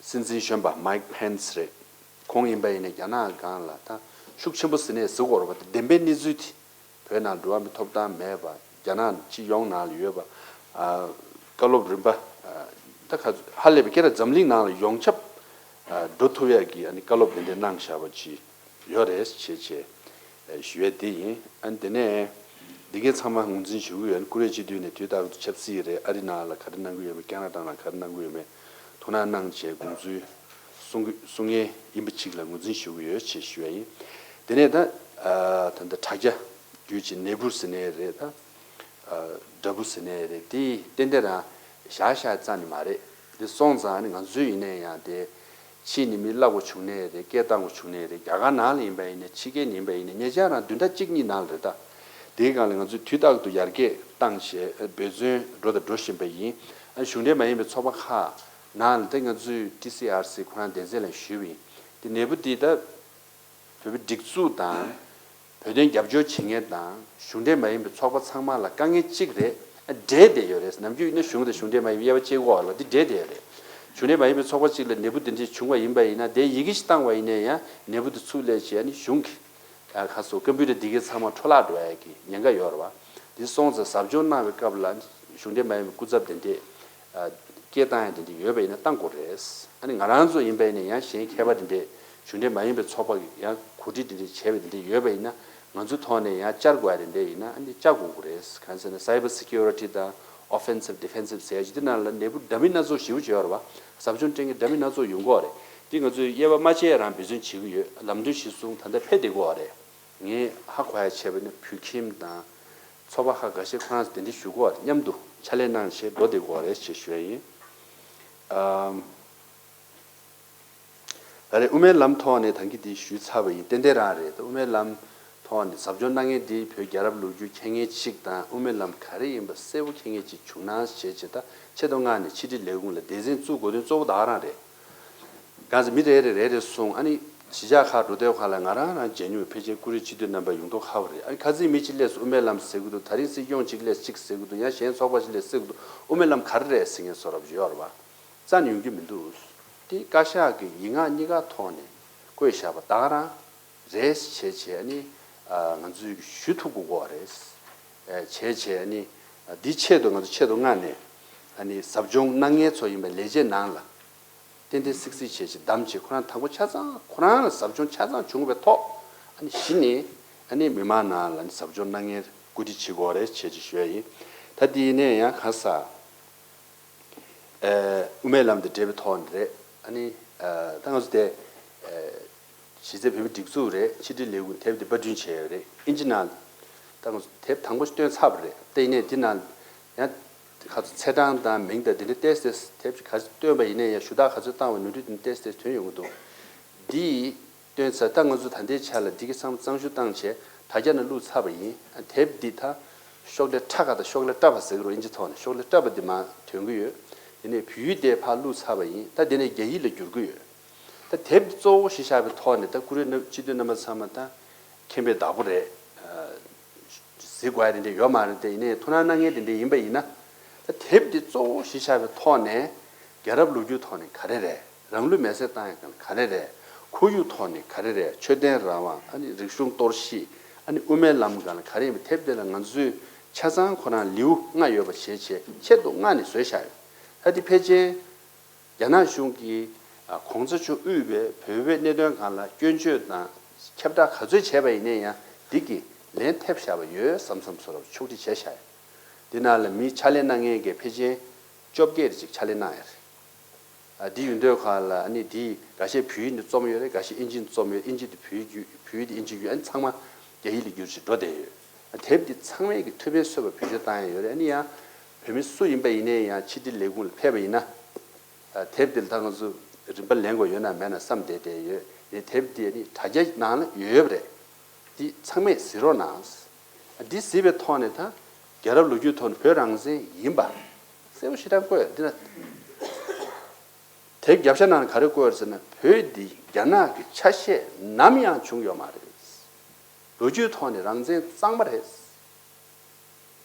སྲིད་འཛིན་གཞོན་པ་མའིག་ཕེན་སི་རེད། ཁོང་ཡིན་པ་ཡིན་ནའི་རྒྱ་ནག་སྒང་ལ་ད་ཤུགས་ཆེན་པོ་ཟེར་ནས་ཟེར་དགོས་རེད་པ། ད་བདེན་པའི་གནས་ཚུལ་དེ་བོད་ནང་འགྲོ་བ་མིའི་ཐོབ་ཐང་མེད་པ། རྒྱ་ནག་སྤྱི་ཡོངས་ནང་ལ་ཡོད་པ། ཨ་བཀའ་སློབ་རིམ་པ་ཨ་ད་ག་ཧ་ལས་པའི་སྐད་གྲགས་འཛམ་གླིང་ནང་ལ་ཡོངས་ཁྱབ་ཨ་འགྲོ་ཐུབ་ཡག་གི་ཨ་ནི་བཀའ་སློབ་དེ་འདྲ་གནང་བཞག་པ་ཅིག་ཡོད་རེད་བྱས་བྱས་ཞུ་ཡས་དེ་ཡིན། ཨ་ནི་དེ་ནས་འདི་གའི་ཚང་མ་ངོས་འཛིན་ཞུ་གི་ཡོད། ཀུ་རེ་སྤྱི་འཐུས་ནས་དུས་རྟག་ཏུ་ཆབ་སྲིད་རེད། ཨ་རི་ནང་ལ་ག་རེ་གནང་གི་ཡོད་མེད། ཁ་ན་ཌ་ནང་ག་རེ་གནང་གི་ཡོད་མེད། ཐུགས་སྣང་གནང་བྱས་དགོངས་ཚུལ་གསུང་གི་གསུང་མཁན་ཡིན་པ་ཅིག་ལ་ངོས་འཛིན་ཞུ་གི་ཡོད་ཅེས་ཞུ་ཡ་ཡིན། དེ་ནས་ད་ཨ་ད་ལྟ་དྲ་རྒྱ་བརྒྱུད་ཅིག་ནད་འབུ་ཟེར་ནའི་རེད། ད་ཨ་འདྲ་འབུ་ཟེར་ནའི་རེད། དེ་ཏན་ཏན་རང་བཞག་བཞག་རྩ་ནས་མ་རེད། དེ་སོང་ཙང་ནི་ང་ཚོས་ཡིན་ནའི་ཡང་དེ་ཕྱིས་ནས་མི་བརླག་པ་བྱུང་ནའི་རེད། སྐད་བཏང་པ་བྱུང་ནའི་རེད། རྒྱ་གར་ནང་ལ་ཡིན་པ་ཡིན་ནའི་ཕྱི་རྒྱལ་ནས་ཡིན་པ་ཡིན་ནའི་ཉེ་ཆར་རང་བདུན་ཕྲག་གཅིག་གཉིས་ནང་ལ་རེད། ད་དེའི་སྒང་ལ་ང་ཚོས་དུས་རྟག་ཏུ་ཡར་རྒྱས་བཏང་བྱས་འབད་བརྩོན་འགྲོ་དང་འགྲོ་བཞིན་པ་ཡིན། ཨ་གཞུང་འབྲེལ་མ་ཡིན་པའི་ཚོགས་པ་ཁག་ནང་ལ་དེ་ང་ཚོས་ཊི་སི་ཨར་སི་ཁོ་རང་སྡེ་ཚན་ལ་ཞུས་པ་ཡིན། དེ་ནད་འབུ་འདི་ད་བོད་པའི་སྒྲིག་འཛུགས་དང་། བོད་དོན་རྒྱབ་སྐྱོར་བྱེད་མཁན་དང་གཞུང་འབྲེལ་མ་ཡིན་པའི་ཚོགས་པ་ཚང་མ་ལ་དཀའ་ངལ་གཅིག་རེད། འབྲེལ་བསྡད་ཡོད་རེད། ནམ་རྒྱུན་ཡིན་ན་གཞུང་དང་གཞུང་འབྲེལ་མ་ཡིན་པའི་དབྱེ་བ་ཕྱེ་གི་ཡོད་རེད་པ། འདི་འབྲེལ་བསྡད་ཡོད་རེད། གཞུང་འབྲེལ་མ་ཡིན་པའི་ཚོགས་པ་གཅིག་ལ་ནད་འབུ་འདི་འདྲས་བྱུང་བ་ཡིན་པ་ཡིན་ན། དེ་ཡི་གེ་ཞིག་བཏང་བ་ཡིན་ན་ཡང་ནད་འབུ་འདི་ཚུར་སླེབས་བྱས་ནི་གཞུང་གི་ཁ་སོ་ཀམ་པུ་ཊར་འདི་གའི་ཚང་མ་འཕྲོ་བརླག་འགྲོ་ཡ་གི་ཉེན་ཁ་ཡོད་རེད་པ། འདི་སོང་ཙང་ཟབ་སྦྱོང་གནང་བའི་སྐབས་ལ་གཞུང་འབྲེལ་མ་ཡིན་པའི་སྐུ་ཚབ་དེ་འདྲས་སྐད་བཏང་ཡ་དེ་འདྲས་ཡོད་པ་ཡིན་ན་བཏང་དགོས་རེད། ཨ་ནི་ང་རང་ཚོ་ཡིན་པ་ཡིན་ན་ཡང་གཞན་མཁས་པ་དེ་འདྲས་གཞུང་འབྲེལ་མ་ཡིན་པའི་ཚོགས་པ་གི་ཡང་གོ་སྒྲིག་དེ་འདྲས་བྱས་པ་དེ་འདྲས་ཡོད་པ་ཡིན་ན་ང་ཚོའི་ཐོག་ནས་ཡང་བཅར་དགོས་ཡ་དེ་འདྲས་ཡིན་ན་ཨ་ནི་བཅར་དགོས་ཀྱི་རེད། གང་ཟེར་ན་cyber security་དང་offensive defensive་ཟེར་ཡ་ཅིག་དེ་ནང་ལ་ནད་འབུ་འདྲ་མིན་སྣ་ཚོགས་ཞེ་པོ་ཅིག་ཡོད་རེད་པ། ཟབ་སྦྱོང་སྤྲད་མཁན་འདྲ་མིན་སྣ་ཚོགས་ཡོང་གི་ཡོད་རེད། དེ་ང་ཚོས་དབྱེ་བ་མ་ཕྱེ་ཡ་རང་འབད་བརྩོན་བྱེད་ཀྱི་ཡོད། ལམ་སྟོན་གཞིར་བཟུང་ད་ལྟ་ཕེབས་བསྡད་ཀྱི་ཡོད་རེད། ངས་ཧ་གོ་ཡ་བྱས་པ་ནི་བོད་ཁྱིམ་དང་ཚོགས་པ་ཁག་འགའ་ཤས་ཁོ་རང་ཚོ་དེ་འདྲ་ཞུ་གི་ཡོད་རེད། མཉམ་དུ་ཕྱག་ལས་གནང་བྱས་འགྲོ་བསྡད་ཀྱི་ཡོད་རེད་ཅེས་ཞུ་ཡ་ཡིན། ཨམ། ད་རེས་དབུ་མའི་ལམ་ཐོག་ནས་ད་གིན་འདི་ཞུས་ཚར་བ་ཡིན། ཏན་ཏན་རང་རེད། ད་དབུ་མའི་ལམ་ཐོག་ནས་ཟབ་སྦྱོང་གནང་མཁན་འདི་བོད་རྒྱལ་རབས་ལོ་རྒྱུས་མཁྱེན་མཁན་གཅིག་དང་དབུ་མའི་ལམ་ག་རེ་ཡིན་པ་གསལ་པོ་མཁྱེན་མཁན་གཅིག་བྱུང་ན་ཞེས་བྱས། ད་ཆེད་དུ་མངགས་ནས་ཕྱི་དྲིལ་ལས་ཁུངས་ལ་སྡེ་ཚན་བཙུགས་དགོས་དོན་གཙོ་བོ་ད་ག་རང་རེད། གང་ཟེར་མི་རེ་རེ་རེ་རེ་གསུངས། ཨ་ནི་གཞིས་ཆགས་ཁག་འགྲོ་དུས་ཁག་ལ་ང་རང་རང་མཇལ་མྱོང་ཕལ་ཆེར་ཀུ་རེ་སྤྱི་འཐུས་རྣམ་པ་ཡོང་མདོག་ཁ་པོ་རེད། ཨ་ནི་ཁ་སང་མི་གཅིག་སླེབས་སོང་། དབུ་མའི་ལམ་ཟེར་གི་འདུག་ད་རིང་སྲིད་སྐྱོང་གཅིག་སླེབས་གཅིག་ཟེར་གི་འདུག་ཡང་གཞན་ཚོགས་པ་ཞིག་སླེབས་ཟེར་གི་འདུག་དབུ་མའི་ལམ་ག་རེ་རེད་ཟེར་མཁན་བཟོ་འདྲ་ཅིག་ཡོད་རེད་པ། རྩ་ནས་ཡོང་རྒྱུ་མི་འདུག་དེ་བཀའ་ཤག་གི་ཡིག་ངག་གཉིས་ཀ་ཐོག་ནས་བཀོད་བཞག་པ་ད་ག་རང་རེད་བྱས་བྱས་ཨ་ནི་ང་ཚོས་ཞུ་ཐུབ་དགོས་ཀྱི་ཡོད་རེད། བྱས་བྱས་ཨ་ནི་འདི་ཆེད་དུ་ང་ཚོ་ཆེད་དུ་མངགས་ནས་ཨ་ནི་ཟབ་སྦྱོང་གནང་མཁན་ཚོ་ཡིན་པའི་ལས་བྱེད་ནང་ལ་ཏན་ཏན་སིག་སིག་བྱས་བྱས་བདམས་བྱས། ཁོ་རང་དང་པོ་ཆ་ཚང་ཁོ་རང་ལ་ཟབ་སྦྱོང་ཆ་ཚང་བྱུང་བའི་ཐོག་ཨ་ནི་གཞི་ནས་ཨ་ནི་མི་མང་ནང་ལ་ཨ་ནི་ཟབ་སྦྱོང་གནང་མཁན་བཀོད་སྒྲིག་བྱེད་དགོས་རེད་བྱས་བྱས་ཞུ་ཡ་ཡིན། ད་འདི་ཡིན་ནའི་ཡང་གང་ཟག་ཨེ་དབུ་མའི་ལམ་དེ་འབྲེལ་བའི་ཐོག་ནས་རེད། ཨ་ནི་ཨ་ད་ང་ཚོ་དེ་ཨེ་གཞི་རྩའི་བོད་མིའི་སྒྲིག་འཛུགས་རེད། ཕྱི་དྲིལ་ལས་ཁུངས་དེབ་དེ་པར་སྐྲུན་བྱས་ཡོད་རེད། ཨིན་ཇི་ནང་ད་ང་ཚོ་དེབ་དང་པོ་བཏོན་ཚར་བ་རེད། དེ་ཡིན་ནའི་དེ་ནང་ཡང་ཁ་ཚོ་ཚེས་གྲངས་དང་མིང་དང་དེ་འདྲ་ཏོག་ཙམ་དེབ་ཅིག་ག་ཚོད་བཏོན་པ་ཡིན་ནའི་ཡང་ཞུ་དག་ག་ཚོད་བཏང་བ་ནོར་འཁྲུལ་དེ་ཏོག་ཙམ་ཐོན་ཡོང་གི་འདུག་འདི་བཏོན་ཚར། ད་ང་ཚོ་ད་ལྟའི་ཆ་ལ་འདི་གི་ཚང་མ་གཙང་བཤེར་བཏང་བྱས་དྲ་རྒྱ་ནང་བླུགས་ཚར་བ་ཡིན། དེབ་འདི་ད་ཤོག་ལྷེ་ཁྲ་ཁ་དང་ཤོག་ལྷེ་ཀྲ་པ་ཟེར་གི་རེད། ཨིན་ཇི་ཐོག་ནས་ཤོག་ལྷེ་ཀྲ་པ་འདི་མར་ཐོན་གི་ཡོད། དེ་ནས་བོད་ཡིག་དེ་ཕར་བླུགས་ཚར་བ་ཡིན། ད་དེ་ནས་རྒྱ་ཡིག་ལ་བསྒྱུར་གྱི་ཡོད། ད་དེབ་འདི་གཙོ་བོ་གཞི་བཞག་པའི་ཐོག་ནས་ད་ཀུ་རེ་སྤྱི་འཐུས་རྣམ་པ་ཚང་མ་ད་མཁྱེན་པའི་བདག་པོ་རེད། གཟིགས་དགོས་ཡ་དེ་འདྲ་ཡོད་མ་རེད། དེ་ཡིན་ནའི་ཐུགས་སྣང་གནང་མཁན་དེ་འདྲ་ཡིན་པ་ཡིན་ན། ད་དེབ་འདི་གཙོ་བོ་གཞི་བཞག་པའི་ཐོག་ནས་རྒྱལ་རབས་ལོ་རྒྱུས་ཐོག་ནས་ག་རེ་རེད། རང་ལུས་མེར་སྲེག་བཏང་ཡ་ག་ལ་ག་རེ་རེད། ཁོར་ཡུག་ཐོག་ནས་ག་རེ་རེད། ཆོས་དད་རང་དབང་། ཨ་ནི་རིག་གཞུང་གཏོར་བཤིག་ཨ་ནི་དབུ་མའི་ལམ་ག་ལ་ག་རེ་ཡིན་པ། དེབ་དེ་ལ་ང་ཚོས་ཆ་ཚང་ཁོ་རང་ལེའུ་ལྔ་ཡོད་པ་བྱས་བྱས་ཆེད་དུ་ལྔ་ནས་བཟོས་བཞག་ཡོད། ད་འདི་ཕལ་ཆེར་རྒྱ་ནག་གཞུང་གིས་ཨ་གོང་ས་མཆོག་དབུས་པའི་བོད་པའི་གནད་དོན་སྒང་ལ་སྐྱོན་བརྗོད་དང་ཁྱབ་བསྒྲགས་ག་ཚོད་བྱས་པ་ཡིན་ནའི་ཡང་འདི་གིས་ལན་ཐེབས་བཞག་པ་ཡོད་བསམ་བསམ་བཟོ་འདྲ་ཕྱོགས་སྒྲིག་བྱས་བཞག་ཡོད། འདི་ནང་ལ་མི་ཕྱག་ལས་གནང་མཁན་གྱི་ཕལ་ཆེར་བཅོ་བརྒྱད་ཅིག་ཕྱག་ལས་གནང་ཡོད་རེད། ཨ་འདི་ཡོད་དུས་སྒང་ལ་ཨ་ནི་འདི་འགའ་ཤས་བོད་ཡིག་ནས་རྩོམ་ཡོད་རེད། འགའ་ཤས་ཨིན་ཇི་ནས་རྩོམ་ཡོད། ཨིན་ཇི་དེ་བོད་ཡིག་བསྒྱུར། བོད་ཡིག་དེ་ཨིན་ཇི་བསྒྱུར། ཨ་ནི་ཚང་མ་རྒྱ་ཡིག་ལ་བསྒྱུར་བྱས་འགྲོ་བསྡད་ཡོད། ཨ་དེབ་འདི་ཚང་མས་ཀྱི་ཐུགས་ཕན་གསོས་པ་བེད་སྤྱོད་བཏང་ཡ་ཡོད་རེད། ཨ་ནི་ཡང་བོད་མི་སུ་ཡིན་པ་ཡིན་ནའི་ཡང་ཕྱི་དྲིལ་ལས་ཁུངས་ལ་ཕེབས་པ་ཡིན་ན། ཨ་དེབ་འདི་ལ་ད་ང་ཚོ་རིན་པ་ལེན་དགོས་ཡོད་ན་མེད་ན་བསམ་བསྡད་བསྡད་ཡོད་རེད། དེབ་འདི་ཨ་ནི་དྲ་རྒྱ་ནང་ལ་ཡོད་ཡོད་རེད། འདི་ཚང་མས་གཟིགས་རོགས་གནང་། འདི་གཟིགས་པའི་ཐོག་ནས་ད་རྒྱལ་རབས་ལོ་རྒྱུས་ཐོག་ནས་བོད་རང་བཙན་ཡིན་པ་གསལ་པོ་ཞེ་དྲག་བཀོད་ཡོད། འདི་ན་དེབ་རྒྱབ་ཤ་ནང་ལ་ག་རེ་བཀོད་ཡོད་ཟེར་ན། བོད་འདི་རྒྱ་ནག་གི་ཆ་ཤས་ནམ་ཡང་བྱུང་ཡོད་མ་རེད། ལོ་རྒྱུས་ཐོག་ནས་རང་བཙན་གཙང་མ་རེད།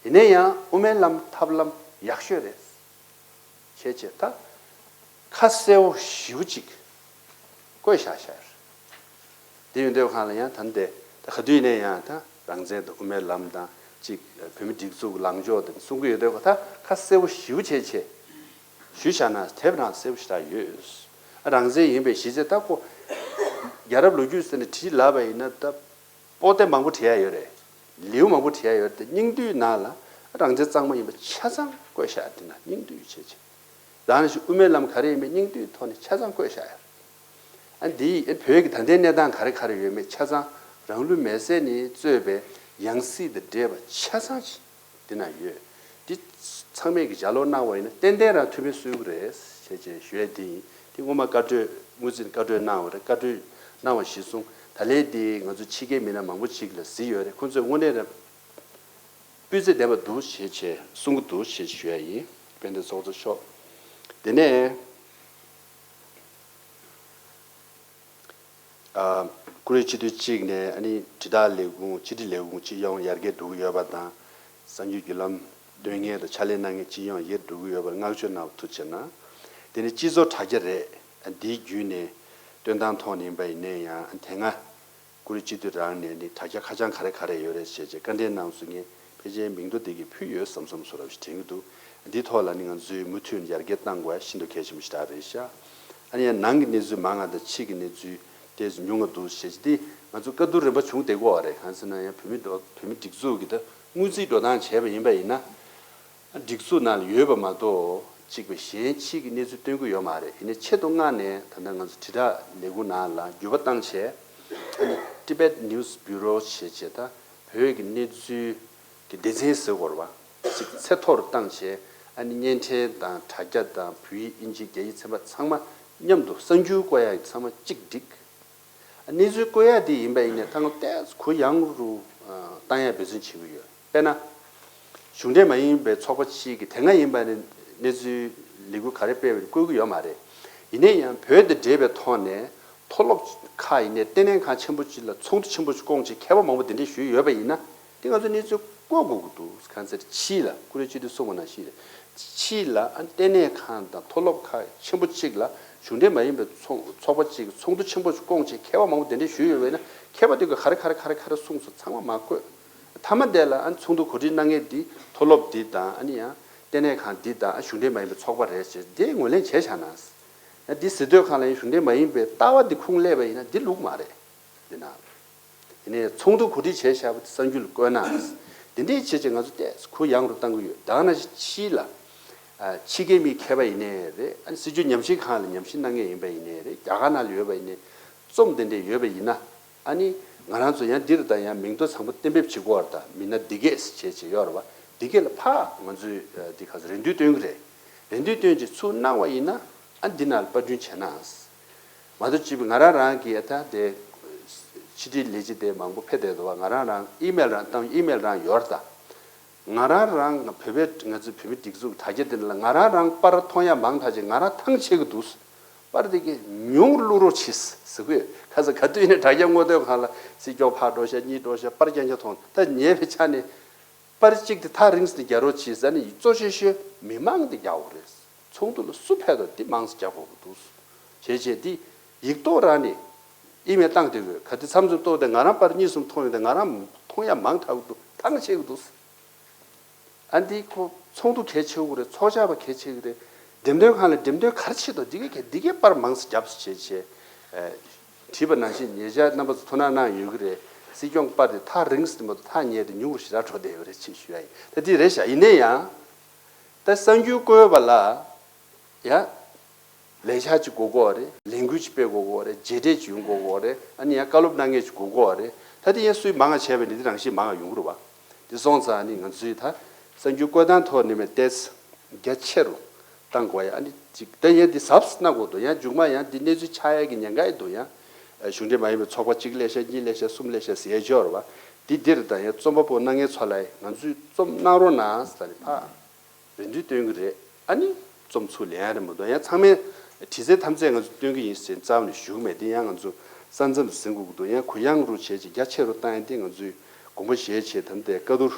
ཡིན་ན་ཡང་དབུ་མའི་ལམ་ཐབས་ལམ་ཡག་ཤོས་རེད། བྱས་བྱས་ད་ཁ་གསལ་པོ་ཞེ་པོ་ཅིག་བཀོད་བཞག་བཞག་ཡོད་རེད། དེ་ཡོད་དུས་སྒང་ལ་ཡང་ད་འདི་ད་ག་དུས་ནས་ཡང་ད་རང་བཙན་དང་དབུ་མའི་ལམ་དང་ཅིག་བོད་མི་སྒྲིག་འཛུགས་ལངས་ཕྱོགས་དེ་གསུང་གི་ཡོད་དུས་སྒང་ད་ཁ་གསལ་པོ་ཞེ་པོ་བྱས་བྱས་ཞུས་བཞག་ན་དེབ་ནང་གསལ་པོ་ཞེ་དྲག་ཡོད། ཨ་རང་བཙན་ཡིན་པའི་གཞི་རྩ་ད་ཁོ་རྒྱལ་རབས་ལོ་རྒྱུས་ཟེར་ནས་བྲིས་ལབ་པ་ཡིན་ན་ད། པོ་ཏི་མང་པོ་བྲིས་ཡ་ཡོད་རེད། ལེའུ་མང་པོ་བྲིས་ཡ་ཡོད་རེད། དེ་སྙིང་བསྡུས་ནང་ལ་རང་བཙན་གཙང་མ་ཡིན་པ་ཆ་ཚང་བཀོད་བཞག་དེ་ན་སྙིང་བསྡུས་བྱས་བྱས། ད་ནི་དབུ་མའི་ལམ་ག་རེ་ཡིན་པའི་སྙིང་བསྡུས་ཐོག་ནས་ཆ་ཚང་བཀོད་བཞག་ཡ་རེད། ཨ་འདི་ཡིས་བོད་ཀྱི་ད་ལྟའི་གནས་སྟངས་ག་རེ་ག་རེ་ཡོད་མེད་ཆ་ཚང་རང་ལུས་མེར་སྲེག་ནས་གཙོས་པའི་ཡང་སྲིད་དང་འབྲེལ་བ་ཆ་ཚང་ཅིག་དེ་ན་ཡོད། འདི་ཚང་མས་ཀྱི་ལྗགས་ཀློག་གནང་བ་ཡིན་ན་ཏན་ཏན་རང་ཐུགས་ཕན་གསོས་ཀྱི་རེད་ཞེས་བྱས་ཞུ་ཡས་འདི་ཡིན། འདི་སྔོན་མ་བཀའ་གྲོས་དངུལ་རྩིས་བཀའ་གྲོས་གནང་བ་རེད། བཀའ་གྲོས་གནང་བ་གཞིར་བཟུང་ད་ལན་འདི་ང་ཚོ་ཕྱི་རྒྱལ་མི་སྣ་མང་པོ་ཅིག་ལ་གཟིགས་ཡོད་རེད། ཁོང་ཚོས་དངོས་གནས་རང་སྤུས་ཚད་ལྡན་པ་འདུག་ཞེས་བྱས་གསུང་གི་འདུག་ཞེས་ཞུ་ཡ་ཡིན། དཔལ་ལྡན་ཚོགས་གཙོ་མཆོག་དེ་ནས། ཨ། ཀུ་རེ་སྤྱི་འཐུས་གཅིག་ནས་ཨ་ནི་དྲིལ་བསྒྲགས་ལས་ཁུངས་ཕྱི་དྲིལ་ལས་ཁུངས་སྤྱི་ཡོངས་ཡར་རྒྱས་འགྲོ་གི་ཡོད་པ་དང་། གསར་འགྱུར་བརྒྱུད་ལམ་སྟོན་མཁན་དང་ཕྱག་ལས་གནང་མཁན་སྤྱི་ཡོངས་ཡར་འགྲོ་གི་ཡོད་པར་བསྔགས་བརྗོད་གནང་བ་ཐུགས་རྗེ་གནང་། དེ་ནི་སྤྱི་ཚོགས་དྲ་རྒྱ་རེད། འདིའི་བརྒྱུད་ནས་སྟོན་སྟངས་ཐོག་ནས་ཡིན་པ་ཡིན་ནའི་ཡང་དེ་སྔ་ཀུ་རེ་སྤྱི་འཐུས་རང་ནས་ནི་དྲ་རྒྱ་ཁ་བྱང་ག་རེ་ག་རེ་ཡོད་རེད་ཞེས་བྱས་བཀའ་འདྲི་གནང་སོང་ངས། ཕལ་ཆེར་མིང་ཐོ་དེ་གི་ཕུལ་ཡོད་བསམ་བསམ་བཟོ་འདྲ་ཞིག་དྲན་གྱི་འདུག་འདིའི་ཐོག་ལ་ནི་ང་ཚོས་མུ་མཐུད་ནས་ཡར་རྒྱས་གཏང་དགོས་ཤིན་ཏུ་གལ་ཆེན་པོ་ཞིག་རེད་ཤག་ཨ་ནི་ཡང་ནང་གི་གནས་ཚུལ་མང་ང་དང་ཕྱི་གི་གནས་ཚུལ་ཏོག་ཙམ་ཉུང་ང་འདུག་ཞེས་བྱས་ཏེ་ང་ཚོ་བཀའ་བསྡུར་རིམ་པ་བྱུང་བསྡད་ཀྱི་ཡོད་རེད། གང་ཟེར་ན་ཡང་བོད་མི་འགྲོ་བོད་མི་སྒྲིག་འཛུགས་ཀྱི་ད་དངུལ་རྩིས་འགྲོ་སྟངས་བྱས་པ་ཡིན་པ་ཡིན་ན། སྒྲིག་འཛུགས་ནང་ལ་ཡོད་པ་མ་གཏོགས་གཅིག་པ་གཞན་ཕྱི་གི་གནས་ཚུལ་སྟོན་གྱི་ཡོད་མ་རེད། ཡིན་ནའི་ཆེད་དུ་མངགས་ནས་ད་ལྟ་ང་ཚོ་དྲིལ་བསྒྲགས་ལས་ཁུངས་ནང་ལ་འགྱུར་བ་བཏང་བྱས། ཨ་ནི་Tibet News Bureau ཞེས་བྱས་ད་བོད་ཀྱི་གནས་ཚུལ་གྱི་སྡེ་ཚན་ཟེར་དགོས་རེད་པ། ཅིག་ཚད་མཐོ་རུ་བཏང་བྱས། ཨ་ནི་བརྙན་འཕྲིན་དང་དྲ་རྒྱ་དང་བོད་ཡིག་དབྱིན་ཇི་རྒྱ་ཡིག་ཚན་པ་ཚང་མ་མཉམ་དུ་གསར་འགྱུར་བཀོད་ཡག་གི་ཚང་མ་གཅིག་སྒྲིག་གནས་ཚུལ་བཀོད་ཡག་དེ་ཡིན་པ་ཡིན་ནའི་ད་ང་ཏོག་ཙམ་གུ་ཡངས་རུ་བཏང་ཡག་འབད་བརྩོན་བྱེད་ཀྱི་ཡོད། དཔེར་ན། གཞུང་འབྲེལ་མ་ཡིན་པའི་ཚོགས་པ་གཅིག་གིས་དེ་སྔ་ཡིན་པ་ནི་གནས་ཚུལ་ལས་འགུལ་ག་རེ་སྤེལ་བ་བཀོད་ཀྱི་ཡོད་མ་རེད། ཡིན་ནའི་ཡང་བོད་དང་འབྲེལ་བའི་ཐོག་ནས་མཐོ་སློབ་ཁག་ཡིན་ནའི་ལྟེ་གནས་ཁང་ཆེན་པོ་གཅིག་ལ་ཚོགས་འདུ་ཆེན་པོ་ཞིག་བསྐོངས་བྱས་མཁས་པ་མང་པོ་དེ་འདྲས་ཞུས་ཡོད་པ་ཡིན་ན། དེ་ང་ཚོ་གནས་ཚུལ་བཀོད་དགོས་ཀྱི་འདུག་གང་ཟེར་ཕྱི་ལ་ཀུ་རེ་སྤྱི་འཐུས་གསུངས་པ་ནང་བཞིན་རེད། ཕྱི་ལ་ཨ་ལྟེ་གནས་ཁང་དང་མཐོ་སློབ་ཁག་ཆེན་པོ་གཅིག་ལ་གཞུང་འབྲེལ་མ་ཡིན་པའི་ཚོགས་ཚོགས་པ་གཅིག་གིས་ཚོགས་འདུ་ཆེན་པོ་ཞིག་བསྐོངས་བྱས་མཁས་པ་མང་པོ་དེ་འདྲས་ཞུས་ཡོད་པས་ན། མཁས་པ་དེ་གིས་ག་རེ་ག་རེ་ག་རེ་ག་རེ་གསུངས་སོང་ཚང་མ་མ་བཀོད། མཐའ་མ་དེ་ལ་ཨ་ཚོགས་འདུ་གོ་སྒྲིག་གནང་མཁན་འདི་མཐོ་སློབ་འདི་དང་ཨ་ནི་ཡང་ལྟེ་གནས་ཁང་འདི་དང་ཨ་གཞུང་འབྲེལ་མ་ཡིན་པའི་ཚོགས་པ་རེད་ཅེས་འདི་ངོས་ལེན་བྱས་བཞག་ན། ཡང་འདི་ཟེར་དུས་སྒང་ལ་ཡང་གཞུང་འབྲེལ་མ་ཡིན་པའི་ལྟ་བ་འདི་ཁུངས་སླེབས་པ་ཡིན་ན་འདི་ལུགས་མ་རེད། འདི་ན། དེ་ནས་ཚོགས་འདུ་གོ་སྒྲིག་བྱས་བཞག་པ་དེ་གསར་འགྱུར་ལ་བཀོད་ན། འདི་འདྲའི་བྱས་བྱས་ང་ཚོ་ཏོག་ཙམ་གུ་ཡངས་རུ་གཏང་གི་ཡོད། ད་ག་ནང་བཞིན་ཕྱི་ལ། ཨ་ཕྱི་རྒྱལ་མི་མཁས་པ་ཡིན་ནའི་རེད། ཨ་ནི་སྲིད་བྱུས་ཉམས་ཞིབ་ཁང་ལ་ཉམས་ཞིབ་གནང་མཁན་ཡིན་པ་ཡིན་ནའི་རེད། རྒྱ་གར་ནང་ལ་ཡོད་པ་ཡིན་ནའི། རྩོམ་དེ་འདྲས་ཡོད་པ་ཡིན་ན། ཨ་ནི་ང་རང་ཚོ་ཡང་འདིར་དང་ཡང་མིང་ཐོ་བཟང་པོ་གཏན་འབེབས་བྱེད་དགོས་པ་དང་མི་སྣ་འདི་གས་བྱས་བྱས་ཡོད་རེད་པ། འདི་གས་ལ་ཕར་ང་ཚོས་འདི་ག་ཚོད་རེ་འདུན་སྟོན་གི་རེད། རེ་འདུན་སྟོན་བྱས་ཚུར་གནང་བ་ཡིན་ན་ཨ་འདི་ནང་ལ་པར་སྐྲུན་བྱས་ན། མ་གཏོགས་ཅིག་ང་རང་རང་གིས་ཨ་ད་དེ་ཕྱི་དྲིལ་ལས་བྱེད་དེ་མང་པོ་ཕེབས་བསྡད་འདུག་བ། ང་རང་རང་ཨི་མེལ་རང་བཏང་ཨི་མེལ་རང་ཡོད་རེད་ད། ང་རང་རང་བོད་པའི་ང་ཚོའི་བོད་མི་སྒྲིག་འཛུགས་དྲ་རྒྱ་འདི་ལ་ང་རང་རང་པར་མཐོང་ཡ་མང་དྲགས་བྱས་ང་རང་ཐང་ཆད་ཀྱི་འདུག། པར་འདི་གས་ཉུང་བླུག་རོགས་བྱེད་ཟེར་གི་ཡོད། ཁ་སང་ག་དུས་ནས་དྲ་རྒྱ་སྔོག་འདོན་ཁང་ལ་སྲིད་སྐྱོང་ཕར་འགྲོ་ཤག་གཉིས་འགྲོ་ཤག་པར་རྐྱང་རྐྱང་མཐོང་། ད་ཉེ་བའི་ཆ་ནས་པར་གཅིག་དེ་ཐག་རིང་ས་ནས་རྒྱག་རོགས་བྱེད་ཟེར་ནས་གཙོ་ཆེ་ཤོས་མི་མང་འདི་རྒྱག་དགོས་རེད། ཚོགས་འདུ་ལ་སུ་ཕེབས་དང་འདི་མང་ཙམ་རྒྱག་དགོས་ཀྱི་འདུག་ཟེར་བྱས་བྱས་འདི་ཡིག་ཐོག་རང་ནས་ཨི་མེལ་བཏང་བསྡད་དགོས། ག་དུས་མཚམས་མཚམས་ཐོག་དེ་ང་རང་པར་གཉིས་གསུམ་མཐོང་ཡོང་དུས་ང་རང་མཐོང་ཡ་མང་དྲགས་འདུག། ཐང་ཆད་ཀྱི་འདུག། ཨ་འདི་ཁོ་ཚོགས་འདུ་གལ་ཆེ་བོ་རེད། ཚོགས་བཅར་བ་གལ་ཆེ་གི་རེད། འགྲེམས་སྟོན་ཁང་ལ་འགྲེམས་སྟོན་ག་རེ་བྱེད་དོ། འདི་གས་གལ་འདི་གས་པར་མང་ཙམ་རྒྱབ་ཟེར་བྱས་བྱས། ཨ་དྲིས་པ་ནང་བཞིན་ཉེ་ཆར་རྣམ་པ་ཚོ་ཐུགས་སྣང་གནང་ཡོད་ཀྱི་རེད། སྲིད་སྐྱོང་པར་དེ་ཐག་རིང་ཟེར་མ་གཏོགས་ཐག་ཉེ་དེ་ཉུང་རུ་ཞེ་དྲག་འགྲོ་བསྡད་ཡོད་རེད་ཅེས་ཞུ་ཡ་ཡིན། ད་འདི་རེད་ཤག། ཡིན་ན་ཡང་ད་གསར་འགྱུར་བཀོད་པ་ལ་ཡ་ལས་འཆར་ཅིག་དགོས་ཀྱི་ཡོད་རེད། ལས་འགུལ་ཅིག་སྤེལ་དགོས་ཀྱི་ཡོད་རེད། རྗེས་འབྲས་ཅིག་ཡོང་དགོས་ཀྱི་ཡོད་རེད། ཨ་ནི་ཡང་བཀའ་སློབ་གནང་མཁན་ཅིག་དགོས་ཀྱི་ཡོད་རེད། ད་དེ་ཡང་སུས་མང་བ་བྱས་པ་ནི་དེ་རང་བཞིན་མང་བ་ཡོང་གི་རེད་བ། དེ་སོང་ཙང་ཨ་ནི་ང་ཚོས་ད་གསར་འགྱུར་བཀོད་སྟངས་ཐོག་ནས་མེད་ཏེས་རྒྱ་ཆེ་རུ་བཏང་དགོས་ཡ། ཨ་ནི་ཅིག་ད་ཡང་འདི་གཟབ་གནང་དགོས་འདུག། ཡང་མཇུག་མ་ཡང་འདི་གནས་ཚུལ་ཆགས་ཡ་གི་ཉེན་ཁ་ཡི་འདུག། ཡང་གཞུང་འབྲེལ་མ་ཡིན་པའི་ཚོགས་པ་གཅིག་ལས་ཤག་གཉིས་ལས་ཤག་གསུམ་ལས་ཤག་ཟེར་ཡ་ཅིག་ཡོད་རེད་བ། འདི་འདིར་ད་ཡང་རྩོམ་པ་པོ་གནང་མཁན་ཚོ་ལ་ང་ཚོས་རྩོམ་གནང་རོགས་གནང་ཟེར་ནས་ཕར་རེ་འདུན་བཏོན་གི་རེད། ཨ་ནི་རྩོམ་ཚུར་ལེན་ཡ་རེད་མ་གཏོགས། ཡང་ཚང་མས་དྲི་རྩད་ཐམས་ཅད་ང་ཚོས་སྟོན་གི་ཡིན་ཟེར་རྩ་བ་ནས་ཞུ་གི་མེད། དེ་ཡང་ང་ཚོ་ས་མཚམས་ཟིན་དགོས་ཀྱི་འདུག། ཡང་གུ་ཡངས་རུ་བྱས་ཅིག་རྒྱ་ཆེ་རུ་བཏང་ཡ་དེ་ང་ཚོས་དགོངས་པ་བཞེས་བྱས་ད་ལྟའི་བཀའ་བསྡུར་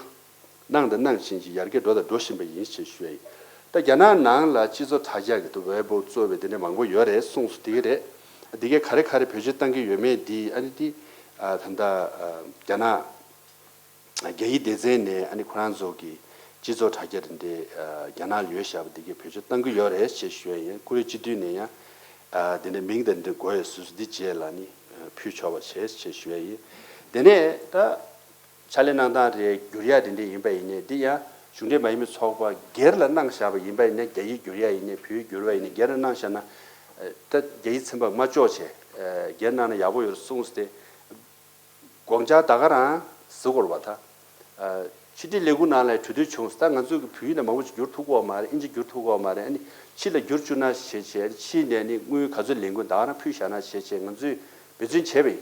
གནང་དང་གནང་བཞིན་ཅིག་ཡར་རྒྱས་འགྲོ་དང་འགྲོ་བཞིན་པ་ཡིན་ཞེས་ཞུ་ཡ་ཡིན། ད་རྒྱ་ནག་ནང་ལ་སྤྱི་ཚོགས་དྲ་རྒྱ་གི་དུ་ཝེ་པོ་གཙོས་པའི་དེ་འདྲ་མང་པོ་ཡོད་རེད། གསུངས་སོང་། དེ་ག་རེད། དེ་གས་ག་རེ་ག་རེ་བེད་སྤྱོད་བཏང་གི་ཡོད་མེད་འདི་ཨ་ནི་འདི་ཨ་ད་ལྟ་ཨ་རྒྱ་ནག་རྒྱ་ཡིག་སྡེ་ཚན་ནས་ཨ་ནི་ཁོ་རང་ཚོ་གི་སྤྱི་ཚོགས་དྲ་རྒྱ་དེ་འདྲའི་ཨ་རྒྱ་ནག་ལ་ཡོད་བཞག་པ་འདི་གས་བེད་སྤྱོད་བཏང་གི་ཡོད་རེད་ཅེས་ཞུ་ཡ་ཡིན། ཀུ་རེ་སྤྱི་འཐུས་ནས་ཡང་ཨ་དེ་འདྲའི་མིང་དང་འདི་འགོད་ཡ་སུ་སུ་འདི་བྱས་ལ་ནི་ཨ་ཕུལ་ཆོག་པ་བྱས་ཅེས་ཞུ་ཡ་ཡིན། དེ་ནས་ད་ཕྱག་ལས་གནང་སྟངས་རེད། བསྒྱུར་ཡ་དེ་འདྲ་ཡིན་པ་ཡིན་ནའི་འདི་ཡང་གཞུང་འབྲེལ་མ་ཡིན་པའི་ཚོགས་པ་སྒེར་ལ་གནང་བཞག་པ་ཡིན་པ་ཡིན་ནའི་རྒྱ་ཡིག་བསྒྱུར་ཡ་ཡིན་ནའི་བོད་ཡིག་བསྒྱུར་བ་ཡིན་ནའི་སྒེར་ལ་གནང་བཞག་ན་ཨ་ད་རྒྱ་ཡིག་ཚན་པ་མ་ལྕོགས་བྱས་ཨ་སྒེར་གནང་ན་ཡག་པོ་ཡོད་རེད་གསུངས་ཏེ། དགོངས་འཆར་ད་ག་རང་གཟིགས་དགོས་རེད་པ་ད། ཨ་ཕྱི་དྲིལ་ལས་ཁུངས་ནང་ལ་གྲོས་བསྡུར་བྱུང་། ད་ང་ཚོས་ཀྱི་བོད་ཡིག་ནང་མང་པོ་ཞིག་བསྒྱུར་ཐུབ་ཀྱི་ཡོད་མ་རེད། ཨིན་ཇི་བསྒྱུར་ཐུབ་ཀྱི་ཡོད་མ་རེད། ཨ་ནི་ཕྱི་ལ་བསྒྱུར་བཅུག་ན་ཞེས་བྱས་ཕྱི་ནས་ནི་དངུལ་ག་ཚོད་ལེན་དགོས་ད་ག་རང་ཕུལ་བཞག་ན་ཞེས་བྱས་ང་ཚོས་འབད་བརྩོན་བྱས་པ་ཡིན།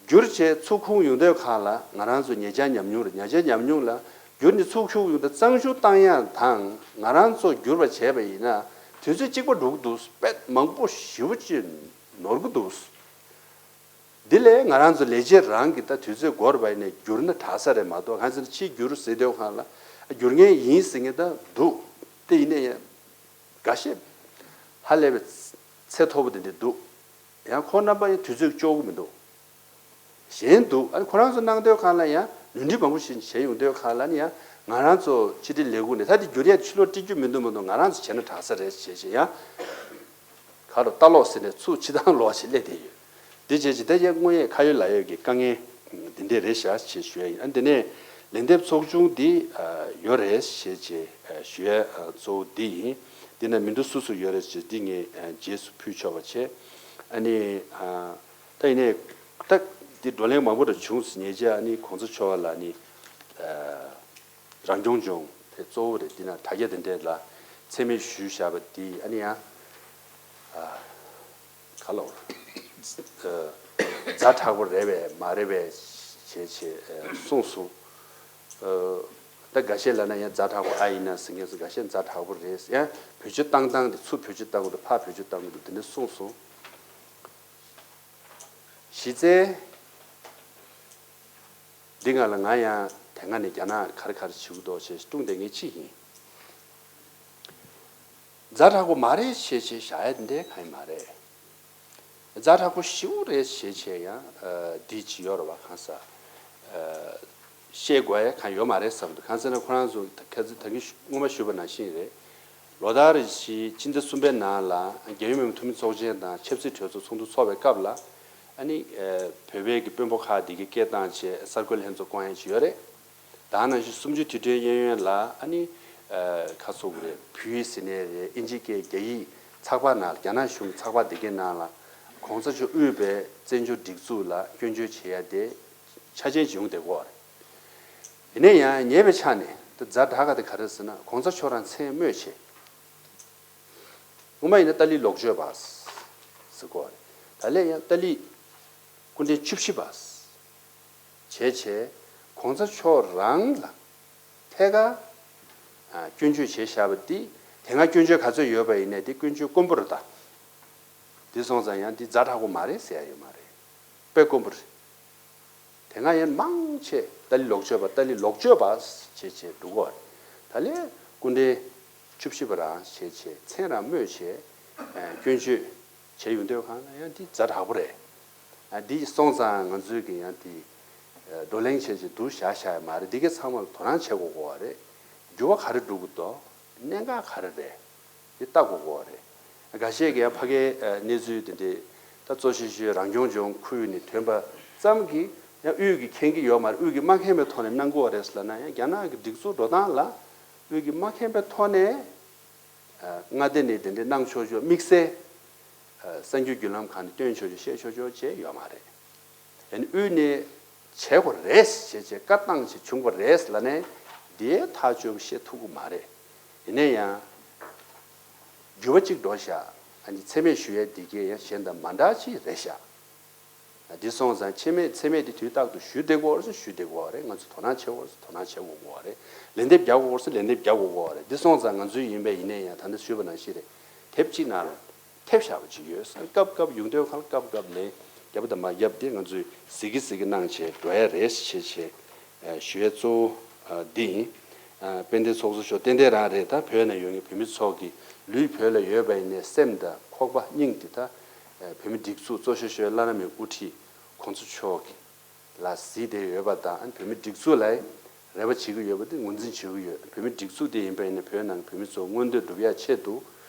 བསྒྱུར་བྱས་ཚུར་ཁུངས་ཡོང་དུས་གང་ལ་ང་རང་ཚོ་ཉེ་ཆར་ཉམས་མྱོང་རེད། ཉེ་ཆར་ཉམས་མྱོང་ལ་བསྒྱུར་ནས་ཚུར་ཁུངས་ཡོང་དུས་གཙང་ཤུར་བཏང་ཡག་དང་ང་རང་ཚོ་བསྒྱུར་བ་བྱས་པ་ཡིན་ན་དུས་ཚོད་གཅིག་པ་འགྲོ་གི་འདུག། དཔེ་མང་པོ་ཞེ་པོ་ཅིག་ནོར་གི་འདུག། འདི་ལས་ང་རང་ཚོ་ལས་བྱེད་རང་གིས་ད་དུས་ཚོད་འགོར་བ་ཡིན་ནའི་བསྒྱུར་ན་དྲག་ས་རེད་མ་གཏོགས། གང་ཟེར་ན་ཕྱིས་བསྒྱུར་ཟེར་དུས་གང་ལ་བསྒྱུར་མཁན་ཡིན་ཟེར་མཁན་ད་འདུག། དེ་ཡིན་ནའི་ཡང་འགའ་ཤས་ཧ་ལས་པའི་ཚད་མཐོ་པོ་དེ་འདྲ་འདུག། ཡང་ཁོང་རྣམ་པ་ཡང་དུས་ཚོད་ལྕོགས་ཀྱི་མི་འདུག། གཞན་འདུག། ཨ་ནི་ཁོ་རང་ཚོ་གནང་དུས་གང་ལ་ཡང་ནོར་འཁྲུལ་མང་པོ་ཞིག་བྱས་ཡོང་དུས་གང་ལ་ནི་ཡང་ང་རང་ཚོ་ཕྱི་དྲིལ་ལས་ཁུངས་ནས་ད་དེ་བསྒྱུར་ཡས་ཕྱི་ལོགས་སྤྲད་རྒྱུ་མི་འདུག། མི་འདུག། ང་རང་ཚོ་བྱས་ན་དྲག་ས་རེད་བྱས་བྱས་ཡང་། ཁ་ལོ་ལྟ་ལོག་ཟེར་ནས་ཚུར་ཕྱི་ཐང་ལོག་ཅིག་སླེབས་བསྡད་ཡོད། དེ་བྱས་ཅིག་ད་ཡང་དངོས་ཡོད་ཁ་ཡོད་ལག་ཡོད་ཀྱི་དཀའ་ངལ་འདི་འདྲས་རེད་ཤག་ཅེས་ཞུ་ཡ་ཡིན། ཨ་འདི་ནས་ལན་འདེབས་ཚོགས་ཆུང་འདི་ཡོད་རེད་ཞེས་བྱས་ཞུ་ཡ་གཙོ་བོ་འདི་ཡིན། འདི་ན་མི་འདུག་སུ་སུ་ཡོད་རེད་ཅེས་འདི་ངས་རྗེས་སུ་ཕུལ་ཆོག་པ་བྱས། ཨ་ནི་ད་ཡིན་ནའི་ད་འདི་བགྲོ་གླེང་མང་པོ་འདྲ་བྱུང་ཟིན་ཉེ་ཆར། ཨ་ནི་གོང་ས་མཆོག་ལ་ནི། རང་སྐྱོང་ལྗོངས་དེ་གཙོ་བོ་རེད། འདི་ན་དྲ་རྒྱ་དེ་འདྲས་ལ་མཚན་སྨད་ཞུས་བཞག་པ་འདི་ཨ་ནི་ཡང་ཨ་ག་ལོར་ཛ་དྲག་པོ་རེད་པས་མ་རེད་པས་བྱས་བྱས་གསུངས་སོང་། ཨ་ད་འགའ་ཤས་ལབ་ན་ཡང་ཛ་དྲག་པོ་ཨ་ཡིན་ན་ཟེར་མཁན་སོང་། འགའ་ཤས་ཛ་དྲག་པོ་རེད། ཡང་བེད་སྤྱོད་བཏང་སྟངས་དེ་ཚུར་བེད་སྤྱོད་བཏང་གི་འདུག། ཕར་བེད་སྤྱོད་བཏང་གི་འདུག། དེ་འདྲ་གསུངས་སོང་། གཞི་རྩའི་འདི་སྒང་ལ་ང་ཡང་དེ་སྔ་ནས་རྒྱ་ནག་ག་རེ་ག་རེ་བྱེད་ཀྱི་འདུག་ཅེས་སྲུང་བསྡད་མཁན་གཅིག་ཡིན། ཛ་དྲག་པོ་མ་རེད་ཞེས་བྱས་བཞག་ཡ་འདི་གང་ཡང་མ་རེད། ཛ་དྲག་པོ་ཞེ་པོ་རེད་ཞེས་བྱས་ཡང་འདི་ཅི་ཡོད་རེད་བ། གང་ཟག་བཤད་དགོས་ཡ་གང་ཡོད་མ་རེད་བསམ་འདུག། གང་ཟེར་ན་ཁོ་རང་ཚོ་ཁ་ཚིག་ད་གིན་སྔོན་མ་ཞུས་པ་ནང་བཞིན་རེད། ལོ་ལྟར་རེ་བཞིན་ཕྱི་ཟླ་གསུམ་པའི་ནང་ལ་རྒྱལ་ཡོངས་མི་མང་འཐུས་མི་ཚོགས་ཆེན་དང་ཆབ་སྲིད་གྲོས་ཚོགས་ཚོགས་འདུ་འཚོགས་པའི་སྐབས་ལ་ཨ་ནི་བོད་པའི་གི་དཔོན་པོ་ཁག་འདི་གའི་སྐད་བཏང་བྱས་གསར་འགོད་ལྷན་ཚོགས་བསྐོང་ཡ་ཅིག་ཡོད་རེད། ད་ནང་བཞིན་གསུམ་བཅུའི་དུས་དྲན་གཡས་གཡོན་ལ་ཨ་ནི་ཁ་ཚུགས་རེད། བོད་ཡིག་ཟེར་ནའི་རེད། ཨིན་ཇི་སྐད། རྒྱ་ཡིག་ཚགས་པར་ནང་ལ་རྒྱ་ནག་གཞུང་གི་ཚགས་པར་འདི་གའི་ནང་ལ་གོང་ས་མཆོག་དབུས་པའི་བཙན་བྱོལ་སྒྲིག་འཛུགས་ལ་སྐྱོན་བརྗོད་བྱེད་ཡ་དེ་ཆ་རྐྱེན་ཅིག་ཡོང་བསྡད་ཀྱི་ཡོད་རེད། ཡིན་ན་ཡང་ཉེ་བའི་ཆ་ནས་ད་ཛ་དྲག་ག་དེ་ག་རེ་ཟེར་ན་གོང་ས་མཆོག་རང་མཚན་སྨོས་བྱས། སྔོན་མ་ཡིན་ན་ཏཱ་ལའི་ལོག་སྤྱོད་པ་ཟེར་གོ་རེད། ད་ལན་ཡང་ཏཱ་ལའི་སྐུ་ཕྲེང་བཅུ་བཞི་པ་བྱས་བྱས་གོང་ས་མཆོག་རང་ལ་ ཐད་ཀར་ཨ་སྐྱོན་བརྗོད་བྱས་བཞག་པ་འདི་དེ་སྔ་སྐྱོན་བརྗོད་ག་ཚོད་ཡོད་པ་ཡིན་ནའི་འདི་སྐྱོན་བརྗོད་དཀོན་པོ་རེད་ད། འདི་སོང་ཙང་ཡང་འདི་ཛ་དྲག་པོ་མ་རེད་ཟེར་ཡ་ཡོད་མ་རེད། དཔེ་དཀོན་པོ་རེད། དེ་སྔ་ཡང་མང་ཆེ་ཏཱ་ལའི་ལོག་སྤྱོད་པ་ཏཱ་ལའི་ལོག་སྤྱོད་པ་བྱས་བྱས་འགྲོ་གི་ཡོད་རེད། ད་ལན་སྐུ་ཕྲེང་བཅུ་བཞི་པ་རང་བྱས་བྱས་མཚན་རང་སྨོས་བྱས་ཨ་སྐྱོན་བརྗོད་བྱས་ཡོང་དུས་གང་ལ་ཡང་འདི་ཛ་དྲག་པོ་རེད། ཨ་འདི་སོང་ཙང་ང་ཚོས་ཀྱི་ཡང་འདི་ཨ་བགྲོ་གླེང་བྱས་བྱས་འདུག་བཞག་བཞག་ཡ་མ་རེད། འདི་གའི་ཚང་མ་ལ་དོ་སྣང་བྱེད་དགོས་ཀྱི་ཡོད་རེད། འགྱུར་བ་ག་རེ་འགྲོ་གི་འདུག་གནད་འགག་ག་རེ་རེད། དེ་ལྟ་དགོས་ཀྱི་ཡོད་རེད། འགའ་ཤས་ཀྱིས་ཕ་གིའི་ཨ་གནས་ཚུལ་དེ་འདྲས་ད་གཙོ་ཆེ་ཤོས་རང་སྐྱོང་ལྗོངས་ཁུལ་ནས་ཐོན་པ་ཙམ་གྱིས་ཡང་དབུས་ཀྱིས་མཁྱེན་གྱི་ཡོད་མ་རེད། དབུས་ཀྱིས་མ་མཁྱེན་པའི་ཐོག་ནས་གནང་གི་ཡོད་རེད་ཟེར་ལབ་ན་ཡང་རྒྱ་ནག་གི་སྒྲིག་འཛུགས་འགྲོ་སྟངས་ལ་དབུས་ཀྱིས་མ་མཁྱེན་པའི་ཐོག་ནས་ཨ་མངའ་སྡེ་ནས་དེ་འདྲས་གནང་ཆོག་ཆོག་དམིགས་བསལ་ཨ་གསར་འགྱུར་བརྒྱུད་ལམ་ཁག་ནས་སྟོན་ཆོག་ཆོག་བཤད་ཆོག་ཆོག་བྱས་ཡོད་མ་རེད། ཡང་ན་དབུས་ནས་བྱེད་དགོས་རེད་ཞེས་བྱས་བཀའ་བཏང་བྱས་བྱུང་བ་རེད་ལབ་ནས་དེའི་ཐག་གཅོད་པ་བཤད་ཐུབ་ཀྱི་མ་རེད། ཡིན་ན་ཡང་འགྱུར་བ་གཅིག་འགྲོ་ཤག་ཨ་ནི་མཚན་སྨད་ཞུ་ཡས་འདི་གས་ཡང་གཞན་དང་མ་འདྲ་ཅིག་རེད་ཤག་འདི་སོང་ཙང་མཚན་སྨད་མཚན་སྨད་འདི་དུས་རྟག་ཏུ་ཞུ་བདེ་དགོས་རེད་ཞུ་བདེ་དགོས་རེད། ང་ཚོ་དོ་སྣང་བྱེད་དགོས་རེད་དོ་སྣང་བྱེད་དགོས་དགོས་རེད། ལན་འདེབས་རྒྱག་དགོས་རེད་ལན་འདེབས་རྒྱག་དགོས་དགོས་རེད། འདི་སོང་ཙང་ང་ཚོའི་ཡིན་པས་ཡིན་ནའི་ཡང་ད་ནི་ཞུས་པ་ནང་བཞིན་རེད། དེབ་གཅིག་ནང་ལ་ཐེབས་བཞག་པ་ཅིག་ཡོད། སྐབས་སྐབས་ཡོང་དུས་ཁ་ལ་སྐབས་སྐབས་ལན་རྒྱབ་དང་མ་རྒྱབ་དེ་ང་ཚོས་གཟིགས་ཀྱི་གཟིགས་ཀྱི་གནང་བྱས་འགྲོ་ཡ་རེད་ཞེས་བྱས་ཞུ་ཡ་གཙོ་བོ་འདི་ཡིན། དཔལ་ལྡན་ཚོགས་གཙོ་མཆོག་ཏན་ཏན་རང་རེད། ད་བོད་ནང་ཡོད་མཁན་བོད་མི་ཚོ་གི་ལུས་བོད་ལ་ཡོད་པ་ཡིན་ནའི་སེམས་དང་ཁོག་པ་སྙིང་དེ་ད་བོད་མི་སྒྲིག་འཛུགས་གཙོ་ཤོས་ཤོས་བླ་ན་མེད་དབུ་ཁྲིད་གོང་ས་མཆོག་གི་ལ་གཟིགས་བསྡད་ཡོད་པ་དང་བོད་མི་སྒྲིག་འཛུགས་ལ་རེ་བ་བྱེད་ཀྱི་ཡོད་པ་དེ་ངོས་འཛིན་བྱེད་ཀྱི་ཡོད། བོད་མི་སྒྲིག་འཛུགས་དེ་ཡིན་པ་ཡིན་ན་བོད་ནང་གི་བོད་མི་ཚོ་མངོན་འདོད་སྒྲུབ་ཡ་ཆེད་དུ་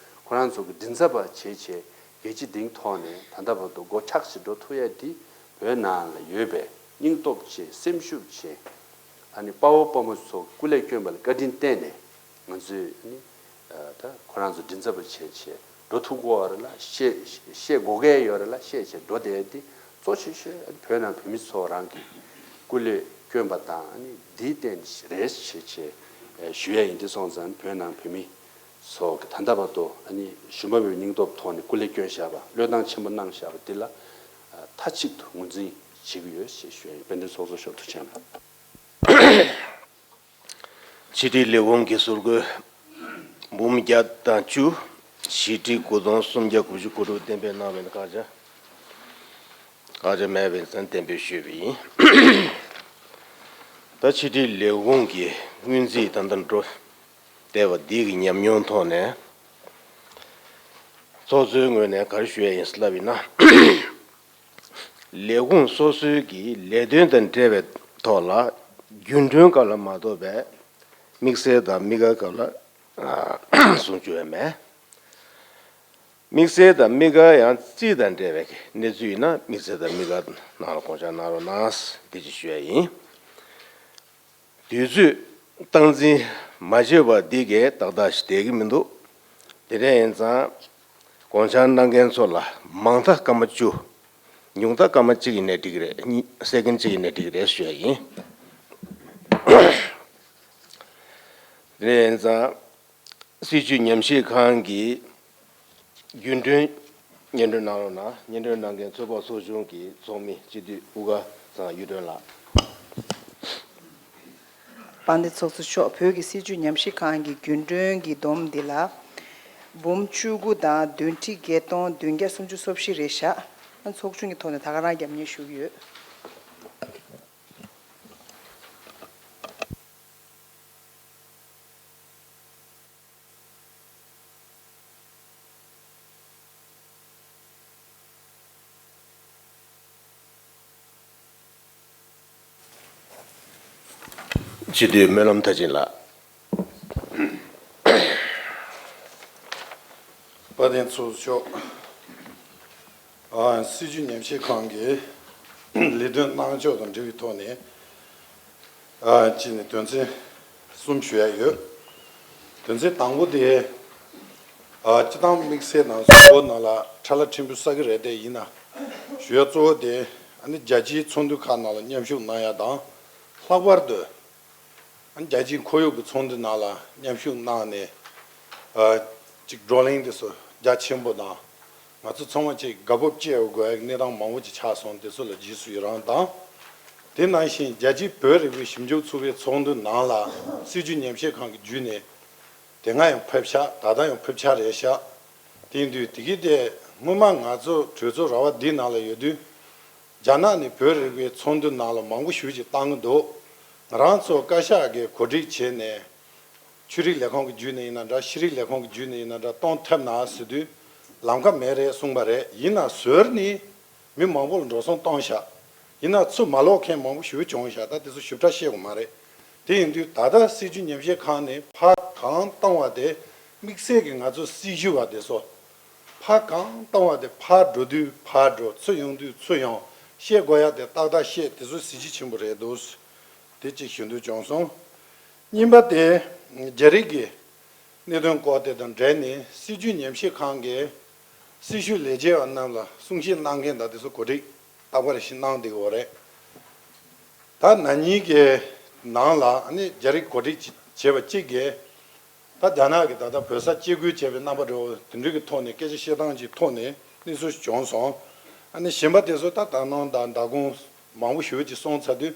ཁོ་རང་ཚོ་གི་མགྲིན་ཚབ་པ་བྱེད་བྱས་རྒྱལ་སྤྱི་སྟེང་ཐོག་ནས་ད་ལྟ་བར་དུ་སྒོ་ཕྱག་བཞེས་འགྲོ་ཐུབ་ཡ་དེ་བོད་ནང་ལ་ཡོད་པའི་སྙིང་སྟོབས་ཆེ་སེམས་ཤུགས་ཆེ་ཨ་ནི་དཔའ་བོ་དཔའ་མོ་ཚོ་སྐུ་ལས་བསྐྱོན་པ་ལ་བཀའ་དྲིན་བརྟེན་ནས། ང་ཚོས་ནི་ད་ཁོ་རང་ཚོ་མགྲིན་ཚབ་པ་བྱས་བྱས་འགྲོ་ཐུབ་ཀྱི་ཡོད་རེད་ལ་བཤད་བཤད་དགོས་ཀྱི་ཡོད་རེད་ལ་བཤད་བྱས་འགྲོ་བསྡད་དེ་གཙོ་ཆེ་ཤོས་བོད་ནང་བོད་མི་ཚོ་རང་གི་སྐུ་ལས་བསྐྱོན་པ་དང་ནི་འདིའི་རྟེན་རེད་བྱས་བྱས་ཞུ་ཡ་ཡིན། དེ་སོང་ཙང་བོད་ནང་བོད་མི་ཚོ་གི་ད་ལྟ་བར་དུ་ནི་ཞུམ་པ་མེད་པའི་སྙིང་སྟོབས་ཐོག་ནས་སྐུ་ལས་བསྐྱོན་བཞག་པ་བློས་བཏང་ཆེན་པོ་གནང་བཞག་པ་འདི་ལ་མཐའ་གཅིག་ཏུ་ངོས་འཛིན་བྱེད་ཀྱི་ཡོད་ཞེས་ཞུ་ཡ་ཡིན། དཔལ་ལྡན་ཚོགས་གཙོ་མཆོག་ཐུགས་རྗེ་ཆེ། ཕྱི་དྲིལ་ལས་ཁུངས་ཀྱི་ཟུར་བཀོད་འབུམ་བརྒྱ་དང་བཅུ། ཕྱི་དྲིལ་དགུ་སྟོང་སུམ་བརྒྱ་དགུ་བཅུ་གོ་དྲུག་གཏན་འབེབས་གནང་བའི་བཀའ་རྒྱ། བཀའ་རྒྱ་མེད་པའི་ཚུན་གཏན་འབེབས་ཞུས་པ་ཡིན། ད་ཕྱི་དྲིལ་ལས་ཁུངས་ཀྱི་སྔོན་རྩིས་ད་ལྟ་འགྲོ་བསྡད་པ་འདི་གི་ཉམས་མྱོང་ཐོག་ནས། ཚོགས་གཙོའི་ངོས་ནས་ག་རེ་ཞུ་ཡ་ཡིན་ཟེར་ལབ་ཡིན་ན། ལས་ཁུངས་སོ་སོའི་གི་ལས་དོན་དང་འབྲེལ་བའི་ཐོག་ལ་རྒྱུན་གྲོན་སྐབས་ལ་མ་གཏོགས་པའི་དམིགས་བསལ་དང་དམིགས་བཀར་སྐབས་ལ་གསུང་བཅུག་ཡ་མེད། དམིགས་བསལ་དང་དམིགས་བཀར་ཡང་རྩིས་དང་འབྲེལ་བའི་གནས་ཚུལ་ཡིན་ན་དམིགས་བསལ་དང་དམིགས་བཀར་ནང་ལ་དགོངས་འཆར་གནང་རོགས་གནང་འདི་ཅིག་ཞུ་ཡ་ཡིན། དུས་ཚོད་སྟངས་འཛིན་མ་བྱས་པ་འདི་གས་ཏག་ཏག་ཞིག་བསྡད་ཀྱི་མི་འདུག་དེ་འདྲ་ཡིན་ཙང་དགོངས་འཆར་གནང་མཁན་ཚོ་ལ་མང་མཐའ་སྐར་མ་བཅུ། ཉུང་མཐའ་སྐར་མ་གཅིག་ཡིན་ནའི་འགྲིག་གི་རེད། གཉིས་སེ་ཀན་གཅིག་ཡིན་ནའི་འགྲིག་གི་རེད་ཞུ་ཡ་ཡིན། དེ་འདྲ་ཡིན་ཙང་། སྲིད་བྱུས་ཉམས་ཞིབ་ཁང་གི་རྒྱུན་གྲོན་སྙན་སྒྲོན་གནང་རོགས་གནང་། སྙན་སྒྲོན་གནང་མཁན་ཚོད་དཔག་ཚོགས་ཆུང་གི་ཚོགས་མི་སྤྱི་འཐུས་དབུ་དཀར་ཚང་གཡུ་སྒྲོན་ལགས། དཔལ་ལྡན་ཚོགས་གཙོ་མཆོག་བོད་ཀྱི་སྲིད་བྱུས་ཉམས་ཞིབ་ཁང་གི་རྒྱུན་གྲོན་གྱི་བསྡོམས་འདི་ལ་འབུམ་བཅུ་དགུ་དང་བདུན་ཁྲི་བརྒྱད་སྟོང་བདུན་བརྒྱ་སུམ་ཅུ་སོ་བཞི་རེད་བཞག་ཚོགས་ཆུང་གི་ཐོག་ནས་ད་ག་རང་རྒྱབ་གཉེར་ཞུ་གི་ཡོད། སྤྱི་འཐུས་སྨོན་ལམ་མཐར་ཕྱིན་ལགས། དཔལ་ལྡན་ཚོགས་གཙོ་མཆོག་ཨ། སྲིད་བྱུས་ཉམས་ཞིབ་ཁང་གི་ལས་དོན་གནང་ཕྱོགས་དང་འབྲེལ་བའི་ཐོག་ནས། ཨ། གཅིག་ནས་དོན་ཚན་གསུམ་ཞུ་ཡ་ཡོད། དོན་ཚན་དང་པོ་དེ། ཨ། སྤྱི་བཏང་དམིགས་བསལ་ནང་གཟུགས་པོ་ནང་ལ་ཁྲ་ལ་ཕྲན་བུ་ཟ་གི་རེད་དེ་ཡིན་ན། ཞུ་ཡ་གཙོ་བོ་དེ། ཨ་ནི་རྒྱལ་སྤྱིའི་ཚོགས་འདུ་ཁག་ནང་ལ་མཉམ་ཞུགས་གནང་ཡ་དང་། ལྷག་པར་དུ། རྒྱལ་སྤྱིའི་ཁོར་ཡུག་གི་ཚོགས་འདུ་ནང་ལ་མཉམ་ཞུགས་གནང་ནས། ཨ། ཅིག་བགྲོ་གླེང་དེ་ཚོ་རྒྱ་ཆེན་པོ་དང་། ང་ཚོ་ཚང་མ་ཅིག་དགའ་སྤོབས་སྐྱེ་དགོས་ཡག་གནས་སྟངས་མང་པོ་ཅིག་ཆགས་སོང་། དེ་ཚོ་ལ་རྗེས་སུ་ཡི་རང་དང་། དེ་ནང་བཞིན་རྒྱལ་སྤྱིའི་བོད་རིག་པའི་ཞིབ་འཇུག་ཚོགས་པའི་ཚོགས་འདུ་ནང་ལ་སྲིད་བྱུས་ཉམས་ཞིབ་ཁང་གི་བརྒྱུད་ནས། དེ་སྔ་ཡང་ཕེབས་ཤག་ད་ལྟ་ཡང་ཕེབས་ཤག་རེད་ཤག་དེ་ཡིན་དུས་དེ་གི་དེ་སྔོན་མ་ང་ཚོ་གྲོས་ཚོགས་ར་བ་འདི་ནང་ལ་ཡོད་དུས། རྒྱ་ནག་ནས་བོད་རིག་པའི་ཚོགས་འདུ་ནང་ལ་མང་པོ་ཞེ་ཅིག་བཏང་གི་འདུག་ང་རང་ཚོ་བཀའ་ཤག་གིས་གོ་སྒྲིག་བྱས་ནས། ཆོས་རིག་ལས་ཁུངས་ཀྱི་བརྒྱུད་ནས་ཡིན་ན་འདྲ། ཤེས་རིག་ལས་ཁུངས་ཀྱི་བརྒྱུད་ནས་ཡིན་ན་འདྲ། གཏོང་ཐུབ་ན་ཟེར་དུས་ལམ་ཁ་མེད་རེད་གསུངས་པ་རེད། ཡིན་ན་ཟུར་ནས་མི་མང་པོ་ལ་འགྲོ་སོང་བཏང་ཤག་ཡིན་ན་ཚུར་མ་ལོག་མཁན་མང་པོ་ཞེ་པོ་བྱུང་ཤག་ད་དེ་ཚོ་ཞིབ་ཕྲ་བཤད་དགོས་མ་རེད། དེ་ཡིན་དུས་ད་ལྟ་སྲིད་བྱུས་ཉམས་ཞིབ་ཁང་ནས་ཕར་གང་བཏང་བ་དེ་དམིགས་བསལ་གྱི་ང་ཚོ་སྲི་ཞུ་བ་དེ་ཚོ་ཕར་གང་བཏང་བ་དེ་ཕར་འགྲོ་དུས་ཕར་འགྲོ། ཚུར་ཡོང་དུས་ཚུར་ཡོང་། བཤད་དགོས་ཡ་དེ་ཏག་ཏག་བཤད། དེ་ཚོ་གཟི་བརྗིད་ཆེན་པོ་རེད་འདུག་དེ་གཅིག་ཞུ་འདོད་བྱུང་སོང་། གཉིས་པ་དེ་རྒྱ་རིགས་ཀྱི་གནད་དོན་སྐོར་དེ་དང་འབྲེལ་ནས་སྲིད་བྱུས་ཉམས་ཞིབ་ཁང་གི་སྲི་ཞུ་ལས་བྱེད་པ་རྣམས་ལ་གསུང་བཤད་གནང་མཁན་དང་དེ་ཚོ་གོ་སྒྲིག་རྟག་པར་ཞིག་གནང་བསྡད་ཡོད་རེད། ད་ན་ནིང་གི་ནང་ལ་ཨ་ནི་རྒྱ་རིགས་གོ་སྒྲིག་བྱས་པ་གཅིག་གིས། ད་རྒྱ་ནག་གིས་ད་ལྟ་བོད་ས་བཅད་བགོས་བྱས་པའི་རྣམ་པ་འདྲ་བོ་དེ་འདྲ་གི་ཐོག་ནས་སྐད་ཆ་བཤད་སྟངས་ཀྱི་ཐོག་ནས་གནས་ཚུལ་བྱུང་སོང་། ཨ་ནི་གཞན་པ་དེ་ཚོ་ད་ད་ནང་ད་ད་དགོང་མང་པོ་ཞེ་པོ་ཅིག་སོང་ཚར་དུས་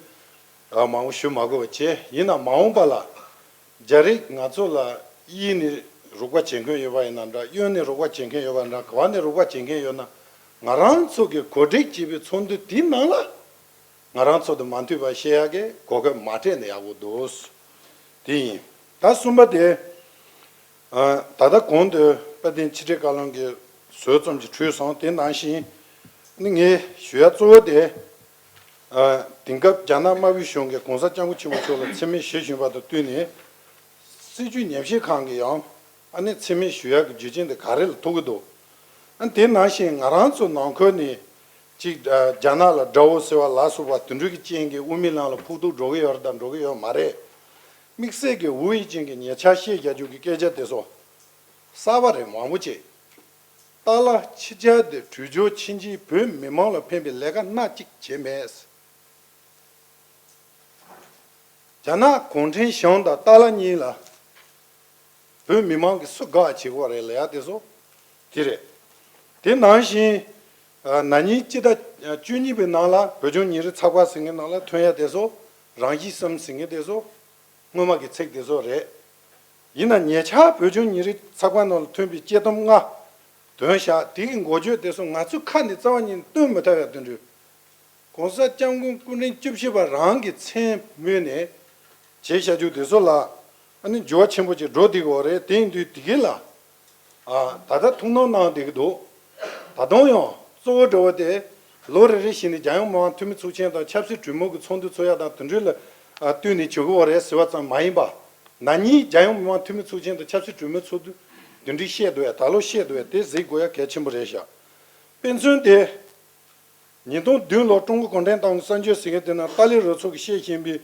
ཨ་མང་པོ་ཞུ་མ་དགོས་པ་བྱས། ཡིན་ན་མ་འོངས་པ་ལ་རྒྱ་རིགས་ང་ཚོ་ལ་གཡས་ནས་རོགས་པ་བྱེད་མཁན་ཡོད་པ་ཡིན་ན་འདྲ། གཡོན་ནས་རོགས་པ་བྱེད་མཁན་ཡོད་པ་འདྲ། ག་བ་ནས་རོགས་པ་བྱེད་མཁན་ཡོད་ན་ང་རང་ཚོ་གི་གོ་སྒྲིག་བྱས་པའི་ཚོགས་འདུ་དེའི་ནང་ལ། ང་རང་ཚོ་དང་མ་མཐུན་པ་བཤད་ཡག་གི་གོ་སྐབས་མ་སྤྲད་ན་ཡག་པོ་འདུག་དེ་ཡིན། ད་གསུམ་པ་དེ། ཨ། ད་ལྟ་གོང་དུ་དཔལ་ལྡན་ཕྱི་དྲིལ་བཀའ་བློན་གྱིས་ཟུར་ཙམ་གྱིས་འཁྲུལ་སོང་། དེ་ནང་བཞིན་ནི་ངས་ཞུ་ཡ་གཙོ་བོ་དེ། ཨ། དེང་སྐབས་རྒྱ་ནག་དམར་པོའི་གཞུང་གིས་གོང་ས་སྐྱབས་མགོན་ཆེན་པོ་མཆོག་ལ་མཚན་སྨད་ཞུ་བཞིན་པ་དང་བསྟུན་ནས། སྲིད་བྱུས་ཉམས་ཞིབ་ཁང་གིས་ཡང་ཨ་ནི་མཚན་སྨད་ཞུ་ཡག་གི་རྒྱུ་རྐྱེན་དེ་ག་རེ་ལ་ཐུག་གི་འདུག་ཨ། དེ་ནང་བཞིན་ང་རང་ཚོ་ནང་ཁུལ་ནས་ཅིག་ཨ། རྒྱ་ནག་ལ་དགྲ་བོ་ཟེར་བ་ལ་སོགས་པ་དེ་འདྲ་གི་རྐྱེན་གྱིས་དབུ་མའི་ལམ་ལ་ཕོག་ཐུག་འགྲོ་གི་ཡོད་རེད་དང་འགྲོ་གི་ཡོད་མ་རེད། དམིགས་བསལ་གྱི་དབུས་ཅན་གྱི་ཉེ་ཆར་བཤད་རྒྱག་རྒྱུ་གི་སྐད་ཆ་དེ་ཚོ་གསར་པ་རེད། མང་པོ་ཅིག་ཏཱ་ལ་ཕྱི་རྒྱལ་དེ་བྲོས་བྱོལ་ཕྱིན་ཆད་བོད་མི་མང་ལ་ཕན་པའི་ལས་ཀ་སྣ་གཅིག་བྱས་མེད། རྒྱ་ནག་གུང་ཁྲན་གཞུང་དང་ཏཱ་ལ་གཉིས་ལ་བོད་མི་མང་གིས་སུ་དགའ་བྱེད་དགོས་རེད་ལབ་ཡ་དེ་ཚོ་དེ་རེད། དེ་ནང་བཞིན་ན་ནིང་སྤྱི་ཟླ་བཅུ་གཉིས་པའི་ནང་ལ་བོད་ལྗོངས་ཉིན་རེའི་ཚགས་པར་ཟེར་མཁན་ནང་ལ་ཐོན་ཡ་དེ་ཚོ་རང་གཞིས་གསུམ་ཟེར་མཁན་དེ་ཚོ་སྔོན་མ་གི་ཚིག་དེ་ཚོ་རེད། ཡིན་ན་ཉེ་ཆར་བོད་ལྗོངས་ཉིན་རེའི་ཚགས་པར་ནང་ལ་ཐོན་པའི་དཔྱད་གཏམ་ལྔ་དོན་བཞག་དེ་གི་འགོ་བརྗོད་དེ་ཚོ་ང་ཚོའི་ཁ་ནས་རྩ་བ་ཉིད་ནས་བཏོན་མི་ཐུབ་ཡ་དེ་འདྲ། གོང་ས་སྐྱབས་མགོན་སྐུ་ཕྲེང་བཅུ་བཞི་པ་རང་གི་མཚན་སྨོས་ནས་བྱས་བཞག་རྒྱུ་དེ་ཚོ་ལ་ཨ་ནི་འགྱུར་བ་ཆེན་པོ་ཅིག་འགྲོ་བསྡད་ཀྱི་ཡོད་རེད། དེ་ཡིན་དུས་དེ་གི་ལ་ཨ་ད་ལྟ་ཐུགས་སྣང་གནང་བསྡད་ཀྱི་འདུག་ད་དུང་ཡང་གཙོ་བོ་འདྲ་བོ་དེ་ལོ་རེ་རེ་བཞིན་ནས་རྒྱལ་ཡོངས་མི་དམངས་འཐུས་མི་ཚོགས་ཆེན་དང་ཆབ་སྲིད་གྲོས་མོལ་གྱི་ཚོགས་འདུ་ཚོགས་ཡ་དང་དེ་འདྲ་ལ་ཨ་བསྟུན་ནས་བྱེད་ཀྱི་ཡོད་རེད་ཟེར་བ་ཙམ་མ་ཡིན་པ། ན་ནིང་རྒྱལ་ཡོངས་མི་དམངས་འཐུས་མི་ཚོགས་ཆེན་དང་ཆབ་སྲིད་གྲོས་མོལ་ཚོགས་འདུ་དེ་འདྲ་བཤད་འདུག་ཡ། ད་ལོ་བཤད་འདུག་ཡ། དེ་གཟིགས་དགོས་ཡ་གལ་ཆེན་པོ་རེད་ཤག་དཔེ་མཚོན་དེ། ཉིས་སྟོང་བདུན་ལོར་ཀྲུང་གོ་གུང་ཁྲན་ཏང་གི་གསར་འགྱུར་ཟེར་མཁན་དེ་ནང་ཏཱ་ལའི་རུ་ཚོགས་ཀྱིས་བཤད་བཞིན་པའི་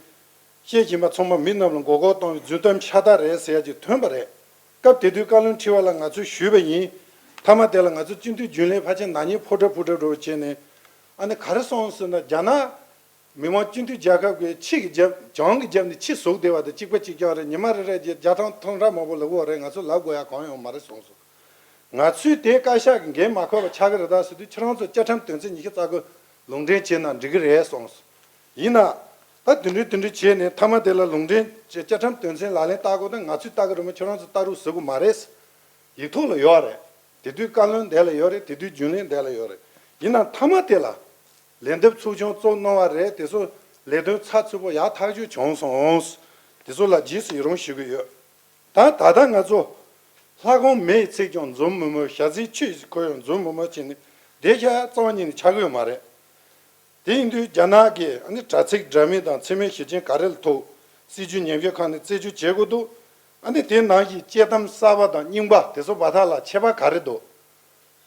བཤད་བཞིན་པ་ཚང་མ་མི་རྣམས་ལ་མགོ་སྐོར་གཏོང་བའི་རྫུན་གཏམ་ཤ་སྟག་རེད་ཟེར་ཡ་ཅིག་ཐོན་པ་རེད། སྐབས་དེ་དུས་བཀའ་བློན་ཁྲི་པ་ལ་ང་ཚོས་ཞུས་པ་ཡིན། མཐའ་མ་དེ་ལ་ང་ཚོ་སྤྱི་འཐུས་རྒྱུན་ལས་ཕལ་ཆེར་ནག་ཉེས་ཕོ་བྲང་ཕོ་བྲང་འགྲོ་བྱས་ནས་ཨ་ནི་ག་རེ་སོང་ཟེར་ན། རྒྱ་ནག་མི་དམངས་སྤྱི་འཐུས་རྒྱལ་ཁབ་ཀྱིས་ཕྱི་གི་རྒྱབ་གྱང་གི་རྒྱབ་ནས་ཕྱི་ཟུག་བསྡད་པ་དང་གཅིག་པ་གཅིག་རྐྱང་རེད། ཉི་མ་རེ་རེ་བརྒྱ་ཐམ་ཐམ་ར་མང་པོ་ལབ་ཀྱི་ཡོད་རེད། ང་ཚོས་ལབ་དགོས་ཡ་གང་ཡང་མ་རེད་གསུངས་སོང་། ང་ཚོས་དེ་བཀའ་ཤག་གི་འགན་མ་འཁུར་བ་ཆགས་ཀྱི་རེད་ད་ཟེར་དུས། ཁྱེད་རང་ཚོ་བཅའ་ཁྲིམས་དོན་ཚན་ཉི་ཤུ་རྩ་དགུ་ལུང་འདྲེན་བྱས་ན་འགྲིག་གི་རེད་གསུངས་སོང་། ཡིན་ན་ད་དེ་འདྲ་དེ་འདྲ་བྱས་ནས་མཐའ་མ་དེ་ལ་ལུང་འདྲེན་བྱས་བཅའ་ཁྲིམས་དོན་ཚན་ལག་ལེན་བསྟར་དགོས་ད་ང་ཚོས་བསྟར་གི་རེད་མོད་ཁྱེད་རང་ཚོས་བསྟར་རོགས་ཟེར་དགོས་མ་རེད། ཡིག་ཐོག་ལ་ཡོད་རེད། དེ་དུས་བཀའ་བློན་འདི་ལ་ཡོད་རེད། དེ་དུས་རྒྱུན་ལས་འདི་ལ་ཡོད་རེད། ཡིན་ན་མཐའ་མ་དེ་ལ་ལས་འདེབས་ཚོགས་ཆུང་བཙུགས་གནང་བ་རེད། དེ་ཚོ་ལས་དོན་ཚགས་ཚུད་པོ་ཡག་ཐག་ཆོད་བྱུང་སོང་། དེ་ཚོ་ལ་རྗེས་སུ་ཡི་རང་ཞུ་གི་ཡོད། ད་ད་ལྟ་ང་ཚོ་ལྷ་ཁང་མེ་ཡིས་ཚིག་ཀྱང་འཛུམ་མི་མོད། ཞག་རྩིས་ཆུ་ཡིས་ཁོ་ཡང་འཛུམ་མི་མོད་བྱས་ནས་བསྡད་ཤག་རྩ་བ་ཉིད་ནས་ཆགས་ཀྱི་ཡོད་མ་རེད། དེ་ཡིན་དུས་རྒྱ་ནག་གིས་ཨ་ནི་དྲ་ཚིགས་འདྲ་མིན་དང་མཚན་སྨད་ཞུ་མཁན་ག་རེ་ལ་ཐུག་སྲིད་བྱུས་ཉམས་ཞིབ་ཁང་ནས་རྩད་གཅོད་བྱེད་དགོས་འདུག་ཨ་ནི་དེ་ནང་བཞིན་དཔྱད་གཏམ་གསར་པ་དང་རྙིང་པ་དེ་ཚོ་བར་ཐག་ལ་ཁྱད་པར་ག་རེ་འདུག་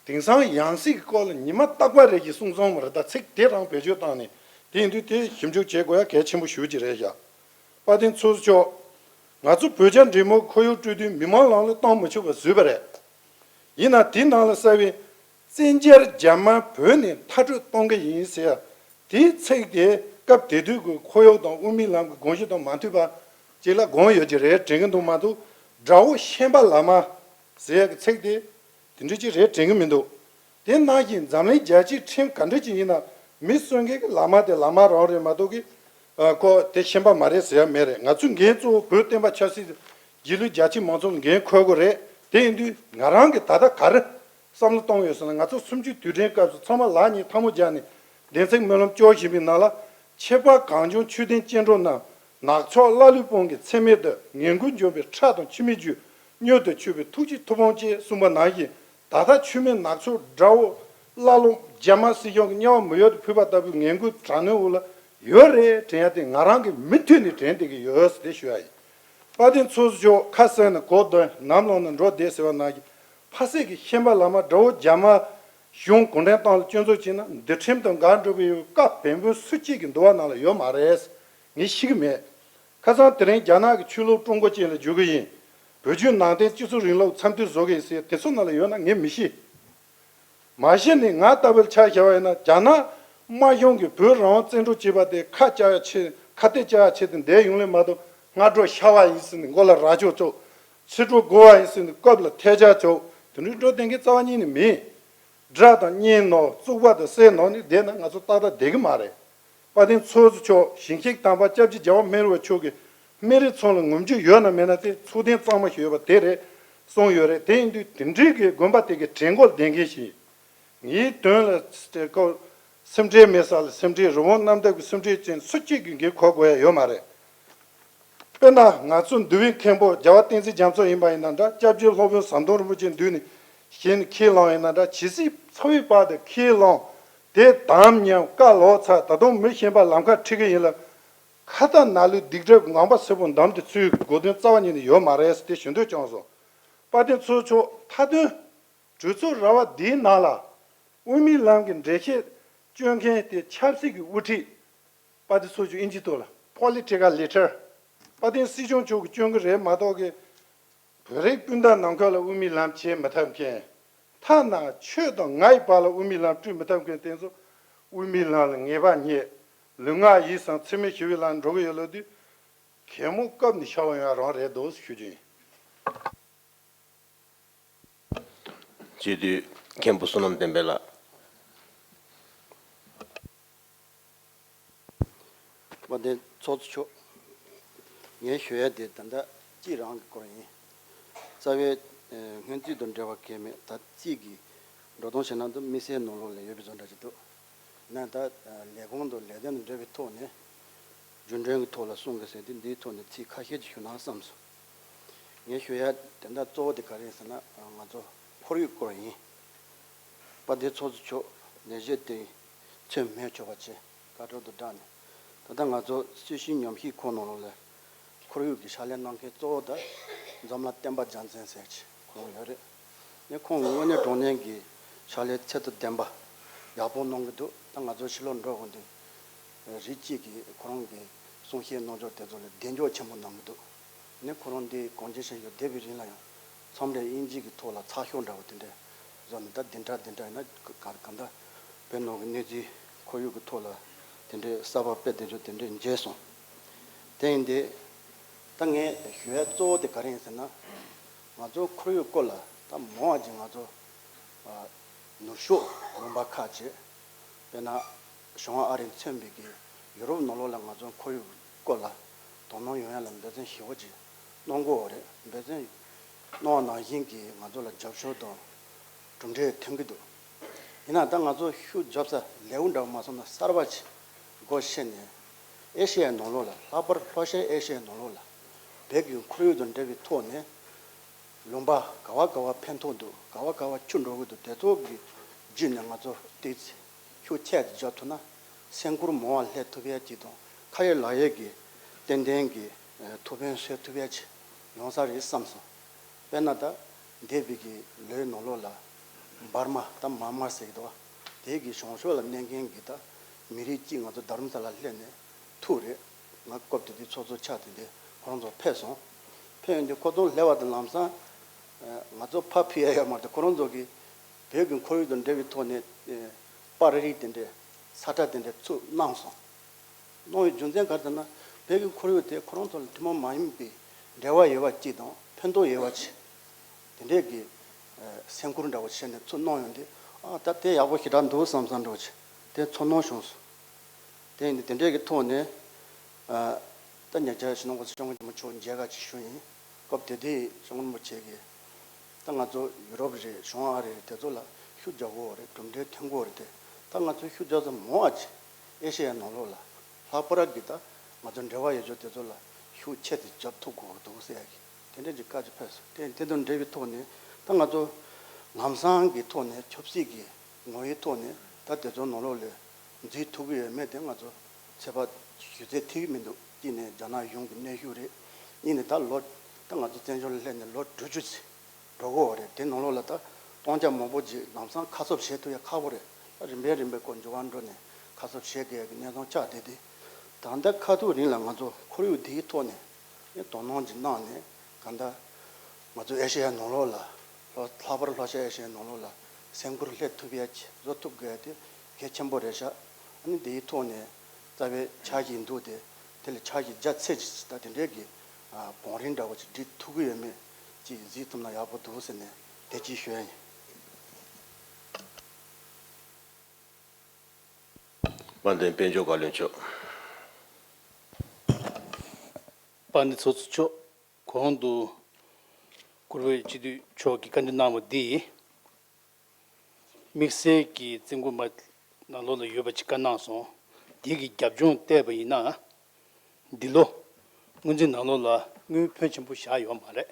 དེང་སང་ཡང་སྲིད་ཀྱི་སྐོར་ལ་ཉི་མ་རྟག་པར་རེ་བཞིན་གསུང་གསུང་མ་རེད་ད། ཚིག་དེ་རང་བེད་སྤྱོད་བཏང་ནས། དེ་ཡིན་དུས་དེ་ཞིབ་འཇུག་བྱེད་དགོས་ཡ་གལ་ཆེན་པོ་ཞེ་པོ་ཅིག་རེད་ཤག་དཔལ་ལྡན་ཚོགས་གཙོ་མཆོག་ང་ཚོ་བོད་རྒྱ་འབྲེལ་མོལ་ཁོར་ཡུག་སྤྲོད་དུས་མི་མང་ལམ་ལ་གཏོང་མི་ཆོག་པ་བཟོས་པ་རེད། ཡིན་ན་དེ་ནང་ལ་གསལ་བའི་བཙན་རྒྱལ་རྒྱ་དམར་བོད་ནས་མཐར་སྐྲོད་གཏོང་གི་ཡིན་ཟེར་ཡ་དེའི་ཚིག་དེ་སྐབས་དེ་དུས་ཀྱི་ཁོར་ཡུག་དང་དབུ་མའི་ལམ་གྱི་དགོངས་གཞི་དང་མ་མཐུན་པ་ཅིག་ལ་དགོངས་ཡོད་ཀྱི་རེད་དྲན་གྱི་འདུག་མ་གཏོགས། དགྲ་བོ་ཤན་པ་ལག་དམར་ཟེར་ཡ་གི་ཚིག་དེ་དེ་འདྲ་ཅིག་རེད་དྲན་གྱི་མི་འདུག་དེ་ནང་བཞིན་འཛམ་གླིང་རྒྱལ་སྤྱིའི་ཁྲིམས་ག་འདྲ་ཅིག་ཡིན་ན་མི་གསོད་མཁན་གྱི་ལག་དམར་དེ་ལག་དམར་རང་རེད་མ་གཏོགས་ཀྱི་ ཨ་ཁོ་དེ་ཤེས་པ་མ་རེད་ཟེར་ཡ་མེད་རེད། ང་ཚོའི་འགན་གཙོ་བོ་བོད་བསྟན་པ་ཆབ་སྲིད་རྗེས་ལུས་རྒྱ་ཆེ་མང་ཚོགས་ལ་འགན་འཁུར་དགོས་རེད། དེ་ཡིན་དུས་ང་རང་གིས་ད་ལྟ་ག་རེ་བསམ་བློ་གཏོང་ཡོད་ཟེར་ན། ང་ཚོ་གསུམ་བཅུའི་དུས་དྲན་སྐབས་སུ་ཚང་མ་ལག་གཉིས་ཐལ་མོ་སྦྱར་ནས་གདན་ཚིགས་སྨོན་ལམ་སྐྱོར་བཞིན་པའི་ནང་ལ། ཁྱད་པར་གངས་ལྗོངས་ཆོས་ལྡན་སྐྱེ་འགྲོ་རྣམས་ནག་ཕྱོགས་ཀླ་ཀློའི་དཔུང་གིས་འཚེ་མེད་དུ་ངན་ཀུན་འཇོམས་པའི་ཁྲག་དང་ཆུ་མིག་རྒྱུད་མྱུར་དུ་ཆོད་པའི་ཐུགས་རྗེའི་མཐུ་དཔུང་ཅེས་གསུངས་པ་ནང་བཞིན། ད་ལྟ་ཆུ་མིག་ནག་ཕྱོགས་དགྲ་བོ་ཀླ་ཀློ་རྒྱ་དམར་སྲིད་གཞུང་གི་དམྱལ་བ་མི་ཡུལ་དུ་ཕུད་པ་ལྟ་བུའི་ངན་ཀུན་དྲག་གནོན་འོག་ལ་ཡོད་རེད་དྲན་ཡ་དེ་ང་རང་གིས་མུ་མཐུད་ནས་དྲན་བསྡད་ཀྱི་ཡོད་ཟེར་དེ་ཞུ་ཡ་ཡིན། དཔལ་ལྡན་ཚོགས་གཙོ་མཆོག། ཁ་གསལ་ན་གོ་བདེ་ནམ་ལངས་ན་འགྲོ་བདེ་ཟེར་བ་ནང་བཞིན། ཕ་སྲིད་ཀྱི་ཤན་པ་ལ་མ་དགྲ་བོ་རྒྱ་དམར་གཞུང་གུང་ཁྲན་ཏང་ལ་སྐྱོན་འཛུགས་བྱས་ན། འདུལ་ཁྲིམས་དང་འགལ་འགྲོ་བའི་བཀའ་བན་བོན་སུ་གཅིག་གི་འདུལ་བ་ནང་ལ་ཡོད་མ་རེད། ངས་ཤེས་ཀྱི་མེད། ཁ་སང་དེ་རིང་རྒྱ་ནག་གི་ཆོས་ལུགས་ཀྲུང་གོ་ཅན་ལ་བསྒྱུར་གྱི་ཡིན། བོད་བརྒྱུད་ནང་བསྟན་སྤྱི་ཚོགས་རིང་ལུགས་འཚམས་འདྲི་བཟོ་གི་ཡིན་ཟེར་དེ་ཚོ་ནང་ལ་ཡོད་ན་ངས་མི་ཤེས། མ་གཞི་ནས་ང་ལྟ་བུར་ཆ་བཞག་པ་ཡིན་ན། རྒྱ་ནག་དམར་གཞུང་གིས་བོད་རང་དབང་བཙན་འཕྲོག་བྱས་པ་དེ་ཁ་བཀྱག་ཡ་ཆེད། ཁ་གཏད་བཅག་ཡ་ཆེད་དུ་འདས་ཡོང་ལེ་མ་གཏོགས། སྔ་དྲོ་ཤ་བ་ཡིན་ཟེར་ནས་མགོ་ལ་རྭ་ཅོ་བཅུག། ཕྱི་དྲོ་དགུ་བ་ཡིན་ཟེར་ནས་རྐུབ་ལ་ཐལ་ལྕག་བཅུག། དེ་འདྲའི་འགྲོ་བསྡད་མཁན་རྩ་བ་ཉིད་ནས་མིན། དགྲ་དང་གཉེན་ནོར་བཙོག་པ་དང་བསད་ནོར་ནི་བསྡད་ན་ང་ཚོ་ཏག་ཏག་བསྡད་ཀྱི་མ་རེད། དཔལ་ལྡན་ཚོགས་གཙོ་མཆོག། ཞིང་གཤེགས་དམ་པ་སྐྱབས་རྗེ་རྒྱལ་བ་སྨན་རི་བ་མཆོག་གི་སྨན་རི་ཚང་ལ་ངོམ་རྒྱུ་ཡོད་ན་མེད་ན་དེ་ཚོགས་ཐེངས་གཙང་མ་ཞིག་ཡོད་པ་དེ་རེད་གསུངས་ཡོད་རེད། དེ་ཡིན་དུས་དེ་འདྲའི་གི་དགོན་པ་དེ་གི་གྲལ་མགོར་བསྡད་མཁན་ཞིག་ཡིན། ངའི་དོན་ལ་སྐོར་སེམས་ཁྲལ་མེད་ས་ལ་སེམས་ཁྲལ། རི་བོང་གནམ་བདག་གི་སེམས་ཁྲལ་ཅན་སུ་གཅིག་གིས་འགན་འཁུར་དགོས་ཡ་ཡོད་མ་རེད། དཔེར་ན་ང་ཚོ་འདུལ་བའི་མཁན་པོ་རྒྱལ་བ་བསྟན་འཛིན་རྒྱ་མཚོ་ཡིན་པ་ཡིན་ན་འདྲ། སྐྱབས་རྗེ་སློབ་དཔོན་ཟམ་གདོང་རིན་པོ་ཆེ་མདུན་ནས་ཞལ་ནས་ཁས་བླངས་ཡིན་ན་འདྲ། ཇི་སྲིད་ཚ་བའི་བར་དུ་ཁས་བླངས་དེ་དམ་ཉམས་བཀའ་ལོག་ཚར། ད་དུང་མི་གཞན་པ་ལམ་ཁ་ཁྲིད་ཀྱི་ཡིན་ལ། ཁ་ཏ་ན་ལུས་སྡིག་སྒྲིབ་ངང་པ་སེར་པོ་འདམ་དུ་ཚུད་དགོས་དོན་རྩ་བ་ཉིད་ནས་ཡོད་མ་རེད་ཟེར་དེ་ཞུ་འདོད་བྱུང་སོང་། དཔལ་ལྡན་ཚོགས་གཙོ་མཆོག། མཐའ་དོན་གྲོས་ཚོགས་ར་བ་འདིའི་ནང་ལ་དབུ་མའི་ལམ་གྱི་འགྲེལ་བཤད་སྐྱོན་མཁན་དེ་ཆབ་སྲིད་ཀྱི་དབུ་ཁྲིད། དཔལ་ལྡན་ཚོགས་གཙོ་དབྱིན་ཇིའི་ཐོག་ལ་Political Leader། དཔལ་ལྡན་སྲིད་སྐྱོང་མཆོག་གིས་སྐྱོན་གྱི་རེད་མ་གཏོགས་ཀྱི། བོད་རིགས་སྤུན་ཟླ་ནང་ཁུལ་ལ་དབུ་མའི་ལམ་བྱེད་མི་ཐུབ་མཁན། ཐ་ན་ཆོས་དང་ངའི་བར་ལ་དབུ་མའི་ལམ་བསྐྲུན་མི་ཐུབ་མཁན་དེ་ཚོ་དབུ་མའི་ལམ་ལ་ངེས་པ་རྙེད། ལུས་ངག་ཡིད་གསུམ་འཚེ་མེད་ཞི་བའི་ལམ་འགྲོ་གི་ཡོད་ལབ་དུས། གད་མོ་བཀབ་ནས་ཤ་བ་ཡོང་ཡ་རང་རེད་འདུག་ཞུ་རྒྱུ་ཡིན། སྤྱི་འཐུས་མཁན་པོ་བསོད་ནམས་བསྟན་འཕེལ་ལགས། དཔལ་ལྡན་ཚོགས་གཙོ་མཆོག། ངས་ཞུ་ཡ་དེ་ད་ལྟ་རྩིས་རང་གི་སྐོར་ཡིན། རྩ་བའི་ཨེ་སྔོན་རྩིས་དང་འབྲེལ་བ་གང་ཡང་མེད། ད་རྩིས་ཀྱི་འགྲོ་སྟངས་བྱས་ན་ད་དམིགས་བསལ་ནང་ལོགས་ལ་ཡོད་པའི་བཟོ་འདྲ་ཅིག་འདུག་ན་ད་ལས་ཁུངས་དང་ལས་དོན་དང་འབྲེལ་བའི་ཐོག་ནས་རྒྱུན་གྲོན་གྱི་ཐོག་ལ་གསུང་དགོས་ཟེར་དུས། འདིའི་ཐོག་ནས་ཚིག་ཁ་ཤས་ཅིག་ཞུ་ན་བསམ་སོང་། ངས་ཞུ་ཡ་དེ་འདྲ་གཙོ་བོ་དེ་ག་རེ་ཡིན་ཟེར་ན། ང་ཚོ་ཁོར་ཡུག་སྐོར་ཡིན། དཔལ་ལྡན་ཚོགས་གཙོ་མཆོག་ནས་བཞེས་ཏེ་མཚན་སྨད་ཆོག་པ་བྱས་བཀའ་འཁྲོལ་དུ་བསྒྲགས་ནས། ད་ལྟ་ང་ཚོ་སྲིད་ཞིའི་ཉམས་ཞིབ་ཁང་ནང་ལོགས་ལ་ཁོར་ཡུག་གི་ཕྱག་ལས་གནང་མཁན་གཙོ་བོ་ད་འཛམ་ལྷ་བསྟན་པ་རྒྱལ་མཚན་ཟེར་ཅིག་ཁོང་ཡོད་རེད། ངས་ཁོང་དངོས་གནས་དྲང་གནས་ཀྱི་ཕྱག་ལས་ཚད་དང་ལྡན་པ་ཡག་པོ་གནང་གི་འདུག་ད་ང་ཚོ་ཕྱི་ལོགས་འགྲོ་དགོས་དུས་རིགས་གཅིག་གིས་ཁོ་རང་གི་གསུང་བཤད་གནང་ཕྱོགས་དེ་ཚོ་ལ་གདེང་འཇོག་ཆེན་པོ་གནང་གི་འདུག་ནས་ཁོ་རང་འདི་གངས་ཅན་ཞིང་གཤེགས་འདས་པའི་རིང་ལ་ཡང་མཚམས་རེ་དབྱིན་ཇི་གི་ཐོག་ལ་ཚགས་ཤོག་འདྲ་བོ་དེ་འདྲས་བཟོས་ནས། ད་འདི་འདྲ་འདི་འདྲ་ཡིན་ན་ག་ག་ད་བོད་ནང་གི་གནས་ཚུལ་ཁོར་ཡུག་གི་ཐོག་ལ་དེ་འདྲས་གསར་པ་སྤེལ་བསྡད་ཕྱོགས་དེ་འདྲས་མཇལ་སོང་། དེ་ཡིན་དུས་ད་ངས་ཞུ་ཡ་གཙོ་བོ་དེ་ག་རེ་ཡིན་ཟེར་ན། ང་ཚོ་ཁོར་ཡུག་སྐོར་ལ་ད་མང་བ་ཅིག་ང་ཚོ་ཨ་ནུབ་ཕྱོགས་ལུང་པ་ཁག་ཅིག་དཔེར་ན་བྱང་ཨ་རིས་མཚོན་པའི་གི་ཡུ་རོབ་ནང་ལོགས་ལ་ང་ཚོ་ཁོར་ཡུག་སྐོར་ལ་དོ་སྣང་ཡོང་ཡ་ལ་འབད་བརྩོན་ཞེ་པོ་ཅིག་གནང་གི་ཡོད་རེད། འབད་བརྩོན་གནང་བ་ནང་བཞིན་གྱི་ང་ཚོ་ལ་རྒྱབ་སྐྱོར་དང་གྲུབ་འབྲས་ཐོན་གྱི་འདུག་ཡིན་ན་ད་ང་ཚོ་ཤུགས་རྒྱབ་ས་ལེའུ་འདྲ་བོ་མ་སོང་ན་གསར་པ་ཅིག་སྒོ་ཕྱེ་ནས། ཨེ་ཤེ་ཡའི་ནང་ལོགས་ལ། ལྷག་པར་ལྷོ་ཤར་ཨེ་ཤེ་ཡའི་ནང་ལོགས་ལ་བོད་ཀྱི་ཁོར་ཡུག་དང་འབྲེལ་བའི་ཐོག་ནས་ལུང་པ་ག་བ་ག་བ་ཕན་ཐོགས་འདུག་ག་བ་ག་བ་ཆུ་འགྲོ་གི་འདུག་དེ་ཚོ་གི་བརྒྱུད་ནས་ང་ཚོ་ཏོག་ཙམ་ཤུགས་ཆེ་རྒྱག་ཐུབ་ན། སེམས་ཁུར་མང་བ་སླེབས་ཐུབ་ཡ་ཅིག་དང་། ཁ་ཡོད་ལག་ཡོད་ཀྱི་ཏན་ཏན་གྱི་ཐུགས་ཕན་གསོས་ཐུབ་ཡ་ཅིག་ཡོང་ས་རེད་བསམ་སོང་། དཔེར་ན་ད་འདས་པའི་གི་ལོའི་ནང་ལོགས་ལ་འབར་མ། ད་མཱན་མཱར་ཟེར་གྱི་འདུག་བ། དེ་གི་བྱང་ཕྱོགས་ལ་གནས་མཁན་གྱི་ད་མི་རིགས་གཅིག་ང་ཚོ་རྡ་རམ་ས་ལ་སླེབས་ནས་ཐུག་རེད། ང་སྐབས་དེ་དུས་ཚོགས་གཙོ་ཆགས། དེ་འདྲའི་ཁོ་རང་ཚོ་ཕེབས་སོང་། ཕེབས་ཡོང་དུས་ཁོ་ཚོ་སླེབས་པ་དང་ལམ་སང་ང་ཚོ་ཕར་ཕུད་ཡ་ཡོད་མ་རེད། ཁོ་རང་ཚོ་གིས་བོད་ཀྱི་ཁོར་ཡུག་དང་འབྲེལ་བའི་ཐོག་ནས་པར་རིས་དེ་འདྲའི་ས་ཁྲ་དེ་འདྲའི་ཚུར་གནང་སོང་། གནང་བའི་རྒྱུ་མཚན་ག་རེ་ཟེར་ན། བོད་ཀྱི་ཁོར་ཡུག་དེ་ཁོ་རང་ཚོ་ལ་ཐུན་མོང་མ་ཡིན་པའི་འབྲེལ་བ་ཡོད་པ་གཅིག་དང་། ཕན་ཐོགས་ཡོད་པ་ཅིག་དེ་འདྲས་ཀྱི་སེམས་ཁུར་འདྲ་བོ་བྱས་ནས་ཚུར་གནང་ཡོང་དུས། ཨ་ད་དེ་ཡག་པོ་ཞེ་དྲག་འདུག་བསམ་བསམ་འདྲ་བོ་ཅིག་དེ་ཚོར་སྣང་བྱུང་སོང་། དེ་ཡིན་དུས་དེ་འདྲས་ཀྱི་ཐོག་ནས་ ཨ། ད་ཉེ་ཆར་ཞི་ལྷོ་ཀོང་སི་སྐྱབས་མགོན་ཆེན་པོ་མཆོག་མཇལ་ཁ་ཅིག་ཞུས་ཡིན། སྐབས་དེ་དུས་སྐྱབས་མགོན་རིན་པོ་ཆེ་གིས་ད་ང་ཚོ་ཡུ་རོབ་རེད། གཞུང་ཨ་རི་རེད། དེ་ཚོ་ལ་ཤུགས་རྒྱག་དགོས་རེད། གྲུབ་འབྲས་ཐོན་དགོས་རེད་དེ། ད་ང་ཚོ་ཤུགས་རྒྱག་ས་མང་བ་ཅིག་ཨེ་ཤེ་ཡའི་ནང་ལོགས་ལ་ལྷག་པར་གྱི་ད་ང་ཚོ་འབྲེལ་བ་ཡོད་ཆོག་དེ་ཚོ་ལ་ཤུགས་ཆེ་ཙམ་རྒྱབ་ཐུབ་དགོས་འདུག་ཟེར་ཡ་གི་དེ་འདྲ་ཅིག་བཀའ་ཅིག་ཕེབས་སོང་། དེ་དེ་དང་འབྲེལ་བའི་ཐོག་ནས་ད་ང་ཚོ་ལམ་སང་གི་ཐོག་ནས་ཆབ་སྲིད་ཀྱི་ངོ་བོའི་ཐོག་ནས་ད་དེ་ཚོ་ནང་ལོགས་ལ་འཛུལ་ཐུབ་ཀྱི་ཡོད་མེད་དེ་ང་ཚོ་ཚོད་དཔག་ཞུ་ཚད་ཐིག་མི་འདུག་གཅིག་ནས་རྒྱ་ནག་གཞུང་གི་གནོན་ཤུགས་རེད། གཉིས་ནས་ད་ལོ་ད་ང་ཚོ་བཙན་བྱོལ་ལ་སླེབས་ནས་ལོ་དྲུག་ཅུ་ཙམ་འགྲོ་གི་ཡོད་རེད། དེ་ནང་ལོགས་ལ་ད་སྟོང་ཆ་མང་པོ་ཅིག་ལམ་སང་ཁ་གསབ་བྱེད་ཐུབ་ཡ་ཁག་པོ་རེད། ད་རིམ་པས་རིམ་པས་ཁོ་མགྱོགས་པ་འགྲོ་ནས་ཁ་གསབ་བྱེད་དགོས་ཡ་གི་གནས་སྟངས་ཆགས་བསྡད་དེ། ད་ལྟ་ཁ་ཐུག་རིང་ལ་ང་ཚོ་ཁོར་ཡུག་འདིའི་ཐོག་ནས་ངས་དོ་སྣང་ཅིག་གནང་ནས་གང་ལྟར་ང་ཚོ་ཨེ་ཤེ་ཡའི་ནང་ལོགས་ལ་ལྷག་ལྷག་པར་ལྷོ་ཤར་ཨེ་ཤེ་ཡའི་ནང་ལོགས་ལ་སེམས་ཁུར་སླེབས་ཐུབ་ཡ་ཅིག་བཟོ་ཐུབ་དགོས་ཡ་དེ་གལ་ཆེན་པོ་རེད་ཤག་ཨ་ནི་འདིའི་ཐོག་ནས་རྩ་བའི་འཆར་གཞི་འདུག་སྟེ། དེ་ལས་འཆར་གཞི་རྒྱ་ཆེ་ཅིག་ད་དེ་འདྲའི་གི་ཨ་བང་རིམ་འདྲ་བོ་ཅིག་སྒྲིག་ཐུབ་ཀྱི་ཡོད་མེད་ཅིག་གཟིགས་ཐུབ་ན་ཡག་པོ་འདུག་ཟེར་ནས་དེ་ཅིག་ཞུ་ཡ་ཡིན། དཔལ་ལྡན་དཔལ་འབྱོར་བཀའ་བློན་མཆོག་དཔལ་ལྡན་ཚོགས་གཙོ་མཆོག་གོང་དུ་བཀུར་འོས་སྤྱི་འཐུས་མཆོག་གིས་བཀའ་འདྲི་གནང་བ་འདི་དམིགས་བསལ་གྱི་བཙུན་དགོན་པ་ནང་ལོགས་ལ་ཡོད་པ་ཅིག་བཀའ་གནང་སོང་། འདི་གི་རྒྱབ་ལྗོངས་བལྟས་པ་ཡིན་ན། འདི་ལོ་སྔོན་རྩིས་ནང་ལོགས་ལ་དངུལ་ཕོན་ཆེན་པོ་བཞག་ཡོད་མ་རེད།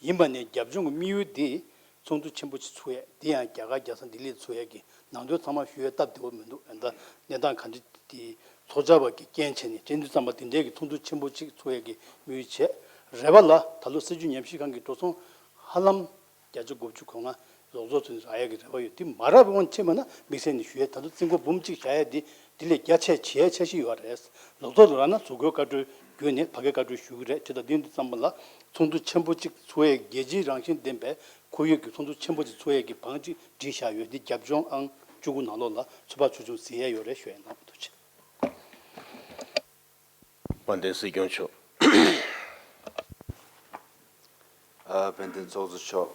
ཡིན་པ་ནས་རྒྱབ་ལྗོངས་ཀྱི་དམིགས་ཡུལ་འདི་ཚོགས་འདུ་ཆེན་པོ་ཅིག་ཚུགས་ཡས། འདི་ཡང་རྒྱ་གར་རྒྱལ་ས་ལྡི་ལིར་ཚུགས་ཡས་ཀྱི་ནང་དོན་ཚང་མ་ཞུ་ཡས་སྟབས་བདེ་བོ་མི་འདུག་ཨ་ནི་ད་གནས་སྟངས་ག་འདྲ་དེ་ཚོགས་བཅར་བ་གི་རྐྱེན་བྱས་ནས་བྱས་དུས་ཙམ་པ་འདི་འདྲའི་གི་ཚོགས་འདུ་ཆེན་པོ་ཅིག་ཚུགས་ཡས་ཀྱི་དམིགས་ཡུལ་བྱས། རེ་བ་ལ་ད་ལོ་སྲིད་བྱུས་ཉམས་ཞིབ་ཁང་གི་འགྲོ་སོང་ཧ་ལམ་བརྒྱ་ཆ་དགུ་བཅུ་གོ་ལྔ་ལོག་ཚོགས་ཚུན་རག་ཡས་ཀྱི་རེ་བ་ཡོད། དེ་མ་རག་པའི་དབང་ཆེ་མ་ན་དམིགས་བསལ་ནས་ཞུ་ཡས། ད་དུང་རྩིས་འགོ་འབུམ་གཅིག་བཞག་ཡས་དེ་དེ་ལས་རྒྱ་ཆེ་བྱེད་ཡས་འཆར་གཞི་ཡོད་རེད། ལོག་ཚོགས་ལ་རག་ན་གཟུགས་པོའི་བཀའ་འཁྲོལ་བརྒྱུད་ནས་ཕ་གིའི་བཀའ་འཁྲོལ་ཞུ་གི་རེད། དེ་དང་དེ་འདི་ཙམ་པ་ལ་ཚོགས་འདུ་ཆེན་པོ་གཅིག་ཚུགས་ཡས་རྒྱལ་སྤྱིའི་རང་བཞིན་ལྡན་པའི་ཁོར་ཡུག་གི་ཚོགས་འདུ་ཆེན་པོ་གཅིག་ཚུགས་ཡས་ཀྱི་བང་གཅིག་བསྒྲིགས་བཞག་ཡོད། འདི་རྒྱབ་ལྗོངས་ཨང་བཅུ་དགུ་ནང་ལོགས་ལ་ཚོད་དཔག་ཆུང་ཆུང་གཟིགས་ཡས་ཡོད་རེད་ཞུ་ཡས་ཡིན། ཐུགས་རྗེ་ཆེ། དཔལ་ལྡན་སྲིད་སྐྱོང་མཆོག་ཨ། དཔལ་ལྡན་ཚོགས་གཙོ་མཆོག་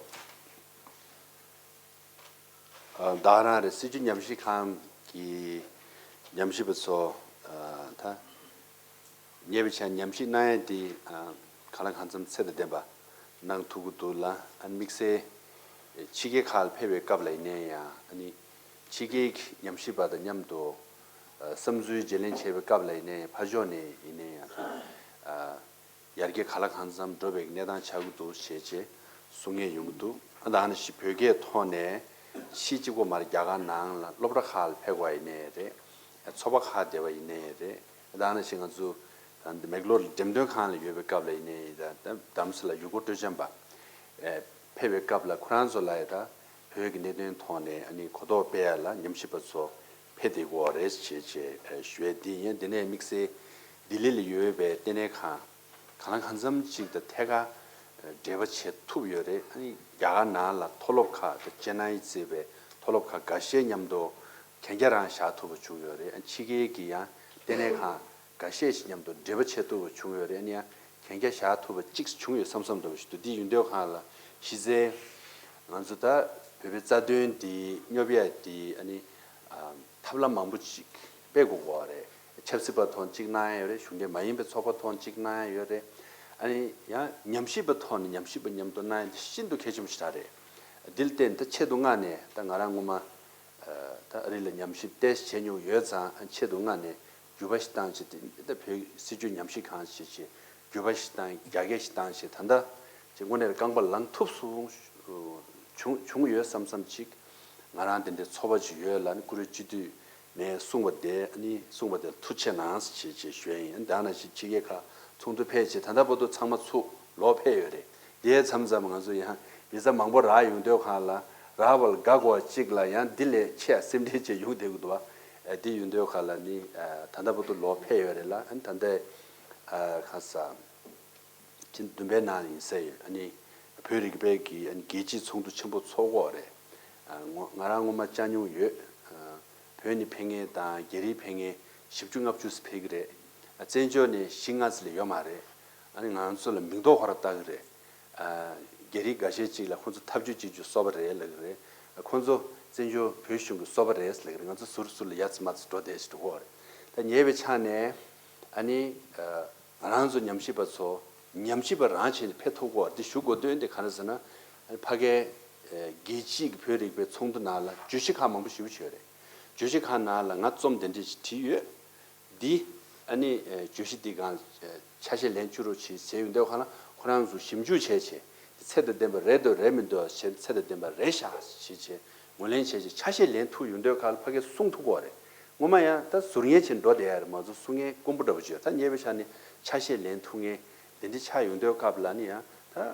ཨ། ད་རང་རེ་སྲིད་བྱུས་ཉམས་ཞིབ་ཁང་གི་ཉམས་ཞིབ་པ་ཚོ། ཨ། ད་ཉེ་བའི་ཆར་ཉམས་ཞིབ་གནང་ཡས་དེ། ཨ། གང་ལ་གང་འཚམ་ཚད་དང་ལྡན་པ་གནང་ཐུབ་ཀྱི་འདུག་ལ། ཨ། དམིགས་བསལ་ཕྱི་རྒྱལ་ཁག་ལ་ཕེབས་པའི་སྐབས་ལ་ཡིན་ནའི་ཡང་། ཨ་ནི་ཕྱི་རྒྱལ་གྱི་ཉམས་ཞིབ་པ་དང་མཉམ་དུ་བསམ་ཚུལ་བརྗེ་ལེན་བྱེད་པའི་སྐབས་ལ་ཡིན་ནའི་ཕར་ཕྱོགས་ནས་ཡིན་ནའི་ཡང་། ཨ། ཡར་རྒྱས་གང་ལ་གང་འཚམ་འགྲོ་བའི་གནས་སྟངས་ཆགས་ཀྱི་འདུག་ཞེས་བཅས་གསུང་མཁན་ཡོང་གི་འདུག་ཨ། ད་ནི་ཞིག་བོད་སྐད་ཐོག་ནས་ཕྱི་གཅིག་པོ་མར་རྒྱ་གར་ནང་ལ་སློབ་གྲྭ་ཁག་ལ་ཕེབས་པ་ཡིན་ནའི་རེད། ཚོགས་པ་ཁག་བསྡད་པ་ཡིན་ནའི་རེད། ཨ། ད་ནི་ཞིག་ང་ཚོ་ད་མེག་ལོར་འགྲེམས་སྟོན་ཁང་ལ་ཡོད་པའི་སྐབས་ལ་ཡིན་ནའི་ད་དམ་སྲི་ལ་ཡུལ་སྐོར་སྤྲོ་འཆམ་པ་ཕེབས་པའི་སྐབས་ལ་ཁོ་རང་ཚོ་ལ་ཡ་ད་བོད་ཀྱི་གནད་དོན་ཐོག་ནས་ཨ་ནི་གོ་རྟོགས་སྤེལ་ཡ་ལ་ཉམས་ཞིབ་པ་ཚོ་ཕེབས་བསྡད་ཀྱི་ཡོད་རེད་ཞེས་བཅས་ཞུ་ཡས་འདི་ཡིན། འདི་ནས་དམིགས་བསལ་ལྡི་ལི་ལ་ཡོད་པའི་ལྟེ་གནས་ཁང་གང་ལ་གང་འཚམ་ཅིག་དང་ཐད་ཀར་འབྲེལ་བ་བྱེད་ཐུབ་ཡོད་རེད། ཨ་ནི་རྒྱ་གར་ནང་ལ་མཐོ་སློབ་ཁག་དང་ཅེ་ནའི་གཙོས་པའི་མཐོ་སློབ་ཁག་འགའ་ཤས་མཉམ་དུ་གན་རྒྱ་རང་བཞག་ཐུབ་པ་བྱུང་ཡོད་རེད། ཨ། ཕྱི་རྒྱལ་གྱི་ཡང་ལྟེ་གནས་ཁང་འགའ་ཤས་ཤིག་མཉམ་དུ་འབྲེལ་བ་བྱེད་ཐུབ་པ་བྱུང་ཡོད་རེད། ཨ་ནི་ཡང་གན་རྒྱ་བཞག་ཐུབ་པ་གཅིག་བྱུང་ཡོད་བསམ་བསམ་འདྲ་བོ་ཞིག་འདུག་འདི་ཡིན་དུས་གང་ལ་གཞི་རྩའི་ང་ཚོ་ད་བོད་པའི་རྩ་དོན་འདི་སྙོབ་ཡ་འདི། ཨ་ནི་ཨ། ཐབས་ལམ་མང་པོ་ཅིག་སྤེལ་དགོས་ཀྱི་ཡོད་རེད། ཆབ་སྲིད་པ་ཐོག་གཅིག་གནང་ཡ་ཡོད་རེད། གཞུང་འབྲེལ་མ་ཡིན་པའི་ཚོགས་པ་ཐོག་གཅིག་གནང་ཡ་ཡོད་རེད། ཨ་ནི་ཡང་ཉམས་ཞིབ་པ་ཐོག་ནས་ཉམས་ཞིབ་པ་མཉམ་དུ་གནང་ཡ་འདི་ཤིན་ཏུ་གལ་ཆེན་པོ་ཞིག་རེད། འདི་ལ་བརྟེན་ད་ཆེད་དུ་མངགས་ནས་ད་ང་རང་སྔོན་མ་ད་ཨ་རི་ལ་ཉམས་ཞིབ་ཏོག་ཙམ་བྱས་མྱོང་ཡོད་ཙང་། ཆེད་དུ་མངགས་ནས་འགྱུར་བ་ཞིག་བཏང་བྱས་ཏེ་ད་བོད་སྲིད་བྱུས་ཉམས་ཞིབ་ཁང་ཞེས་བྱས་འགྱུར་བ་ཞིག་བཏང་། རྒྱ་སྐྱེད་ཞིག་བཏང་བྱས་ད་ལྟ་ཅིག་དངོས་གནས་རྐང་པ་ལངས་ཐུབ་སོང་བྱུང་བྱུང་ཡོད་བསམ་བསམ་ཅིག་ང་རང་དེ་འདྲའི་ཚོར་བ་ཅིག་ཡོད་ལ། ཨ་ནི་བཀུར་འོས་སྤྱི་འཐུས་ནས་གསུངས་པ་དེ། ཨ་ནི་གསུངས་པ་དེར་ཐུགས་རྗེ་གནང་ཞེས་བྱས་ཞུ་ཡ་ཡིན། ཨ་ནི་ད་ནང་བཞིན་ཕྱི་རྒྱལ་ཁག་ཚོགས་འདུ་ཕེབས་བྱས་ད་ལྟ་བར་དུ་ཚང་མ་ཚུར་ལོག་ཕེབས་ཡོད་རེད། དེ་མཚམས་མཚམས་ང་ཚོ་ཡང་བི་ཟ་མང་པོ་རག་ཡོང་དུས་གང་ལ་རག་པ་ལ་དགའ་དགོས་པ་གཅིག་ལ་ཡང་འདི་ལས་ཆེ་བ་སེམས་ཁྲལ་བྱས་ཡོང་བསྡད་ཀྱི་འདུག་བ། ཨ། དེ་ཡོང་དུས་གང་ལ་ནི་ཨ་ད་ལྟ་བར་དུ་ལོག་ཕེབས་ཡོད་རེད་ལ། ཨ་ནི་ད་ལྟའི་ཨ་ཁ་ས་ཕྱི་ཟླ་བདུན་པའི་ནང་ཡིན་ས་ཡོད། ཨ་ནི་བོད་རིག་པའི་གི་ཨ་ནི་རྒྱལ་སྤྱིའི་ཚོགས་འདུ་ཆེན་པོ་ཚོགས་ཀྱི་ཡོད་རེད། ཨ། ང་ང་རང་སྔོན་མ་བཅར་མྱོང་ཡོད། ཨ། བོད་ནས་ཕེབས་མཁན་དང་རྒྱ་རིགས་ཕེབས་མཁན་བཞི་བཅུ་ལྔ་བཅུ་ཙམ་ཕེབས་ཀྱི་རེད། ཨ། བཙན་བྱོལ་ནས་བཞི་ལྔ་ཙམ་ལས་ཡོད་མ་རེད། ཨ་ནི་ང་ཚོ་ལ་མིང་འདོགས་ཁོ་ར་ལྟ་གི་རེད། ཨ། རྒྱ་རིགས་འགའ་ཤས་ཅིག་ལ་ཁོ་ཚོ་ཐབས་ཇུས་གཅིག་གྱུར་སོ་པ་རེད་ལབ་ཀྱི་རེད། ཁོ་ཚོ་བཙན་བྱོལ་བོད་གཞུང་གི་སོ་པ་རེད་ལབ་ཀྱི་རེད། ང་ཚོ་ཟུར་ཟུར་ལ་ཡ་ཙི་མ་ཙི་འགྲོ་བསྡད་ཅིག་འགྲོ་གི་ཡོད་རེད། ད་ཉེ་བའི་ཆ་ནས་ ཨ་ནི་ང་རང་ཚོ་ཉམས་ཞིབ་པ་ཚོ་ཉམས་ཞིབ་པ་རང་བྱས་ནས་ཕེབས་ཐུབ་དགོས་པ་འདི་ཞུ་དགོས་དོན་དེ་ག་རེ་ཟེར་ན། ཨ་ནི་ཕ་གའི་རྒྱལ་སྤྱིའི་བོད་རིག་པའི་ཚོགས་འདུ་ནང་ལ་བརྗོད་གཞི་ཁག་མང་པོ་ཞེ་པོ་ཅིག་ཡོད་རེད། བརྗོད་གཞི་ཁག་ནང་ལ་ང་རྩོམ་དེ་འདྲས་ཅིག་བྲིས་ཡོད། འདི་ཨ་ནི་བརྗོད་གཞི་འདི་སྒང་ཆ་ཤས་ལེན་བཅུག་རོགས་བྱེད་ཟེར་ཡོང་དུས་སྒང་ལ་ཁོ་རང་ཚོ་ཞིབ་འཇུག་བྱས་བྱས་ཚད་དང་ལྡན་པ་རེད་འདུག་རེད་མི་འདུག་ཟེར་ཚད་དང་ལྡན་པ་རེད་ཤག་ཟེར་བྱས་ངོས་ལེན་བྱས་བྱས་ཆ་ཤས་ལེན་ཐུབ་ཡོང་དུས་སྒང་ལ་ཕ་གིར་གསུང་ཐུབ་ཀྱི་ཡོད་རེད། ངོ་མ་ཡང་ད་ཟུར་ཉན་བྱས་འགྲོ་བསྡད་ཡ་རེད་མ་གཏོགས་གསུང་མཁན་དཀོན་པོ་འདྲ་པོ་ཅིག་ཡོད། ད་ཉེ་བའི་ཆ་ནས་ཆ་ཤས་ལེན་ཐུབ་མཁན་དེ་འདྲ་ཆགས་ཡོང་དུས་སྐབས་ལ་ནི་ཡང་ད་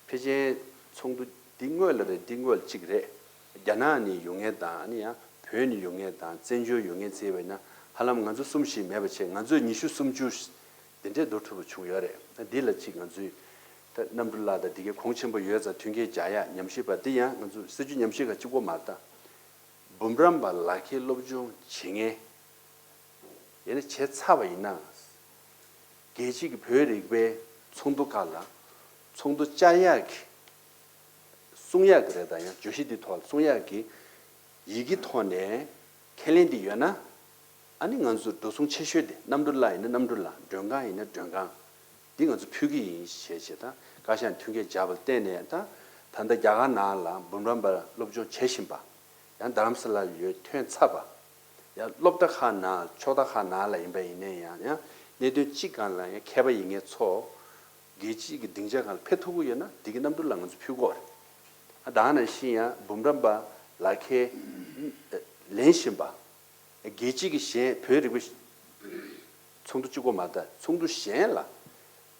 ཕལ་ཆེར་ཚོགས་འདུ་འདི་སྔོན་ལ་རེད། འདི་སྔོན་ལ་གཅིག་རེད། རྒྱ་ནག་ནས་ཡོང་མཁན་དང་ནི་ཡང་བོད་ནས་ཡོང་མཁན་དང་བཙན་བྱོལ་ཡོང་མཁན་བརྩིས་པ་ཡིན་ན་ཧ་ལམ་ང་ཚོ་གསུམ་བཞི་མེད་པ་བྱས་ང་ཚོས་ཉི་ཤུ་སུམ་ཅུ་དེ་འདྲས་འགྲོ་ཐུབ་པ་བྱུང་ཡོད་རེད། ད་འདི་ལ་གཅིག་ང་ཚོས་ད་གནམ་གྲུ་ལགས་དང་འདི་གའི་གོང་ཆེན་པོ་ཡོད་ཙང་མཐུན་རྐྱེན་སྦྱར་ཡག་ཉམས་ཞིབ་པ་འདི་ཡང་ང་ཚོ་སྲིད་བྱུས་ཉམས་ཞིབ་ཁང་གཅིག་པོ་མ་རེད། ད་འབུམ་རམས་པ་ལག་ཁྱེར་སློབ་སྦྱོང་བྱེད་མཁན་ཡིན་ན་བྱས་ཚར་བ་ཡིན་ན། རྒྱལ་སྤྱིའི་བོད་རིག་པའི་ཚོགས་འདུ་ཁག་ལ་ཚོགས་འདུ་བཅར་ཡག་གི་གསུང་ཡག་གི་རེད། ད་ཡང་བརྗོད་གཞི་འདི་ཐོག་ལ་གསུང་ཡག་གི་ཡི་གེ་ཐོག་ནས་ཁས་ལེན་འདི་ཡོད་ན། ཨ་ནི་ང་ཚོ་འགྲོ་སོང་ཆེ་ཤོས་དེ་གནམ་གྲུ་ལ་ཡིན་ན་གནམ་གྲུ་ལ། མགྲོན་ཁང་ཡིན་ན་མགྲོན་ཁང་འདི་ང་ཚོ་ཕུལ་གི་ཡིན་ཞེས་བྱས། ད་བཀའ་ཤག་མཐུན་རྐྱེན་སྦྱར་བ་ལ་བརྟེན་ནས་ད་ད་ལྟ་རྒྱ་གར་ནང་ལ་འབུམ་རམས་པ་སློབ་སྦྱོང་བྱེད་བཞིན་པ། ཡང་རྡ་རམ་ས་ལ་ཡོད་ཐོན་ཚར་བ། ཡང་སློབ་གྲྭ་ཁག་ནང་ཕྱོགས་མཐའ་ཁག་ནང་ལ་ཡིན་པ་ཡིན་ནའི་ཡང་ཡང་གནད་དོན་གཅིག་སྒང་ལ་ཡང་མཁས་པ་ཡིན་མཁན་ཚོ་རྒྱལ་སྤྱིའི་གི་སྡིངས་ཆ་སྒང་ལ་ཕེབས་ཐུབ་ཀྱི་ཡོད་ན་འདི་གི་གནམ་གྲུ་ལ་ང་ཚོ་ཕུལ་དགོས་རེད། ཨ་ད་ག་ནང་བཞིན་ཡང་འབུམ་རམས་པ་ལག་ཁྱེར་ལེན་བཞིན་པ། རྒྱལ་སྤྱིའི་གི་གཞན་བོད་རིག་པའི་ཚོགས་འདུ་གཅིག་པོ་མ་རེད། ཚོགས་འདུ་གཞན་ལ་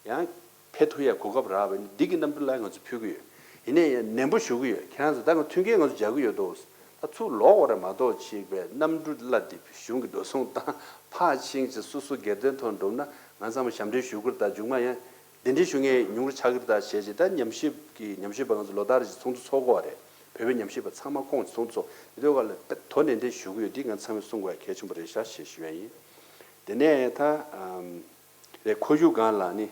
ཡང་ཕེབས་ཐུབ་ཡ་གོ་སྐབས་རག་པ་ཡིན་ན་འདི་གི་གནམ་གྲུ་ལ་ང་ཚོ་ཕུལ་གི་ཡོད། ཡིན་ནའི་ཡང་ནན་པོ་ཞུ་གི་ཡོད། ཁྱེད་རང་ཚོ་ད་ང་མཐུན་རྐྱེན་ང་ཚོ་སྦྱར་གི་ཡོད་དོ། ད་ཚུར་ལོག་འོ་ར་མ་གཏོགས་ཅིག་པའི་གནམ་གྲུ་གླ་འདི་གཞུང་གི་འགྲོ་སོང་བཏང་ཕར་ཕྱིན་ཅིག་སོ་སོ་སྒེར་དོན་ཐོག་འགྲོ་ན་ང་ཚང་མ་ཞབས་འདྲེན་ཞུ་གི་རེད། ད་མཇུག་མ་ཡང་འདི་འདྲའི་ཞུ་མཁན་ཉུང་རུ་ཆགས་ཀྱི་རེད། ད་བྱས་རྗེས་ད་ཉམས་ཞིབ་ཀྱི་ཉམས་ཞིབ་པ་ང་ཚོ་ལོ་ལྟར་རེ་བཞིན་ཚོགས་འདུ་ཚོགས་དགོས་པ་རེད། བོད་པའི་ཉམས་ཞིབ་པ་ཚང་མ་ཁོངས་ཚོགས་འདུ་ཚོགས་འདི་ཚོ་ག་ལ་ད་དོ་ནན་ཏན་ཞུ་གི་ཡོད། འདི་ང་ཚང་མས་གསུང་དགོས་ཡ་གལ་ཆེན་པོ་རེད་ཤག་ཞེས་ཞུ་ཡ་ཡིན། དེ་ནས་ད་ཨམ་རེད། ཁོར་ཡུག་སྒང་ལ་ནི་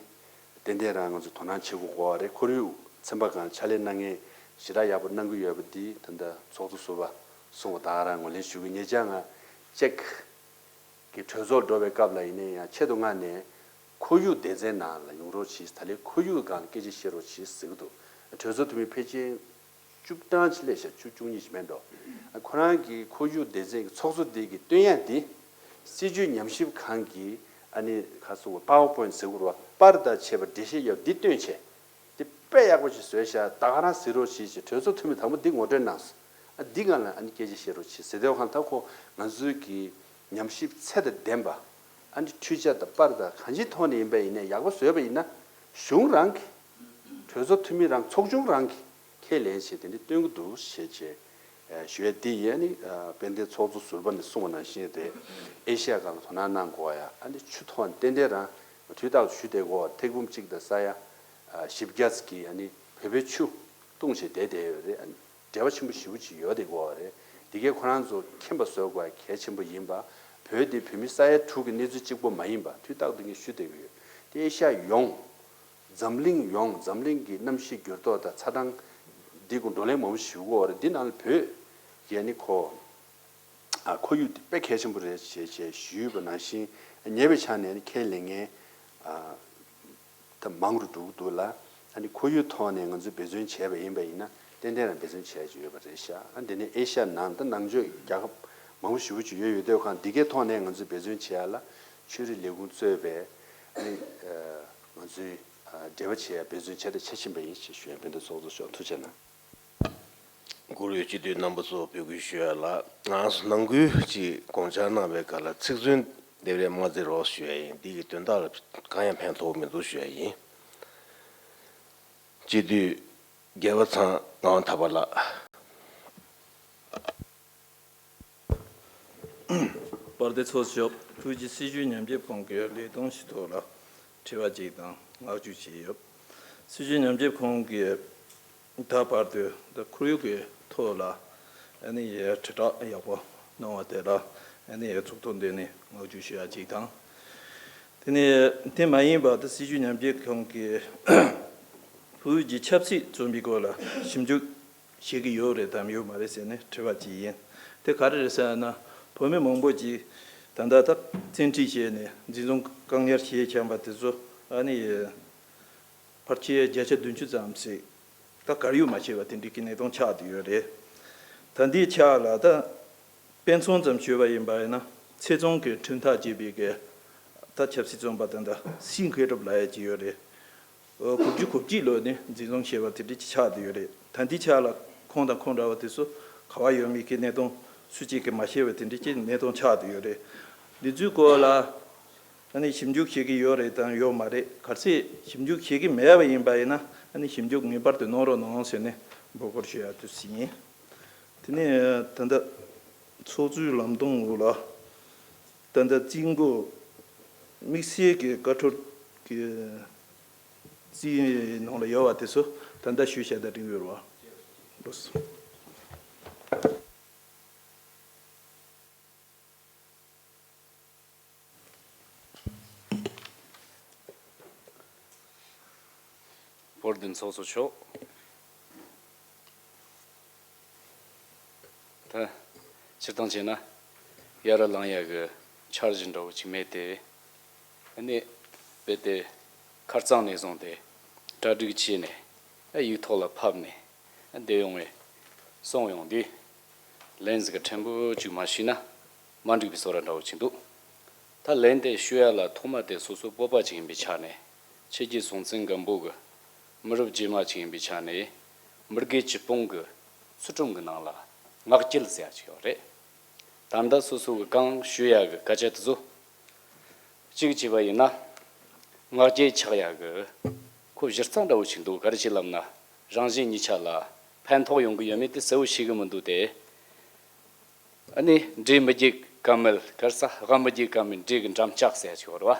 ཏན་ཏན་རང་ང་ཚོ་དོ་སྣང་བྱེད་དགོས་པ་རེད། ཁོར་ཡུག་ཚན་པ་སྒང་ཕྱག་ལས་གནང་མཁན་ཞེ་དྲག་ཡག་པོ་གནང་གི་ཡོད་པ་འདི་ད་ལྟ་ཚོགས་གཙོ་ཟུར་པ་གསུངས་པ་ད་ག་རང་ངོས་ལེན་ཞུ་གི། ཉེ་ཆར་ང་ཅེཀ་གི་གྲོས་ཚོགས་འགྲོ་བའི་སྐབས་ལ་ཡིན་ནའི་ཡང་ཆེད་དུ་མངགས་ནས་ཁོར་ཡུག་སྡེ་ཚན་ནང་ལ་ཡོང་རོགས་གྱིས། ད་ལན་ཁོར་ཡུག་སྒང་ལ་སྐད་ཆ་བཤད་རོགས་གྱིས་ཟེར་གི་འདུག་གྲོས་ཚོགས་འཐུས་མི་ཕལ་ཆེར་བཅུ་གྲངས་ཅིག་སླེབས་ཤག་བཅུ་བཅུ་གཉིས་ཤིག་མེད་འགྲོ། ཁོ་རང་གི་ཁོར་ཡུག་སྡེ་ཚན་གྱི་ཚོགས་གཙོ་དེ་གི་སྟོན་ཡ་འདི་སྲིད་བྱུས་ཉམས་ཞིབ་ཁང་གི་ཨ་ནི་ག་ཟེར་དགོས། པ་ཝར་པོ་ཡིན་ཊི་ཟེར་དགོས་རེད་པ། པར་དང་བཅས་པ་འགྲེལ་བཤད་ཡོད་འདི་སྟོན་བྱས། དེ་དཔེ་ཡག་པོ་ཞིག་བཟོས་ཤག་ད་ག་རང་གཟིགས་རོགས་བྱེད་ཅེས་གྲོས་ཚོགས་འཐུས་མི་དང་པོ་འདི་ངོ་སྤྲོད་གནང་སོང་། ཨ་འདི་སྒང་ལ་ཨ་ནི་སྐད་ཆ་བཤད་རོགས་བྱེད་ཟེར་དུས་སྒང་ད་ཁོ་ང་ཚོའི་གི་ཉམས་ཞིབ་ཚད་དང་ལྡན་པ། ཨ་ནི་འཕྲུལ་ཆས་དང་པར་དང་གང་ཅིའི་ཐོག་ནས་ཡིན་པ་ཡིན་ནའི་ཡག་པོ་བཟོས་པ་ཡིན་ན་གཞུང་རང་གི་གྲོས་ཚོགས་འཐུས་མི་རང་ཚོགས་ཆུང་རང་གི་ཁས་ལེན་བྱས་དེ་འདྲ་སྟོན་གྱི་འདུག་ཞེས་བྱས། ཨ་ཞུ་ཡ་འདི་ཡིན། ཨ་ནི་ཨ་དཔལ་ལྡན་ཚོགས་གཙོ་ཟུར་པ་ནས་གསུངས་པ་ནང་བཞིན་རེད། ཨེ་ཤ་ཡ་སྒང་ལ་དོ་སྣང་གནང་དགོས་ཡ། ཨ་ནི་ཆུ་ཐོག་ནས་ཏན་ཏན་རང་དུས་རྟག་ཏུ་ཞུ་བསྡད་དགོས་པ། ཐེར་འབུམ་གཅིག་དང་ས་ཡ་ཨ་བཞི་བརྒྱ་ཙམ་གྱི་ཨ་ནི་བོད་པའི་ཆུ་བཏུང་བྱས་བསྡད་བསྡད་ཡོད་རེད། ཨ་ནི་འབྲེལ་བ་ཆེན་པོ་ཞེ་པོ་ཅིག་ཡོད་བསྡད་དགོས་པ་རེད། འདི་གས་ཁོ་རང་ཚོ་མཁྱེན་པ་བཟོ་དགོས་ཡ་གལ་ཆེན་པོ་ཡིན་པ། བོད་འདི་བོད་མི་ས་ཡ་དྲུག་གི་གནས་ཚུལ་གཅིག་པོ་མ་ཡིན་པ་དུས་རྟག་ཏུ་ངས་ཞུ་བསྡད་ཀྱི་ཡོད། དེ་ཨེ་ཤ་ཡ་ཡོངས། འཛམ་གླིང་ཡོངས། འཛམ་གླིང་གི་གནམ་གཤིས་འགྱུར་ལྡོག་དང་ཚ་གྲང་འདི་ཀུན་བགྲོ་གླེང་མང་པོ་ཞུ་གི་ཡོད་རེད། འདི་ནང་ལ་བོད་ཀྱི་ཨ་ནི་ཁོ་ཨ་ཁོར་ཡུག་འདི་དཔེ་གལ་ཆེན་པོ་རེད་ཅེས་ཅེས་ཞུས་པ་ནང་བཞིན། ཉེ་བའི་ཆ་ནས་ཨ་ནི་ཁས་ལེན་མཁན་ཨ་ད་མང་རུ་འགྲོ་གི་འདུག་ལ། ཨ་ནི་ཁོར་ཡུག་ཐོག་ནས་ང་ཚོས་འབད་བརྩོན་བྱས་པ་ཡིན་པ་ཡིན་ན་ཏན་ཏན་རང་འབད་བརྩོན་བྱས་ཀྱི་ཡོད་པ་རེད་ཤག་ཨ་འདི་ནས་ཨེ་ཤ་ཡ་ནང་ད་ནང་ཆོས་རྒྱལ་ཁབ་མང་པོ་ཞེ་པོ་ཅིག་ཡོད་ཡོད་དུས་སྒང་འདི་གའི་ཐོག་ནས་ང་ཚོས་འབད་བརྩོན་བྱེད་ཡ་ལ་ཆོས་རིག་ལས་ཁུངས་གཙོས་པའི་ཨ་ནི་ཨ་ང་ཚོས་ཨ་འབྲེལ་བ་བྱེད་ཡ་འབད་བརྩོན་བྱས་དང་བྱེད་བཞིན་པ་ཡིན་ཞེས་ཞུ་ཡ། དཔལ་ལྡན་ཚོགས་གཙོ་མཆོག་ཐུགས་རྗེ་གནང་། བཀུར་འོས་སྤྱི་འཐུས་རྣམ་པ་ཚོ་འབོད་སྐུལ་ཞུ་ཡ་ལ། ང་ཚོ་ནང་ཁུལ་གྱི་དགོངས་འཆར་གནང་བའི་སྒང་ལ་ཚིག་མཚོན་དེ་རེ་མ་བརྩི་རོགས་ཞུ་ཡ་ཡིན། འདི་གི་དོན་དག་ལ་གང་ཡང་ཕན་ཐོགས་མི་འདུག་ཞུ་ཡ་ཡིན། སྤྱི་འཐུས་རྒྱལ་བ་ཚང་ངག་དབང་ཐར་པ་ལགས། དཔལ་ལྡན་ཚོགས་གཙོ་མཆོག་ཁུལ་གྱི་སྲིད་བྱུས་ཉམས་ཞིབ་ཁང་གི་ལས་དོན་ཞིག་ཐོག་ལ་དྲི་བ་གཅིག་དང་བསྔགས་བརྗོད་བྱས་ཡོད། སྲིད་བྱུས་ཉམས་ཞིབ་ཁང་གིས་ད་བར་དུ་ད་ཁོར་ཡུག་གི་ཐོག་ལ་ཨ་ནི་ཡ་དྲིལ་བསྒྲགས་ཡག་པོ་གནང་བ་དེ་ལ་ཨ་ནི་ཡ་ཚོགས་ཐོག་འདི་ནས་བསྔགས་བརྗོད་ཞུ་ཡ་གཅིག་དང་། དེ་ནས་དེ་མ་ཡིན་པ་ད་སྲིད་བྱུས་ཉམས་ཞིབ་ཁང་གིས་ཁུལ་གྱི་ཆབ་སྲིད་བཙོན་པའི་སྐོར་ལ་ཞིབ་འཇུག་བྱེད་ཀྱི་ཡོད་རེད་དམ་ཡོད་མ་རེད་ཟེར་ནས་དྲི་བ་ཅིག་ཡིན། དེ་ག་རེ་རེད་ཟེར་ན་བོད་མི་མང་པོ་ཅིག་ ད་ལྟ་ད་བཙན་ཁྲིད་བྱས་ནས་འཛིན་བཟུང་བཀག་ཉར་བྱས་བཞག་པ་དེ་ཚོ་ཨ་ནི་ཕལ་ཆེར་བརྒྱ་ཆ་བདུན་ཅུ་ཙམ་ཞིག་ད་གར་ཡོད་མ་ཤེས་པ་དེ་འདྲའི་གི་གནས་སྟངས་ཆགས་བསྡད་ཡོད་རེད། ད་འདིའི་ཆ་ལ་ད་དཔེ་མཚོན་ཙམ་ཞུས་པ་ཡིན་པ་ཡིན་ན་ཚེ་བཙོན་གྱི་ཁྲིམས་ཐག་བཅད་པའི་གི་ད་ཆབ་སྲིད་བཙོན་པ་དེ་འདྲ་སི་མཁས་གྲུབ་ལབ་ཡ་ཅིག་ཡོད་རེད། དགུ་བཅུ་གོ་གཅིག་ལོ་ནས་འཛིན་བཟུང་བྱས་པ་དེ་འདྲ་ཅིག་ཆགས་བསྡད་ཡོད་རེད། ད་འདི་ཆ་ལ་ཁོང་དང་ཁོང་འདྲ་བ་དེ་ཚོ་ག་བ་ཡོད་མེད་ཀྱི་གནས་སྟངས་སུ་གཅིག་གིས་མ་ཤེས་པ་དེ་འདྲ་ཅིག་གནས་སྟངས་ཆགས་བསྡད་ཡོད་རེད། འདི་ཚོའི་སྐོར་ལ་ཨ་ནི་ཞིབ་འཇུག་བྱེད་ཀྱི་ཡོད་རེད་དང་ཡོད་མ་རེད། གལ་སྲིད་ཞིབ་འཇུག་བྱེད་ཀྱི་མེད་པ་ཡིན་པ་ཡིན་ན་ཨ་ནི་ཞིབ་འཇུག་ངེས་པར་དུ་གནང་རོགས་གནང་ཟེར་ནས་འབོད་སྐུལ་ཞུ་ཡ་དུ་ཟིན་ཡིན། དེ་ནས་ད་ལྟ་ཚོགས་གཙོའི་ལམ་སྟོན་འོག་ལ་ད་ལྟ་རྩིས་འགོ་དམིགས་བསལ་གྱི་བཀའ་འཁྲོལ་གྱི་རྩིས་ནང་ལ་ཡོད་པ་དེ་ཚོ་ད་ལྟ་ཞུས་བྱས་ད་འགྲིག་ཡོད་རེད་བ། བོད་བདུན་ཚོགས་གཙོ་མཆོག་ད་སྤྱིར་བཏང་བྱས་ན་ཡར་ལངས་ཡག་གི་འཆར་གཞི་འདྲ་བོ་ཅིག་མེད་དེ། ཨ་ནི་རྦད་དེ་ཁ་རྩང་ནས་བཟུང་སྟེ་གྲ་སྒྲིག་བྱས་ནས་ཨ་ཡིག་ཐོག་ལ་ཕབ་ནས་ཨ་བསྡད་ཡོང་བའི་གསུང་ཡོང་དུས་ལན་ཟིག་གི་ཕྲན་བུ་ཅིག་མ་ཞུས་ན་མ་འགྲིག་པའི་བཟོ་འདྲ་འདྲ་བོ་ཅིག་འདུག་ད་ལན་དེ་ཞུ་ཡ་ལ་ཐོག་མ་དེ་སོ་སོ་བོད་པ་ཅིག་ཡིན་པའི་ཆ་ནས་ཆོས་བརྒྱུད་སྲོང་བཙན་སྒམ་པོ་གི་མི་རབས་རྗེས་མ་ཅིག་ཡིན་པའི་ཆ་ནས་མི་དགེ་བཅུ་སྤོང་གི་ཚུལ་ཁྲིམས་ཀྱི་ནང་ལ་ངག་འཁྱལ་ཟེར་ཡ་ཅིག་ཡོད་རེད། ད་ལྟ་སོ་སོ་གི་གང་ཞུ་ཡ་གི་སྐད་ཆ་དེ་ཚོ་གཅིག་བྱས་པ་ཡིན་ན་ངག་འཁྱལ་ཆགས་ཡ་གི་ཁོ་གཞི་རྩ་འདྲ་བོ་ཞིག་འདུག་ག་རེ་བྱས་ལབ་ན་རང་གཞན་གཉིས་ཆ་ལ་ཕན་ཐོགས་ཡོང་གི་ཡོད་མེད་དེ་གསལ་བོ་ཤེས་གི་མི་འདུག་སྟེ། ཨ་ནི་འབྲས་མི་རྒྱས་ཀ་མེད་ག་རེ་ཟ་སྒ་མི་རྒྱས་ཀ་མེད་འབྲས་ཀྱི་འགྲམ་ལྕག་ཟེར་ཡ་ཅིག་ཡོད་རེད་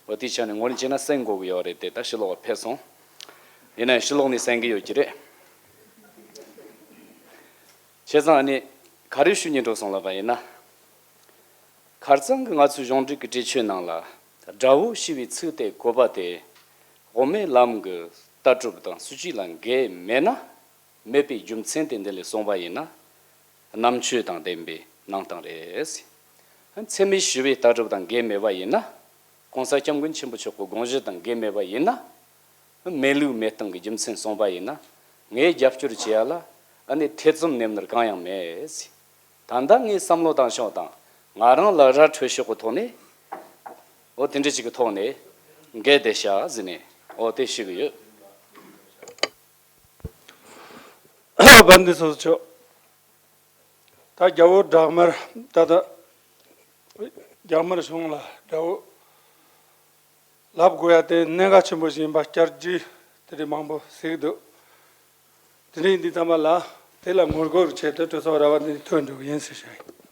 བ། འོ་དེའི་ཆ་ནས་ངོ་ལ་བྱས་ན་གསན་དགོས་ཀྱི་ཡོད་རེད་དེ་ད་ཕྱི་ལོགས་ཕེབས་སོང་། ཡིན་ན་ཡང་ཕྱི་ལོགས་ནས་གསན་གི་ཡོད་ཀྱི་རེད། བྱས་ཙང་ཨ་ནི་ག་རེ་ཞུ་སྙིང་འདོད་སོང་ལབ་པ་ཡིན་ན། ཁ་རྩང་གི་ང་ཚོའི་གཞུང་འབྲེལ་གྱི་འགྲེལ་བརྗོད་ནང་ལ་དགྲ་བོ་ཞེས་པའི་ཚིག་དེ་བཀོད་པ་དེ་དབུ་མའི་ལམ་གྱི་ལྟ་གྲུབ་དང་སྲིད་ཇུས་ལ་འགལ་མེད་ན། མེད་པའི་རྒྱུ་མཚན་དེ་འདི་ལས་གསུངས་པ་ཡིན་ན། རྣམ་དཔྱོད་དང་ལྡན་པའི་གནང་སྟངས་རེད། མཚན་མེད་ཞི་བའི་ལྟ་གྲུབ་དང་འགལ་མེད་པ་ཡིན་ན། གོང་ས་སྐྱབས་མགོན་ཆེན་པོ་མཆོག་གི་དགོངས་གཞི་དང་འགལ་མེད་པ་ཡིན་ན། མེད་ལུགས་མེད་སྟངས་ཀྱི་རྒྱུ་མཚན་གསུངས་པ་ཡིན་ན། ངས་རྒྱབ་སྐྱོར་བྱེད་ཡ་ལ་ཨ་ནི་ཐེ་ཚོམ་ནེམ་ནར་གང་ཡང་མེད། ད་ལྟ་ངའི་བསམ་བློ་བཏང་ཕྱོགས་དང་ང་རང་ལ་ར་འཕྲོད་ཕྱོགས་ཀྱི་ཐོག་ནས། འོ་དེ་འདྲ་ཅིག་གི་ཐོག་ནས་འགལ་བསྡད་བཞག་ཟེར་ནས་འོ་དེ་ཞུ་གི་ཡོད། བན་དེ་སོ་སོ་ཆོག་ད་རྒྱལ་བོ་བྲག་དམར་ད་ལྟ་རྒྱལ་དམར་གཞུང་ལ་དགྲ་བོ་ལབ་དགོས་ཡ་དེ་གནད་འགག་ཆེན་པོ་ཞིག་ཡིན་པ་བསྐྱར་ཟློས་དེ་འདྲའི་མང་པོ་ཟེར་གི་འདུག་དེ་འདྲའི་འདི་ཚང་མ་ལ་དེ་ལ་ངོ་རྒོལ་བྱས་ཏེ་གྲོས་ཚོགས་ར་བ་འདི་ཐོན་འགྲོ་གི་ཡིན་ཟེར་བཤད་ཡིན།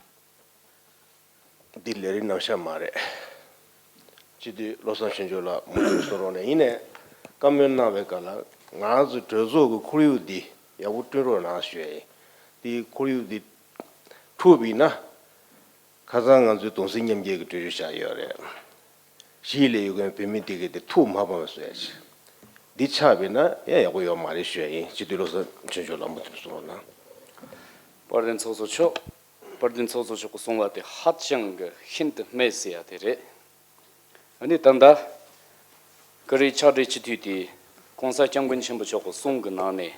འདི་ལས་རིགས་རྣམ་གཞག་མ་རེད། སྤྱི་འཐུས་བློ་བཟང་ཆོས་འབྱོར་ལགས་མུ་མཐུད་གསུང་རོགས་གནང་། ཡིན་ནའི་བཀའ་མོལ་གནང་བའི་སྐབས་ལ་ང་རང་ཚོའི་གྲོས་ཚོགས་ཀྱི་ཁོར་ཡུག་འདི་ཡག་པོ་བསྐྲུན་རོགས་གནང་ཞུ་ཡ་ཡིན། དེའི་ཁོར་ཡུག་འདི་འཁྲུགས་པ་ཡིན་ན་ཁ་སང་ང་ཚོའི་གདུང་སེམས་མཉམ་སྐྱེད་ཀྱི་གྲོས་ཆོད་བཞག་ཡོད་རེད། གཞིས་ལས་ཡོད་མཁན་བོད་མི་དེ་གས་དེ་ཐུགས་མ་ཕམ་བཟོ་ཡ་ཆེད། འདི་ཆགས་པས་ན་ཡང་ཡག་པོ་ཡོད་མ་རེད་ཞུ་ཡ་ཡིན། སྤྱི་འཐུས་བློ་བཟང་ཆོས་འབྱོར་ལགས་མུ་མཐུད་གསུང་རོགས་གནང་། དཔལ་ལྡན་ཚོགས་གཙོ་མཆོག་དཔལ་ལྡན་ཚོགས་གཙོ་མཆོག་གིས་གསུངས་པ་དེ་ཧ་ཅང་གི་ཤིན་ཏུ་སྨོས་ཟེར་ཡ་དེ་རེད། ཨ་ནི་ད་ལྟ་ཀུ་རེ་ཕྱག་བྲིས་སྤྱི་འཐུས་དེས་གོང་ས་སྐྱབས་མགོན་ཆེན་པོ་མཆོག་གི་གསུང་གི་ནང་ནས།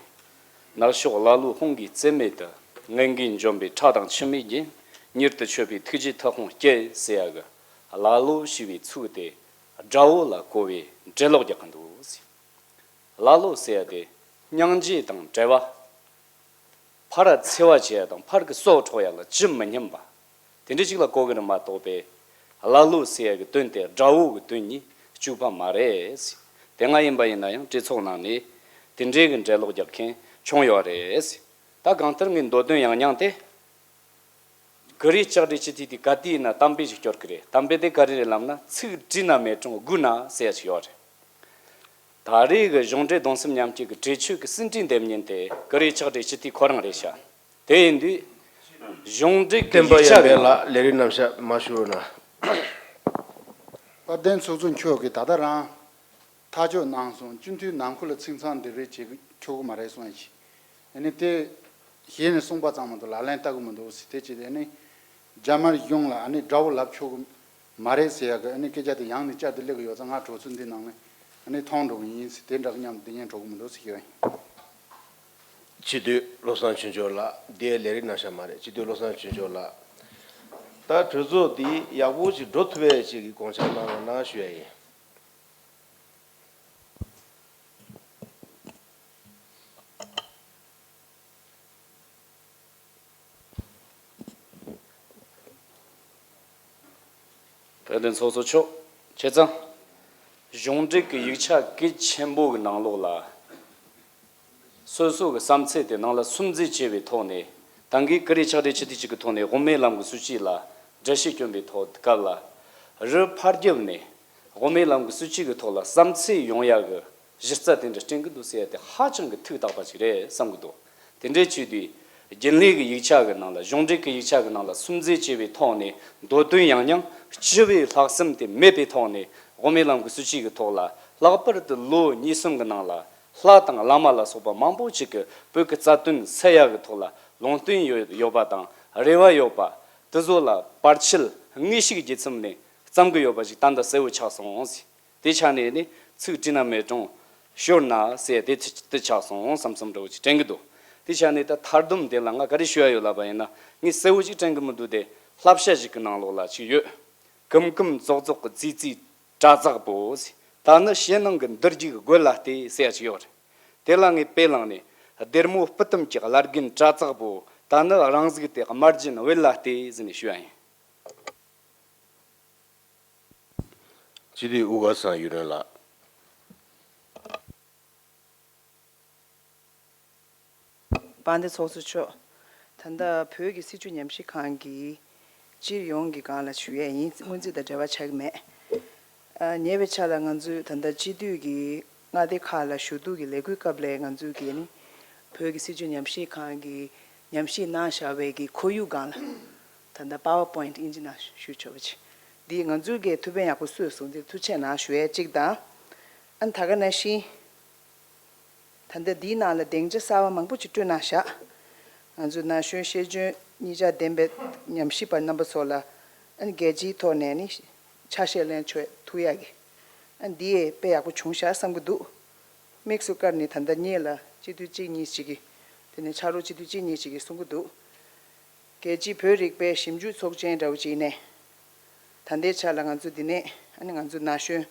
ནག་ཕྱོགས་ཀླ་ཀློའི་དཔུང་གིས་རྩོད་མེད་དུ། ངན་གྱིས་འཇོམས་པའི་ཁྲག་དང་ཆུ་མིག་བརྒྱུད། མྱུར་དུ་ཆོད་པའི་ཐུགས་རྗེའི་མཐུ་དཔུང་བསྐྱེད་ཟེར་ཡ་གི་ཀླ་ཀློ་ཞེས་པའི་ཚིག་དེ་དགྲ་བོ་ལ་གོ་བའི་འགྲེལ་ལོག་རྒྱག་གི་འདུག་ཟེར། ཀླ་ཀློ་ཟེར་ཡ་དེ་སྙིང་རྗེ་དང་བྲལ་བ། ཕར་འཚེ་བ་བྱེད་ཡ་དང་ཕར་གྱི་སྲོག་འཕྲོག་ཡ་ལ་ཇི་མི་སྙམ་པ། དེ་འདྲ་ཅིག་ལ་གོ་གི་རེད་མ་གཏོགས་པའི། ཀླ་ཀློ་ཟེར་ཡ་གི་དོན་དེ་དགྲ་བོ་གི་དོན་གཉིས་གཅིག་པ་མ་རེད། དེ་སྔ་ཡིན་པ་ཡིན་ན་ཡང་གྲོས་ཚོགས་ནང་ནས་དེ་འདྲའི་གི་འགྲེལ་ལོག་རྒྱག་མཁན་བྱུང་ཡོད་རེད། ད་གང་ལྟར་ངས་མདོ་དོན་ཡང་སྙིང་དེ། ཀུ་རེ་ལྕགས་རི་སྤྱི་འཐུས་དེ་ག་དུས་ཡིན་ན་གཏམ་དཔེ་ཞིག་སྐྱོར་གི་རེད། གཏམ་དཔེ་དེ་ག་རེ་རེད་ལབ་ན། ཚིག་བྲིས་ན་མེད་རུང་སྒུག་ན་ཟེར་ཡ་ཞིག་ཡོད་རེད། ད་རེས་ཀྱི་གཞུང་འབྲེལ་གདུང་སེམས་མཉམ་སྐྱེད་ཀྱི་གྲོས་ཆོད་ཀྱི་ཟིན་བྲིས་འདེམས་མཁན་དེ་ཀུ་རེ་ལྕགས་རི་སྤྱི་འཐུས་ཁོ་རང་རེད་ཤག་དེ་ཡིན་དུས་གཞུང་འབྲེལ་གྱི་བསྟན་པ་ཡིག་ཆ་ཡར་འཕེལ་གི་ལགས་ལས་རིགས་རྣམ་གཞག་མ་ཞུ་རོགས་གནང་། དཔལ་ལྡན་ཚོགས་གཙོ་མཆོག་གིས་ད་ལྟ་རང་ཐག་གཅོད་གནང་སོང་། སྤྱི་འཐུས་ནང་ཁུལ་ལ་ཚིག་མཚམས་འདི་རེད་བྱེད་ཆོག་གི་མ་རེད་གསུངས་ཡ་ཞིག་ཨ་ནི་དེ་གཞི་ནས་གསུངས་པ་ཙམ་མ་གཏོགས་ལག་ལེན་བསྟར་གི་མི་འདུག་ཟེར། དེ་བྱས་ཏེ་ཨ་ནི་ རྒྱ་དམར་གཞུང་ལ་ཨ་ནི་དགྲ་བོ་ལབ་ཆོག་གི་མ་རེད་ཟེར་ཡག་གི་ཨ་ནི་སྐད་ཆ་དེ་ཡང་ནས་བསྐྱར་དུ་སླེབས་གི་ཡོད་ཙང་། ང་གྲོས་ཚོགས་འདི་ནང་ནས་ཨ་ནི་མཐོང་འགྲོ་གི་ཡིན་ཟེར། དེ་འདྲ་གི་མཉམ་དུ་འདི་ཉན་འགྲོ་གི་མི་འདུག་ཟེར་ཞུ་ཡ་ཡིན། སྤྱི་འཐུས་བློ་བཟང་ཆོས་འབྱོར་ལགས། འདི་ལས་རིམ་གནང་ཤག་མ་རེད། སྤྱི་འཐུས་བློ་བཟང་ཆོས་འབྱོར་ལགས། ད་གྲོས་ཚོགས་འདི་ཡག་པོ་ཞིག་འགྲོ་ཐུབ་པའི་ཅིག་གི་དགོངས་འཆར་གནང་རོགས་གནང་ཞུ་ཡ་ཡིན། དཔལ་ལྡན་ཚོགས་གཙོ་མཆོག། བྱས་ཙང་གཞུང་འབྲེལ་གྱི་ཡིག་ཆ་གལ་ཆེན་པོ་གི་ནང་ལོགས་ལ། སོ་སོ་གི་བསམ་ཚུལ་དེ་ནང་ལ་སུམ་རྩེ་བྱས་པའི་ཐོག་ནས། ད་གིན་ཀུ་རེ་ཕྱག་སྦྲེལ་སྤྱི་འཐུས་གཅིག་གི་ཐོག་ནས་དབུ་མའི་ལམ་གྱི་སྲིད་བྱུས་ལ་འགྲེལ་བཤད་བསྐྱོན་པའི་ཐོག་སྐབས་ལ། རི་ཕར་རྒྱབ་ནས་དབུ་མའི་ལམ་གྱི་སྲིད་བྱུས་ཀྱི་ཐོག་ལ་བསམ་ཚུལ་ཡོང་ཡག་གི་གཞི་རྩ་དེ་འདྲ་བསྐྲུན་གྱི་འདུག་ཟེར་ཡ་དེ་ཧ་ཅང་གི་ཐུགས་དག་པ་ཞིག་རེད་བསམ་གྱི་འདུག་དེ་འདྲའི་ཆེད་དུ་རྒྱུན་ལས་ཀྱི་ཡིག་ཆ་གི་ནང་ལ། གཞུང་འབྲེལ་གྱི་ཡིག་ཆ་གི་ནང་ལ་སུམ་རྩེ་བྱས་པའི་ཐོག་ནས། མདོ་དོན་ཡང་སྙིང་སྤྱི་བའི་ལྷག་བསམ་དེ་མེད་པའི་ཐོག་ནས། དབུ་མའི་ལམ་གྱི་སྲིད་བྱུས་ཀྱི་ཐོག་ལ་ལྷག་པར་དུ་ལོ་གཉིས་གསུམ་གྱི་ནང་ལ། ལྷ་དང་བླ་མ་ལ་སོགས་པ་མང་པོ་ཞིག་གིས་བོད་ཀྱི་རྩ་དོན་སེལ་ཡག་གི་ཐོག་ལ་ལུང་བསྟན་ཡོད་ཡོད་པ་དང་། རེ་བ་ཡོད་པ་དེ་ཚོ་ལ་བར་ཆད་དངོས་ཤིག་བརྒྱུད་མཚམས་ནས་བརྩམས་ཀྱི་ཡོད་པ་ཞིག་ད་ལྟ་གསལ་བོ་ཆགས་སོང་ཟེར། དེ་ཆ་ནས་ནི་ཚིག་བྲིས་ན་མེད་རུང་ཤོར་ན་ཟེར་དེ་དེ་ཆགས་སོང་བསམ་བསམ་འདྲ་བོ་ཅིག་དྲན་གྱི་འདུག་དེ་ཆ་ནས་ད་མཐར་སྡོམ་དེ་ལ་ང་ག་རེ་ཞུ་ཡ་ཡོད་ལབ་པ་ཡིན་ན། ངས་གསལ་བོ་ཅིག་དྲན་གྱི་མི་འདུག་དེ་བསླབ་བྱ་ཞིག་གི་ནང་ལོགས་ལ་ཅིག་ཡོད། ཀུམ་ཀུམ་ཙོག་ཙོག་གི་ཙི་ཙི་སྐྲ་ཙག་པོ་ཟེར། ད་ནི་ཕྱི་ནང་གི་འདུར་རྒྱུག་རྒོད་ལ་བལྟས་ཟེར་ཡ་ཅིག་ཡོད་རེད། དེ་ལ་ངས་དཔེ་བླངས་ནས། སྡེར་མོ་སྤུ་ལྟམ་གྱི་བླ་རྒན་སྐྲ་ཙག་པོ། ད་ནི་རང་གཟུགས་དེ་དམར་རྗེན་བེད་ལ་བལྟས་ཟེར་ནས་ཞུ་ཡ་ཡིན། སྤྱི་འཐུས་དབུ་དཀར་བཟང་ཡུ་རོན་ལགས། དཔལ་ལྡན་ཚོགས་གཙོ་མཆོག། ད་ལྟ་བོད་ཀྱི་སྲིད་བྱུས་ཉམས་ཞིབ་ཁང་གི་སྤྱི་ཡོངས་ཀྱི་སྒང་ལ་ཞུ་ཡས་ཡིན། སྔོན་རྩིས་དང་འབྲེལ་བ་ཆགས་ཀྱི་མེད། ཨ། ཉེ་བའི་ཆར་ལ་ང་ཚོས་ད་ལྟ་སྤྱི་འཐུས་ཀྱི་མངའ་སྡེ་ཁག་ལ་ཞུ་གཏུག་གི་ལས་འགུལ་སྐབས་ལ་ང་ཚོས་ཀྱིས་ནི་བོད་ཀྱི་སྲིད་བྱུས་ཉམས་ཞིབ་ཁང་གི་ཉམས་ཞིབ་གནང་བཞག་པའི་གི་ཁོར་ཡུག་སྒང་ལ། ད་ལྟ་པ་ཝར་པོ་ཡིན་ཊི་དབྱིན་ཇི་ནང་ཞུ་ཆོག་པ་ཅིག་འདི་ང་ཚོས་ཀྱིས་ཐུགས་ཕན་ཡག་པོ་གསོས་སོང་། འདིར་ཐུགས་རྗེ་ཆེ་གནང་ཞུ་ཡས་གཅིག་དང་། ཨ་ནི་ད་ག་ནང་བཞིན། ད་ལྟ་འདིའི་ནང་ལ་སྡིངས་ཆ་གསར་པ་མང་པོ་ཅིག་བསྐྲུན་གནང་བཞག་ང་ཚོའི་ན་གཞོན་ཤེས་འཇོན་གཉིས་ཆ་ལྡན་པའི་ཉམས་ཞིབ་པ་རྣམ་པ་ཚོ་ལ། ཨ་ནི་རྒྱལ་སྤྱིའི་ཐོག་ནས་ནི་ཆ་ཤས་ལེན་ཆོག་ཐུབ་ཡག་གི། ཨ་ནི་འདི་ཡས་དཔེ་ཡག་པོ་བྱུང་ཤག་བསམ་གྱི་འདུག་དམིགས་སུ་བཀར་ནས་ད་ལྟ་གཉིས་ལ་སྤྱི་འཐུས་གཅིག་གཉིས་ཅིག་གིས། དེ་ནས་ཕྱག་རོགས་སྤྱི་འཐུས་གཅིག་གཉིས་ཅིག་གིས་གསུང་གི་འདུག་རྒྱལ་སྤྱིའི་བོད་རིག་པའི་ཞིབ་འཇུག་ཚོགས་ཆེན་འདྲ་བོ་ཅིག་ནས། ད་ལྟའི་ཆ་ལ་ང་ཚོ་འདི་ནས་ཨ་ནི་ང་ཚོ་ན་གཞོན་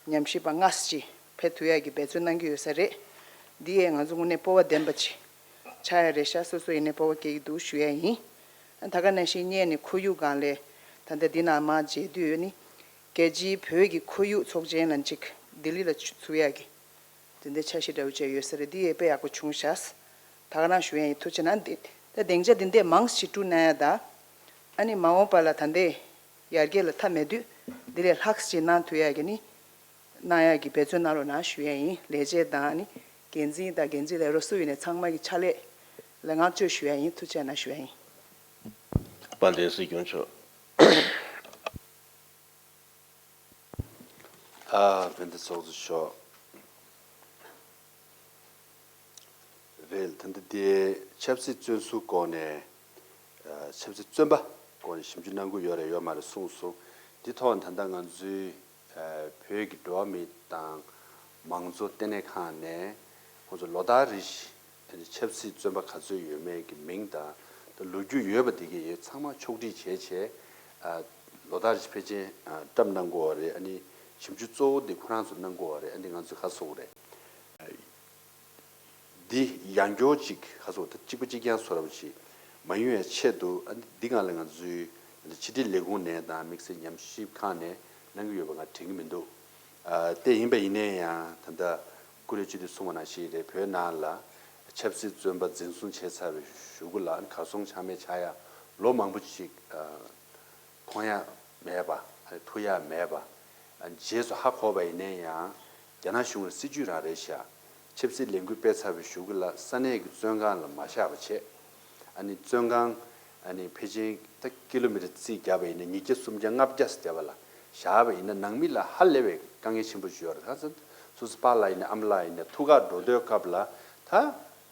ཉམས་ཞིབ་པ་ལྔ་ཙམ་ཅིག་ཕེབས་ཐུབ་ཡག་གི་འབད་བརྩོན་གནང་གི་ཡོད་ས་རེད། འདི་ཡས་ང་ཚོ་དངོས་གནས་སྤོབས་པ་ལྡན་པ་ཅིག་ཆགས་ཡ་རེད་ཤག་སོ་སོ་ཡིན་ནའི་སྤོབས་པ་སྐྱེ་གི་འདུག་ཞུ་ཡ་ཡིན། ཨ། ད་ག་ནང་བཞིན་སྔོན་ནས་ཁོར་ཡུག་སྒང་ལ་ད་ལྟ་འདི་ནང་མར་མཇལ་དུས་ནི། རྒྱལ་སྤྱིའི་བོད་ཀྱི་ཁོར་ཡུག་ཚོགས་ཆེན་ལ་གཅིག་ལྡི་ལི་ལ་ཚུགས་ཡག་གི། དེ་འདྲའི་འཆར་གཞི་འདྲ་བོ་བྱས་ཡོད་ས་རེད། འདི་ཡས་དཔེ་ཡག་པོ་བྱུང་ཤག་ད་ག་རང་ཞུ་ཡ་ཡིན། ཐུགས་རྗེ་གནང་། འདི་ད་སྡིངས་ཆ་འདི་འདྲས་མང་ཙམ་ཞིག་བསྐྲུན་གནང་ཡ་ད། ཨ་ནི་མ་འོངས་པ་ལ་ད་ལྟའི་ཡར་རྒྱས་ལ་མཐའ་མེད་དུས་འདི་ལས་ལྷག་ཙམ་ཅིག་གནང་ཐུབ་ཡ་གི་ནི། གནང་ཡ་གི་འབད་བརྩོན་གནང་རོགས་གནང་ཞུ་ཡ་ཡིན། ལས་བྱེད་དང་ནི་འགན་འཛིན་དང་འགན་འཛིན་ལས་རོགས་སུ་ཡིན་ནའི་ཚང་མ་གི་ཕྱག་ལས་ལ་བསྔགས་བརྗོད་ཞུ་ཡ་ཡིན། ཐུགས་རྗེ་གནང་ཞུ་ཡ་ཡིན། དཔལ་ལྡན་སྲིད་སྐྱོང་མཆོག། ཨ། དཔལ་ལྡན་ཚོགས་གཙོ་མཆོག། རེད། ད་ལྟ་དེ་ཆབ་སྲིད་བཙོན་ཟུར་སྐོར་ནས། ཨ། ཆབ་སྲིད་བཙོན་པ་སྐོར་ནས་ཞིབ་འཇུག་གནང་གི་ཡོད་རེད་ཡོད་མ་རེད་གསུངས་སོང་། འདི་ཐོག་ད་ལྟ་ང་ཚོའི། ཨ། བོད་ཀྱི་འགྲོ་བ་མི་དང་མང་གཙོ་ལྟེ་གནས་ཁང་ནས་ཁོང་ཚོ་ལོ་ལྟར་རེ་བཞིན་ཆབ་སྲིད་བཙོན་པ་ག་ཚོད་ཡོད་མེད་ཀྱི་མིང་དང་། ད་ལོ་རྒྱུས་ཡོད་པ་དེ་གའི་ཡོད་ཚང་མ་ཕྱོགས་སྒྲིག་བྱས་བྱས། ཨ། ལོ་ལྟར་རེ་བཞིན་ཕལ་ཆེར། ཨ། བཀྲམ་གནང་དགོས་པ་རེད། ཨ་ནི་ཞིབ་འཇུག་གཙོ་བོ་དེ་ཁོ་རང་ཚོ་གནང་དགོས་པ་རེད། ཨ་ནི་ང་ཚོས་ག་རེ་ཟེར་དགོས་རེད། འདི་ཡང་བསྐྱར་ཅིག་ག་རེ་ཟེར་དགོས། ད་གཅིག་པ་གཅིག་རྐྱང་བཟོ་འདྲ་པོ་ཅིག་མ་ཡོང་ཡ་ཆེད་དུ། ཨ་ནི་འདི་སྒང་ལ་ང་ཚོའི་ཕྱི་དྲིལ་ལས་ཁུངས་ནས་དང་དམིགས་བསལ་ཉམས་ཞིབ་ཁང་ནས་གནང་གི་ཡོད་པ་ང་དྲན་གྱི་མི་འདུག་ཨ། དེ་ཡིན་པ་ཡིན་ནའི་ཡང་ད་ལྟ་ཀུ་རེ་སྤྱི་འཐུས་གསུངས་པ་ནང་བཞིན་རེད། བོད་ནང་ལ་ཆབ་སྲིད་བཙོན་པ་འཛིན་བཟུང་བྱས་ཚར་བའི་གཞུག་གུ་ལ་གར་སོང་ཆ་མེད་ཆགས་ཡ་ལོ་མང་པོ་ཅིག་ཨ། མཐོང་ཡ་མེད་པ། ཐུག་ཡ་མེད་པ། རྗེས་སུ་ཧ་གོ་བ་ཡིན་ན་ཡང་རྒྱ་ནག་གཞུང་གི་སྲིད་ཇུས་རང་རེད་ཤག་ཆབ་སྲིད་ལས་འགུལ་སྤེལ་ཚར་བའི་གཞུག་གུ་ལ་ས་གནས་ཀྱི་བཙོན་ཁང་ལ་མ་བཞག་པ་བྱས། ཨ་ནི་བཙོན་ཁང་ཨ་ནི་ཕལ་ཆེར་ད་ཀི་ལོ་མི་ཊར་རྩིས་བརྒྱབ་པ་ཡིན་ན་ཉིས་བརྒྱ་སུམ་བརྒྱ་ལྔ་བརྒྱ་ཙམ་བརྒྱབ་པ་ལ་བཞག་པ་ཡིན་ན་ནང་མི་ལ་ཧ་ལས་པའི་དཀའ་ངལ་ཆེན་པོ་ཞིག་ཡོད་རེད། ད་སོ་སོ་པཱ་ལགས་ཡིན་ན་ཨ་མ་ལགས་ཡིན་ན་ཐུག་གར་འགྲོ་དུས་སྐབས་ལ་ད་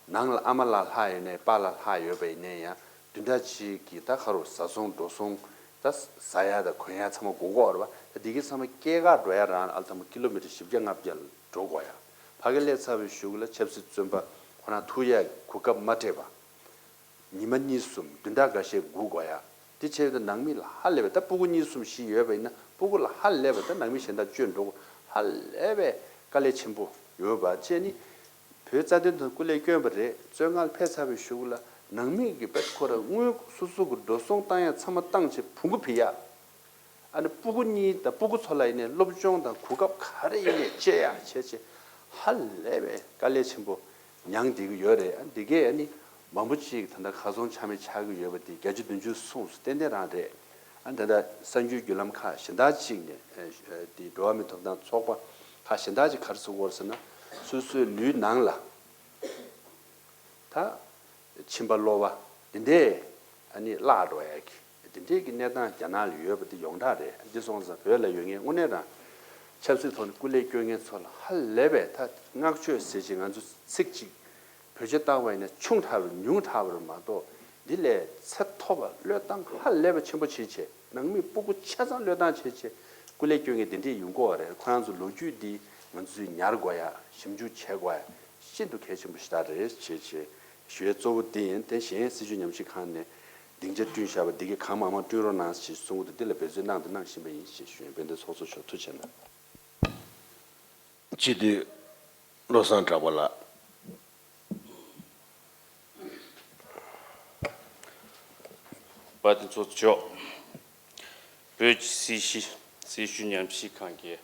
ནང་ལ་ཨ་མ་ལགས་ལྷག་ཡོད་ནའི་པཱ་ལགས་ལྷག་ཡོད་པ་ཡིན་ན་ཡང་། བདུན་ཕྲག་གཅིག་གི་ད་ཁ་རུ་ཟ་སོང་འགྲོ་སོང་ད་ཟ་ཡ་ད་གོན་ཡ་ཚང་མ་དགོས་ཀྱི་ཡོད་རེད་པ། ད་འདི་གི་ཚང་མ་སྐྱེལ་ག་འགྲོ་ཡ་རང་ཨ་ལ་ཚང་མ་ཀི་ལོ་མི་ཊར་བཞི་བརྒྱ་ལྔ་བརྒྱ་ལ་འགྲོ་དགོས་ཡ། ཕ་གི་སླེབས་ཚར་བའི་གཞུག་ལ་ཆབ་སྲིད་བཙོན་པ་ཁོ་རང་ཐུག་ཡ་གོ་སྐབས་མ་སྤྲད་པ། ཉི་མ་གཉིས་གསུམ་བདུན་ཕྲག་འགའ་ཤས་སྒུག་དགོས་ཡ། དེ་བྱས་ཡོད་ན་ནང་མི་ལ་ཧ་ལས་པའི་ད་སྤུ་གུ་གཉིས་གསུམ་བཞི་ཡོད་པ་ཡིན་ན་སྤུ་གུ་ལ་ཧ་ལས་པའི་ད་ནང་མི་གཞན་དག་བཅོས་འགྲོ་དགོས་ཧ་ལས་པའི་དཀའ་ལས་ཆེན་པོ་ཡོད་པ་བྱས་ནི། བོད་རྩ་དོན་དང་སྐུ་ལས་བསྐྱོན་པ་རེད། བཙོན་ཁང་ལ་ཕེབས་ཚར་བའི་གཞུག་ལ་ནང་མི་གི་བེད་ཁོ་ར་དངུལ་སོ་སོ་གི་འགྲོ་སོང་བཏང་ཡ་ཚང་མ་བཏང་བྱས་བོང་གུ་ཕུད་ཡ། ཨ་ནི་སྤུ་གུ་གཉིས་དང་སྤུ་གུ་ཚོ་ལ་ཡིན་ནའི་སློབ་སྦྱོང་དང་གོ་སྐབས་ག་རེ་ཡིན་ནའི་སྤྲད་ཡ་བྱས་བྱས་ཧ་ལས་པའི་དཀའ་ལས་ཆེན་པོ་མྱངས་བསྡད་ཀྱི་ཡོད་རེད། ཨ་འདི་གས་ཨ་ནི་མང་པོ་ཅིག་ད་ལྟ་གར་སོང་ཆ་མེད་ཆགས་ཀྱི་ཡོད་པ་འདི་བརྒྱ་ཆ་བདུན་ཅུ་གསུངས་སོང་། ཏན་ཏན་རང་རེད། ཨ་ད་ལྟ་གསར་འགྱུར་བརྒྱུད་ལམ་ཁག་གཞན་དག་ཅིག་ནས་ཨ་འདི་འགྲོ་བ་མིའི་ཐོབ་ཐང་ཚོགས་པ་ཁག་གཞན་དག་ཅིག་ག་རེ་ཟེར་གྱི་ཡོད་རེད་ཟེར་ན། སོ་སོའི་ལུས་ནང་ལ་ད་མཆིན་པ་གློ་བ་འདི་འདྲས་ཨ་ནི་བརླག་འགྲོ་ཡ་གི་འདི་འདྲས་ཀྱི་གནས་སྟངས་རྒྱ་ནག་ལ་ཡོད་པ་འདི་ཡོངས་གྲགས་རེད། འདི་སོང་ཙང་བོད་ལ་ཡོད་མཁན་དངོས་གནས་རང་ཆབ་སྲིད་ཐོག་ནས་སྐུ་ལས་བསྐྱོན་མཁན་ཚོ་ལ་ཧ་ལས་པའི་ད་བསྔགས་བརྗོད་ཟེར་བྱས་ང་ཚོ་ཚིག་གཅིག་བོད་ཆས་བཏང་བ་ཡིན་ན་ཆུང་དྲགས་པ་ཉུང་དྲགས་པ་རེད་མ་གཏོགས། འདི་ལས་ཚད་མཐོ་བ་བློས་བཏང་ཧ་ལས་པ་ཆེན་པོ་བྱེད་བྱེད། ནང་མི་སྤུ་གུ་ཆ་ཚང་བློས་བཏང་བྱེད་བྱེད། སྐུ་ལས་བསྐྱོན་མཁན་དེ་འདྲས་ཡོང་གི་ཡོད་རེད། ཁོ་རང་ཚོ་ལོ་རྒྱུས་འདི་ང་ཚོས་ཉར་དགོས་ཡ། ཞིབ་འཇུག་བྱེད་དགོས་ཡ་ཤིན་ཏུ་གལ་ཆེན་པོ་ཞེ་དྲག་རེད་བྱེད་བྱེད། ཞུ་ཡ་གཙོ་བོ་དེ་ཡིན། དེ་གཞན་སྲིད་བྱུས་ཉམས་ཞིབ་ཁང་ནས་སྡིངས་ཆ་བསྐྲུན་བཞག་པ་འདི་གའི་གང་མང་མང་བསྐྲུན་རོགས་གནང་ཞེས་གསུང་གི་འདུག་འདི་ལ་འབད་བརྩོན་གནང་དང་གནང་བཞིན་པ་ཡིན་ཞེས་ཞུ་ཡ། དཔལ་ལྡན་ཚོགས་གཙོ་མཆོག་ཐུགས་རྗེ་གནང་། སྤྱི་འཐུས་བློ་བཟང་གྲགས་པ་ལགས། དཔལ་ལྡན་ཚོགས་གཙོ་མཆོག་བོད་ཀྱི་སྲིད་བྱུས་སྲིད་བྱུས་ཉམས་ཞིབ་ཁང་གི་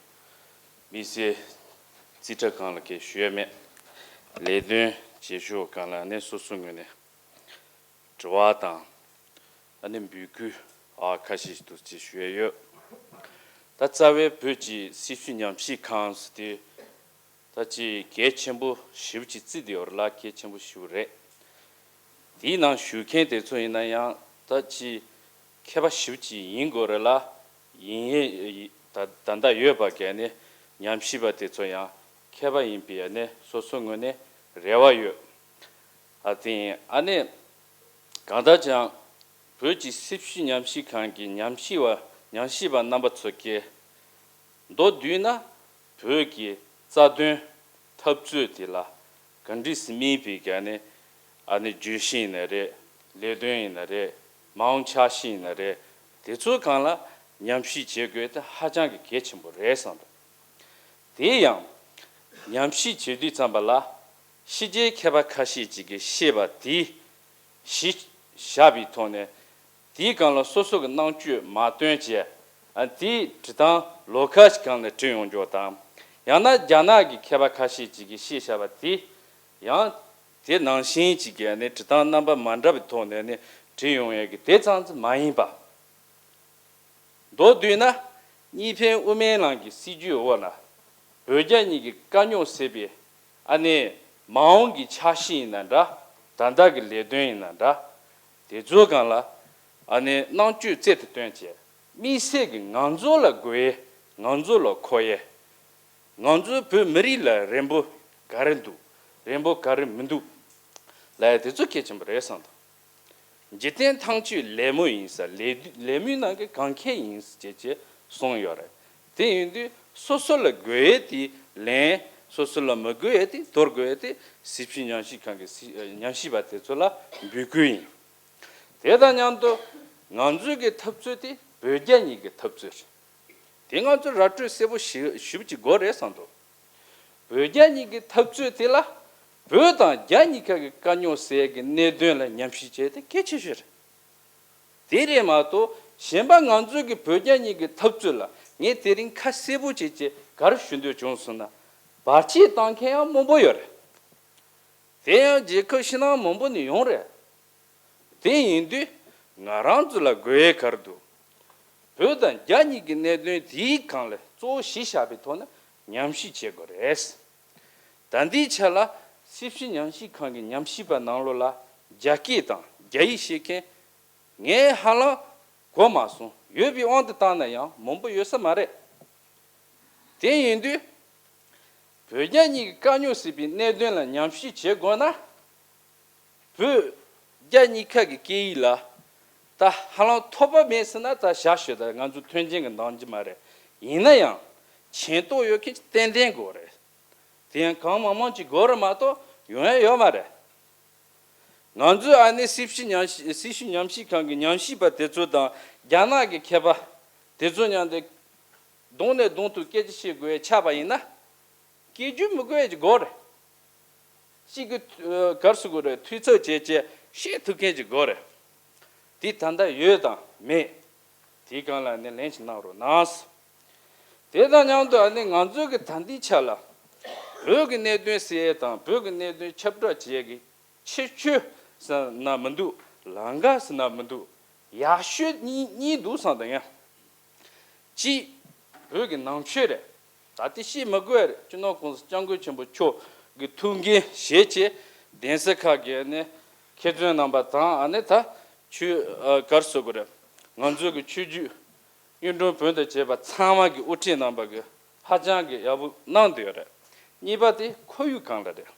དམིགས་བསལ་རྩིས་ཁྲ་སྒང་ལ་གས་ཞུ་ཡ་མེད། ལས་དོན་བྱེད་ཕྱོགས་སྒང་ལ་ནས་སོ་སོའི་ངོས་ནས་དྲི་བ་དང་ཨ་ནི་འབོད་སྐུལ་ཨ་ཁ་ཤས་ཤིག་འདུག་ཅེས་ཞུ་ཡ་ཡོད། ད་རྩ་བའི་བོད་ཀྱི་སྲིད་བྱུས་ཉམས་ཞིབ་ཁང་ཟེར་དུས། ད་ཅིག་གལ་ཆེན་པོ་ཞེ་པོ་ཅིག་བརྩིས་བསྡད་ཡོད་རེད་ལ། གལ་ཆེན་པོ་ཞེ་པོ་རེད། དེའི་ནང་ཞུགས་མཁན་དེ་ཚོ་ཡིན་ན་ཡང་ད་ཅིག་མཁས་པ་ཞེ་པོ་ཅིག་ཡིན་དགོས་རེད་ལ། ཡིན་ཡས་ད་ད་ལྟ་ཡོད་པ་གས་ནི་ཉམས་ཞིབ་པ་དེ་ཚོ་ཡང་མཁས་པ་ཡིན་པའི་ནི་སོ་སོ་ངོས་ནས་རེ་བ་ཡོད། ཨ་དེ་ཡིན། ཨ་ནི་གང་ལྟར་ཀྱང་བོད་ཀྱི་སྲིད་བྱུས་ཉམས་ཞིབ་ཁང་གི་ཉམས་ཞིབ་པ་ཉམས་ཞིབ་པ་རྣམ་པ་ཚོ་གིས་མདོར་བསྡུས་ན་བོད་ཀྱི་རྩ་དོན་འཐབ་རྩོད་དེ་ལ་ག་འདྲས་སེ་དམིགས་པའི་ག་ནས་ཨ་ནི་བརྗོད་གཞི་ཡིན་ན་རེད། ལས་དོན་ཡིན་ན་རེད། མ་འོངས་འཆར་གཞི་ཡིན་ན་རེད། དེ་ཚོའི་སྒང་ལ་ཉམས་ཞིབ་བྱེད་དགོས་དེ་ཧ་ཅང་གི་གལ་ཆེན་པོ་རེད་བསམ་འདུག་དེ་ཡང་ཉམས་ཞིབ་བྱེད་དུས་ཙམ་པ་ལ་ཕྱི་རྒྱལ་མཁས་པ་ཁ་ཤས་ཅིག་གིས་བཤད་པ་དེ་གཞི་བཞག་པའི་ཐོག་ནས་དེའི་སྒང་ལ་སོ་སོ་གི་སྣང་བཅུད་མ་བཏོན་བྱས། ཨ་དེའི་བྲིས་ཐངས་ལོགས་ཀ་ཞིག་སྒང་ལ་བྲིས་ཡོང་རྒྱུ་དང་། ཡང་ན་རྒྱ་ནག་གི་མཁས་པ་ཁ་ཤས་ཅིག་གིས་བཤད་བཞག་པ་དེ་ཡང་དེ་ནང་བཞིན་ཅིག་གིས་ནི་བྲིས་ཐངས་རྣམ་པ་མ་འདྲ་བའི་ཐོག་ནས་ནི་བྲིས་ཡོང་ཡས་ཀྱི་དེ་ཙམ་ཙམ་མ་ཡིན་པ། མདོར་བསྡུས་ན་གཉིས་ཕན་དབུ་མའི་ལམ་གྱི་སྲིད་བྱུས་འོག་ན་བོད་རྒྱ་གཉིས་ཀྱི་དཀའ་རྙོག་སེལ་བའི་ཨ་ནི་མ་འོངས་ཀྱི་འཆར་གཞི་ཡིན་ན་འདྲ། ད་ལྟ་གི་ལས་དོན་ཡིན་ན་འདྲ། དེ་ཚོའི་སྒང་ལ་ཨ་ནི་རྣམ་དཔྱོད་རྩལ་དུ་བཏོན་བྱས་དམིགས་བསལ་གྱི་ང་ཚོ་ལ་དགོས་ཡས། ང་ཚོ་ལ་མཁོ་ཡས། ང་ཚོའི་བོད་མི་རིགས་ལ་རན་པོ་ག་རེ་འདུག་རན་པོ་ག་རེ་མི་འདུག་ལབ་ཡ་དེ་ཚོ་གལ་ཆེན་པོ་རེད་བསམ་འདུག་འཇིག་རྟེན་ཐམས་ཅད་ལད་མོ་ཡིན་ས། ལས་དུས་ལད་མོའི་ནང་གི་གང་མཁས་ཡིན་ཟེར་བྱས་བྱས་གསུངས་ཡོད་རེད། དེ་ཡིན་དུས་སོ་སོ་ལ་དགོས་ཡས་དེ་ལེན། སོ་སོ་ལ་མི་དགོས་ཡས་དེ་དོར་དགོས་ཡས་དེ་སྲིད་བྱུས་ཉམས་ཞིབ་ཁང་གི་སྲིད་ཉམས་ཞིབ་པ་དེ་ཚོ་ལ་འབོད་སྐུལ་ཡིན། དེ་དང་མཉམ་དུ་ང་ཚོའི་གི་འཐབ་རྩོད་དེ་བོད་རྒྱ་གཉིས་ཀྱི་འཐབ་རྩོད་རེད། དེ་ང་ཚོས་ར་སྤྲོད་གསལ་པོ་ཞེ་ཞེ་པོ་ཅིག་དགོས་རེད་བསམ་འདུག་བོད་རྒྱ་གཉིས་ཀྱི་འཐབ་རྩོད་དེ་ལ་བོད་དང་རྒྱ་གཉིས་ཀ་གི་དཀའ་རྙོག་སེལ་ཡས་ཀྱི་གནད་དོན་ལ་ཉམས་ཞིབ་བྱས་ཏེ་གལ་ཆེ་ཤོས་རེད། དེ་རེད་མ་གཏོགས་གཞན་པ་ང་ཚོའི་གི་བོད་རྒྱ་གཉིས་ཀྱི་འཐབ་རྩོད་ལ་ངས་དེ་རིང་ཁ་གསལ་པོ་བྱས་བྱས་ག་རེ་ཞུ་འདོད་བྱུང་སོང་ན། བར་ཆད་བཏང་མཁན་ཡང་མང་པོ་ཡོད་རེད། དེ་ཡང་རྒྱལ་ཁབ་ཕྱི་ནང་མང་པོ་ནས་ཡོང་རེད། དེ་ཡིན་དུས་ང་རང་ཚོ་ལ་དགོས་ཡས་ག་རེ་འདུག་བོད་དང་རྒྱ་གཉིས་ཀྱི་གནད་དོན་དེའི་སྒང་ལ་གཙོ་བོ་གཞི་བཞག་པའི་ཐོག་ནས་ཉམས་ཞིབ་བྱེད་དགོས་རེད། ད་ལྟའི་ཆ་ལ་སྲིད་བྱུས་ཉམས་ཞིབ་ཁང་གི་ཉམས་ཞིབ་པ་ནང་ལོགས་ལ་རྒྱ་སྐད་དང་རྒྱ་ཡིག་ཤེས་མཁན་ངས་ཧ་ལམ་གོ་མ་སོང་། ཡོད་པའི་དབང་དུ་བཏང་ན་ཡང་མང་པོ་ཡོད་ས་མ་རེད། དེ་ཡིན་དུས་བོད་རྒྱ་གཉིས་ཀྱི་དཀའ་རྙོག་སེལ་བའི་གནད་དོན་ལ་ཉམས་ཞིབ་བྱེད་དགོས་ན། བོད་ རྒྱ་གཉིས་ཁ་གི་སྐད་ཡིག་ལ་ད་ཧ་ལམ་ཐོགས་པ་མེད་ཟེར་ན་ད་བཞག་ཤོད། ད་ང་ཚོ་མཐུན་རྐྱེན་གྱི་འདང་རྒྱུ་མ་རེད། ཡིན་ན་ཡང་མཁྱེན་རྟོགས་ཡོད་མཁན་ཏན་ཏན་དགོས་རེད། དེ་ཡང་གང་མང་མང་ཅིག་དགོས་རེད་མ་གཏོགས་ཡོང་ཡ་ཡོད་མ་རེད། ང་ཚོའི་ཨ་ནི་སྲིད་བྱུས་ཉམས་ཞིབ་སྲིད་བྱུས་ཉམས་ཞིབ་ཁང་གི་ཉམས་ཞིབ་པ་དེ་ཚོ་དང་རྒྱ་ནག་གི་མཁས་པ་དེ་ཚོ་མཉམ་དུ་གདོང་ནས་གདོང་དུ་སྐད་ཆ་བཤད་དགོས་ཡ་ཆགས་པ་ཡིན་ན། སྐད་སྒྱུར་མི་དགོས་ཡ་ཅིག་དགོས་རེད། གཅིག་གི་ཨ་ག་རེ་ཟེར་དགོས་རེད། འཐུས་ཚབ་བྱས་བྱས་བཤད་ཐུབ་མཁན་ཅིག་དགོས་རེད། དེ་ད་ལྟ་ཡོད་དང་མེད། དེའི་སྒང་ལ་ནི་ལན་ཞིག་གནང་རོགས་གནང་། དེ་དང་མཉམ་དུ་ཨ་ནི་ང་ཚོའི་གི་ད་ལྟའི་ཆ་ལ་བོད་ཀྱི་གནད་དོན་ཟེར་ཡས་དང་བོད་ཀྱི་གནད་དོན་ཁྱབ་བསྒྲགས་བྱེད་ཡས་ཀྱི་ཕྱི་ཆོས་ཟེར་ན་མི་འདུག་ལམ་ཁ་ཟེར་ན་མི་འདུག་ཡག་ཤོས་གཉིས་གཉིས་འདུག་བསམ་དང་ཡང་། གཅིག་བོད་ཀྱི་ནང་ཆོས་རེད། ད་དེ་བཤད་མི་དགོས་རེད། སྤྱི་ནོར་༸གོང་ས་༸སྐྱབས་མགོན་ཆེན་པོ་མཆོག་གི་ཐུགས་འགན་བཞེས་བྱས་གདན་ས་ཁག་གི་ནས་མཁས་བཙུན་རྣམ་པ་དང་ཨ་ནི་ད་ཆོས་ཨ་ག་རེ་ཟེར་དགོས་རེད། ང་ཚོའི་གི་ཆོས་བརྒྱུད་གཡུང་དྲུང་བོན་དང་བཅས་པ་ཚང་མ་གི་དབུ་ཁྲིད་རྣམ་པ་གི་ཧ་ཅང་གི་ཡག་པོ་གནང་བསྡད་ཡོད་རེད། གཉིས་པ་དེ་ཁོར་ཡུག་སྒང་ལ་རེད།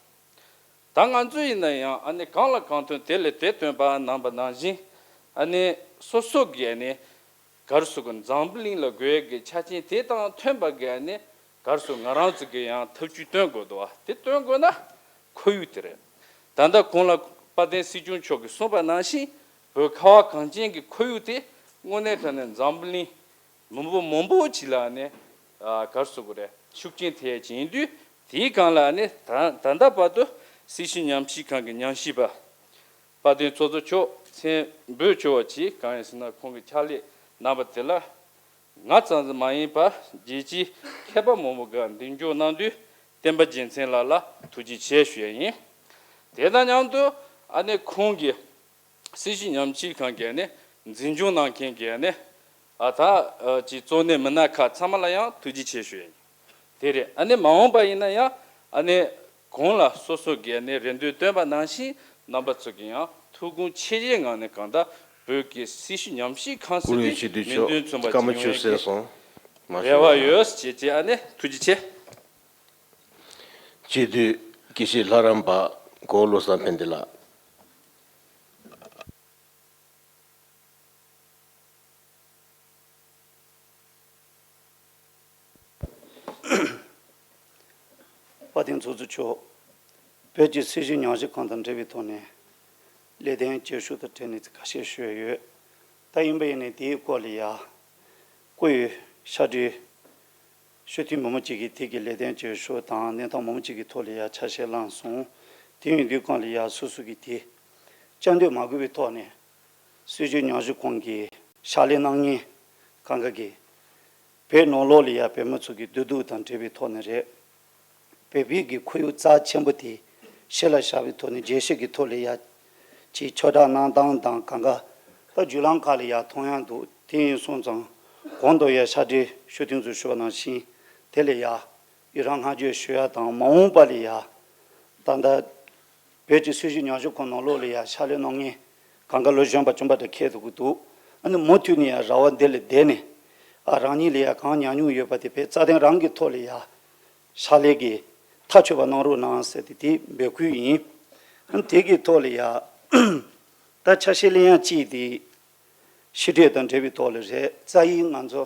ད་ང་ཚོ་ཡིན་ན་ཡང་ཨ་ནི་གང་ལ་གང་ཐོན་དེ་ལས་དེ་ཐོན་པ་གནང་བ་ནང་བཞིན་ཨ་ནི་སོ་སོ་གི་ཨ་ནི་ག་རེ་ཟེར་དགོས། འཛམ་བུ་གླིང་ལ་དགོས་ཀྱི་ཆ་རྐྱེན་དེ་དང་མཐུན་པ་གི་ཨ་ནི་ག་རེ་ཟེར་དགོས། ང་རང་ཚོ་གི་ཡང་ཐབས་ཇུས་སྟོན་དགོས་འདུག་བ། དེ་སྟོན་དགོས་ན་ཁོར་ཡུག་དེ་རེད། ད་ལྟ་གོང་ལ་དཔལ་ལྡན་སྲིད་སྐྱོང་མཆོག་གིས་གསུངས་པ་ནང་བཞིན་བོད་ཁ་བ་གངས་ཅན་གྱི་ཁོར་ཡུག་དེ་དངོས་གནས་དྲང་གནས་འཛམ་བུ་གླིང་མང་པོ་མང་པོ་ཅིག་ལ་ནི་ཨ་ག་རེ་ཟེར་དགོས་རེད། ཤུགས་རྐྱེན་ཐེབས་ཡ་ཅིག་ཡིན་དུས་དེའི་སྒང་ལ་ནི་ད་ད་ལྟ་བར་དུ་སྲིད་བྱུས་ཉམས་ཞིབ་ཁང་གི་ཉམས་ཞིབ་པ་དཔལ་ལྡན་ཚོགས་གཙོ་མཆོག་མཚན་འབོད་བྱས་པ་ཅིག་གང་ཡིན་ཟེར་ན་ཁོང་གི་ཕྱག་ལས་གནང་བ་དེ་ལ་ང་ཙམ་ཙམ་མ་ཡིན་པར་རྒྱལ་སྤྱིའི་མཁས་པ་མང་པོ་གིས་མདུན་སྐྱོད་གནང་དུས་བསྟན་པ་རྒྱལ་མཚན་ལགས་ལ་ཐུགས་རྗེ་ཆེ་ཞུ་ཡ་ཡིན། དེ་དང་མཉམ་དུ་ཨ་ནི་ཁོང་གི་སྲིད་བྱུས་ཉམས་ཞིབ་ཁང་གི་ནི་འཛིན་སྐྱོང་གནང་མཁན་གྱི་ནི་ཨ་ད་ཨ་ཅིག་གཙོ་གནད་མི་སྣ་ཁག་ཚང་མ་ལ་ཡང་ཐུགས་རྗེ་ཆེ་ཞུ་ཡ་ཡིན། དེ་རེད། ཨ་ནི་མ་འོངས་པ་ཡིན་ན་ཡང་ཨ་ནི་གོང་ལ་སོ་སོ་གི་ནི་རེ་འདུན་བཏོན་པ་ནང་བཞིན་རྣམ་པ་ཚོ་གི་ཡང་ཐུགས་དགོངས་ཆེ་བཞེས་ངང་ནས་གང་ལྟར་བོད་ཀྱི་སྲིད་བྱུས་ཉམས་ཞིབ་ཁང་ཟེར་བའི་མིང་དོན་མཚོན་པ་ཅིག་ཡོང་ཡ་གི་རེ་བ་ཡོད་ཅེས་བྱས་ཨ་ནི་ཐུགས་རྗེ་ཆེ། སྤྱི་འཐུས་དགེ་བཤེས་ལྷ་རམས་པ་གོ་བོ་བློ་བཟང་ཕན་བདེ་ལགས། དཔལ་ལྡན་ཚོགས་གཙོ་མཆོག་བོད་ཀྱི་སྲིད་བྱུས་ཉམས་ཞིབ་ཁང་དང་འབྲེལ་བའི་ཐོག་ནས་ལེགས་ལྡན་གྱ་ཤོག་དང་འབྲེལ་ནས་ཁ་ཤས་ཞུས་ཡོད། ད་ཡིན་པ་ཡིན་ནའི་དེའི་སྐོར་ལ་ཡ་བཀོད་ཡོད་ཤར་བགྲོས། ཤོད་ཐེངས་མང་པོ་ཅིག་གིས་དེ་གི་ལེགས་ལྡན་གྱ་ཤོག་དང་གནས་སྟངས་མང་པོ་ཅིག་གི་ཐོག་ལ་ཡ་ཆ་ཤས་བླངས་སོང་། དེ་ཡིན་དུས་སྒང་ལ་ཡ་སོ་སོ་གིས་དེ་བཅར་འདོད་མ་དགོས་པའི་ཐོག་ནས་སྲིད་བྱུས་ཉམས་ཞིབ་ཁང་གི་ཕྱག་ལས་གནང་མཁན་གང་ག་གིས་བོད་ནང་ལོགས་ལ་ཡ་བོད་མི་ཚོ་གི་བདེ་སྡུག་དང་འབྲེལ་བའི་ཐོག་ནས་རེད། བོད་པའི་གི་ཁོར་ཡུག་རྩ་ཆེན་པོ་དེ་ཕྱི་ལ་བཞག་པའི་ཐོག་ནས་རྒྱལ་སྤྱི་གི་ཐོག་ལ་ཡ་ཅིག་ཕྱོགས་བསྒྲགས་གནང་སྟངས་དང་གང་ག་ད་བརྒྱུད་ལམ་ཁག་ལ་ཡ་མཐོང་ཡ་འདུག་དེ་ཡིན་སོང་ཙང་གོང་དུ་ཡ་ཤར་བགྲོས་ཤོད་ཐེངས་ཚོ་ཞུ་བ་ནང་བཞིན་དེ་ལ་ཡ་ཡི་རང་བསྔགས་བརྗོད་ཞུ་ཡ་དང་མ་འོངས་པ་ལ་ཡ་ད་ལྟ་བོད་ཀྱི་སྲིད་བྱུས་ཉམས་ཞིབ་ཁང་ནང་ལོགས་ལ་ཡ་ཕྱག་ལས་གནང་མཁན་གང་ག་ལོ་གཞོན་པ་བྱུང་བ་དང་ཁྱད་དུ་གི་འདུག་ཨ་ནི་མུ་མཐུད་ནས་ཡ་ར་བ་འདི་ལ་བསྡད་ནས་ཨ་རང་ཉིད་ལ་ཡ་གང་ཉམས་མྱོང་ཡོད་པ་དེ་བོད་རྩ་དོན་རང་གི་ཐོག་ལ་ཡ་ཕྱག་ལས་ཀྱི་ཐག་ཆོད་པ་གནང་རོགས་གནང་ཟེར་ཏེ་དེ་འབོད་སྐུལ་ཡིན། ཨ་ནི་དེ་གི་ཐོག་ལ་ཡ་ད་ཆ་ཤས་ལེན་ཡ་གཅིག་དེ་ཕྱི་འབྲེལ་དང་འབྲེལ་བའི་ཐོག་ལ་རེད། རྩ་ཡིག་ང་ཚོ་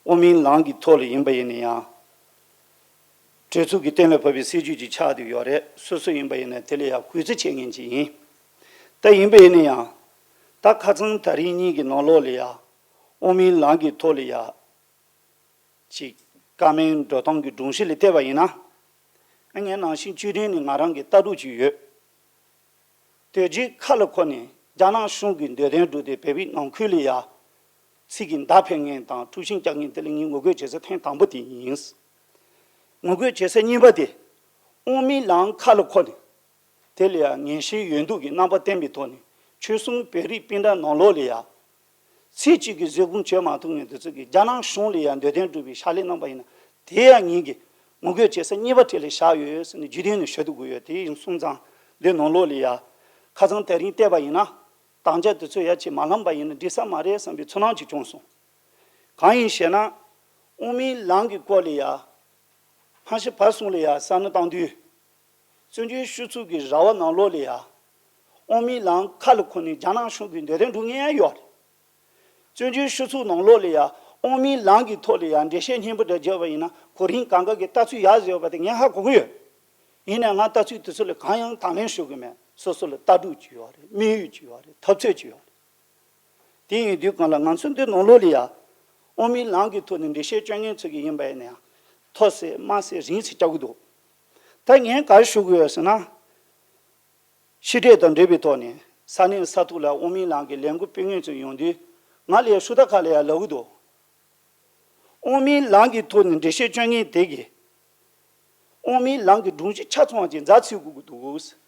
དབུ་མའི་ལམ་གྱི་ཐོག་ལ་ཡིན་པ་ཡིན་ན་ཡང་། གྲོས་ཚོགས་ཀྱིས་གཏན་ལ་ཕབ་པའི་སྲིད་བྱུས་ཅིག་ཆགས་བསྡད་ཡོད་རེད། སོ་སོ་ཡིན་པ་ཡིན་ན་དེ་ལ་ཡང་གུས་བརྩི་བྱེད་མཁན་ཅིག་ཡིན། ད་ཡིན་པ་ཡིན་ན་ཡང་ད་ཁ་སང་ད་རིང་གཉིས་ཀྱི་ནང་ལོགས་ལ་ཡ་དབུ་མའི་ལམ་གྱི་ཐོག་ལ་ཡ་ཅིག་བཀའ་མོལ་འགྲོ་སྟངས་ཀྱི་སྒྲོམ་གཞི་ལ་བལྟས་པ་ཡིན་ན་ངས་ནང་བཞིན་བཅུད་ལྡན་ནས་ང་རང་གི་ལྟ་གྲུབ་ཅིག་ཡོད། དོལ་རྒྱལ་ཁ་ལ་འཁོར་ནས་རྒྱ་ནག་གཞུང་གི་འདོད་དོན་སྒྲུབ་སྟེ་བོད་པའི་ནང་ཁུལ་ལ་ཡ་ཚིག་གི་མདའ་འཕེན་མཁན་དང་དཀྲུག་ཤིང་རྒྱག་མཁན་དེ་ལ་ངས་ངོ་རྒོལ་བྱེད་ས་ཐེངས་དང་པོ་དེ་ཡིན། ངོ་རྒོལ་བྱེད་ས་གཉིས་པ་དེ་དབུ་མའི་ལམ་ཁ་ལ་འཁོར་ནས་དེ་ལ་ཡ་ངེས་ཤེས་ཡོད་མདོག་གི་རྣམ་པ་བསྟན་པའི་ཐོག་ནས་ཆོལ་གསུམ་བོད་རིགས་སྤུན་ཟླ་ནང་ལོགས་ལ་ཡ་ཚིག་གཅིག་གིས་བཟོད་སྒོམ་བྱེད་མ་ཐུབ་མཁན་དེ་ཚོ་གིས་རྒྱ་ནག་གཞུང་ལ་ཡ་འདོད་དོན་སྒྲུབ་པའི་ཕྱག་ལས་གནང་པ་ཡིན་ན་དེ་ཡང་ངེད་ཀྱི་ངོ་རྒོལ་བྱེད་ས་གཉིས་པ་དེ་ལ་བཞག་ཡོད་ཟེར་ནས་རྒྱུན་ལྡན་ནས་ཞུ་སྡོད་དགོས་ཡོད། དེ་ཡིན་སོང་ཙང་འདི་ནང་ལོགས་ལ་ཡ་ཁ་སང་དེ་རིང་བལྟས་པ་ཡིན་ན་དམ་བཅའ་དེ་ཚོ་ཡ་ཆེ་མ་ལངས་པ་ཡིན་ན་འགྲིག་ས་མ་རེད་བསམ་པའི་ཚོར་སྣང་ཅིག་བྱུང་སོང་། གང་ཡིན་ཞེ་ན། དབུ་མའི་ལམ་གྱི་སྐོར་ལ་ཡ། ཕ་ཤི་བར་གསུམ་ལ་ཡ་བསམ་བློ་བཏང་དུས། བཙན་བྱོལ་སྤྱི་ཚོགས་ཀྱི་ར་བ་ནང་ལོགས་ལ་ཡ། དབུ་མའི་ལམ་ཁ་ལ་ཁོ་ནས་རྒྱ་ནག་གཞུང་གི་འདོད་དོན་སྒྲུབ་མཁན་ཡང་ཡོད་རེད། བཙན་བྱོལ་སྤྱི་ཚོགས་ནང་ལོགས་ལ་ཡང་དབུ་མའི་ལམ་གྱི་ཐོག་ལ་ཡང་འགྲེལ་བཤད་སྙན་པོ་འདྲ་བརྒྱབ་པ་ཡིན་ན་གོ་རིམ་གང་ག་གི་ལྟ་ཚུལ་ཡག་བཟོས་པ་དེ་ངས་ཧ་གོ་གི་ཡོད། ཡིན་ནའི་ང་ལྟ་ཚུལ་དེ་ཚོ་ལ་གང་ཡང་དང་ལེན་ཞུ་གི་མེད། སོ་སོ་ལ་ལྟ་གྲུབ་ཅིག་ཡོད་རེད། དམིགས་ཡུལ་ཅིག་ཡོད་རེད། འཐབ་རྩོད་ཅིག་ཡོད་རེད། དེ་ཡིན་དུས་གང་ལ་ང་ཚོ་འདི་ནང་ལོགས་ལ་ཡང་དབུ་མའི་ལམ་གྱི་ཐོག་ནས་འགྲེལ་བཤད་སྐྱོན་མཁན་ཚོ་གི་ཡིན་པ་ཡིན་ན་ཡང་མཐོ་ཟེར་དམའ་ཟེར་རིང་ཟེར་རྒྱག་གི་འདུག་ད་ངས་ག་རེ་ཞུ་གི་ཡོད་ཟེར་ན། ཕྱི་འབྲེལ་དང་འབྲེལ་བའི་ཐོག་ནས་ས་གནས་ས་ཐོག་ལ་དབུ་མའི་ལམ་གྱི་ལས་འགུལ་སྤེལ་མཁན་ཚོ་ཡོང་དུས་ང་ལ་ཡང་ཧྲུ་ཏ་ཁ་ལ་ཡང་ལབ་གི་འདུག་དབུ་མའི་ལམ་གྱི་ཐོག་ནས་འགྲེལ་བཤད་སྐྱོན་མཁན་དེ་གིས་དབུ་མའི་ལམ་གྱི་སྒྲོམ་གཞི་ཆ་ཚང་ཅིག་འཛའ་ཚུགས་དགོས་ཀྱི་འདུག་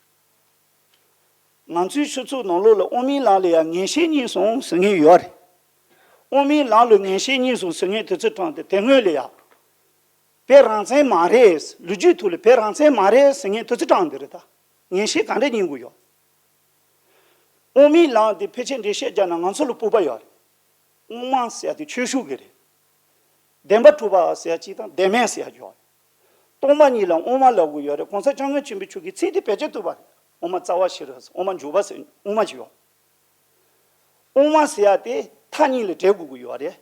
ང་ཚོའི་སྤྱི་ཚོགས་ནང་ལོགས་ལ་དབུ་མའི་ལམ་ལ་ཡང་ངན་བཤད་རྙེད་སོང་ཟེར་མཁན་ཡོད་རེད། དབུ་མའི་ལམ་ལ་ངན་བཤད་རྙེད་སོང་ཟེར་མཁན་དེ་ཚོ་དྲངས་ཏེ་དེ་སྔོན་ལ་ཡང་བོད་རང་བཙན་མ་རེད། ལོ་རྒྱུས་ཐོག་ལ་བོད་རང་བཙན་མ་རེད་ཟེར་མཁན་དེ་ཚོ་དྲངས་འདི་རེད་ད། ངན་བཤད་ག་འདྲ་རྙེད་དགོས་ཡོད། དབུ་མའི་ལམ་དེ་ཕལ་ཆེར་འགྲེལ་བཤད་རྒྱག་ན་ང་ཚོ་ལ་སྤོབས་པ་ཡོད་རེད། དབུ་མ་ཟེར་ཡ་དེ་ཆོས་ཕྱོགས་ཀྱི་རེད། བདེན་པ་གྲུབ་པ་ཟེར་ཡ་གཅིག་དང་བདེན་མེད་ཟེར་ཡ་གཅིག་ཡོད་རེད། སྟོང་པ་ཉིད་ལ་དབུ་མ་ལབ་དགོས་ཡོད་རེད། གོང་ས་སྐྱབས་མགོན་ཆེན་པོ་མཆོག་གིས་ཚིག་དེ་བེད་སྤྱོད་བཏང་བ་རེད། དབུ་མ་རྩ་བ་ཤེས་རབ་ཟེར། དབུ་མ་འཇུག་པ་ཟེར། དབུ་མ་གཅིག་ཡོད། དབུ་མ་ཟེར་ཡ་དེ་མཐའ་གཉིས་ལ་འབྲེལ་དགོས་ཀྱི་ཡོད་རེད།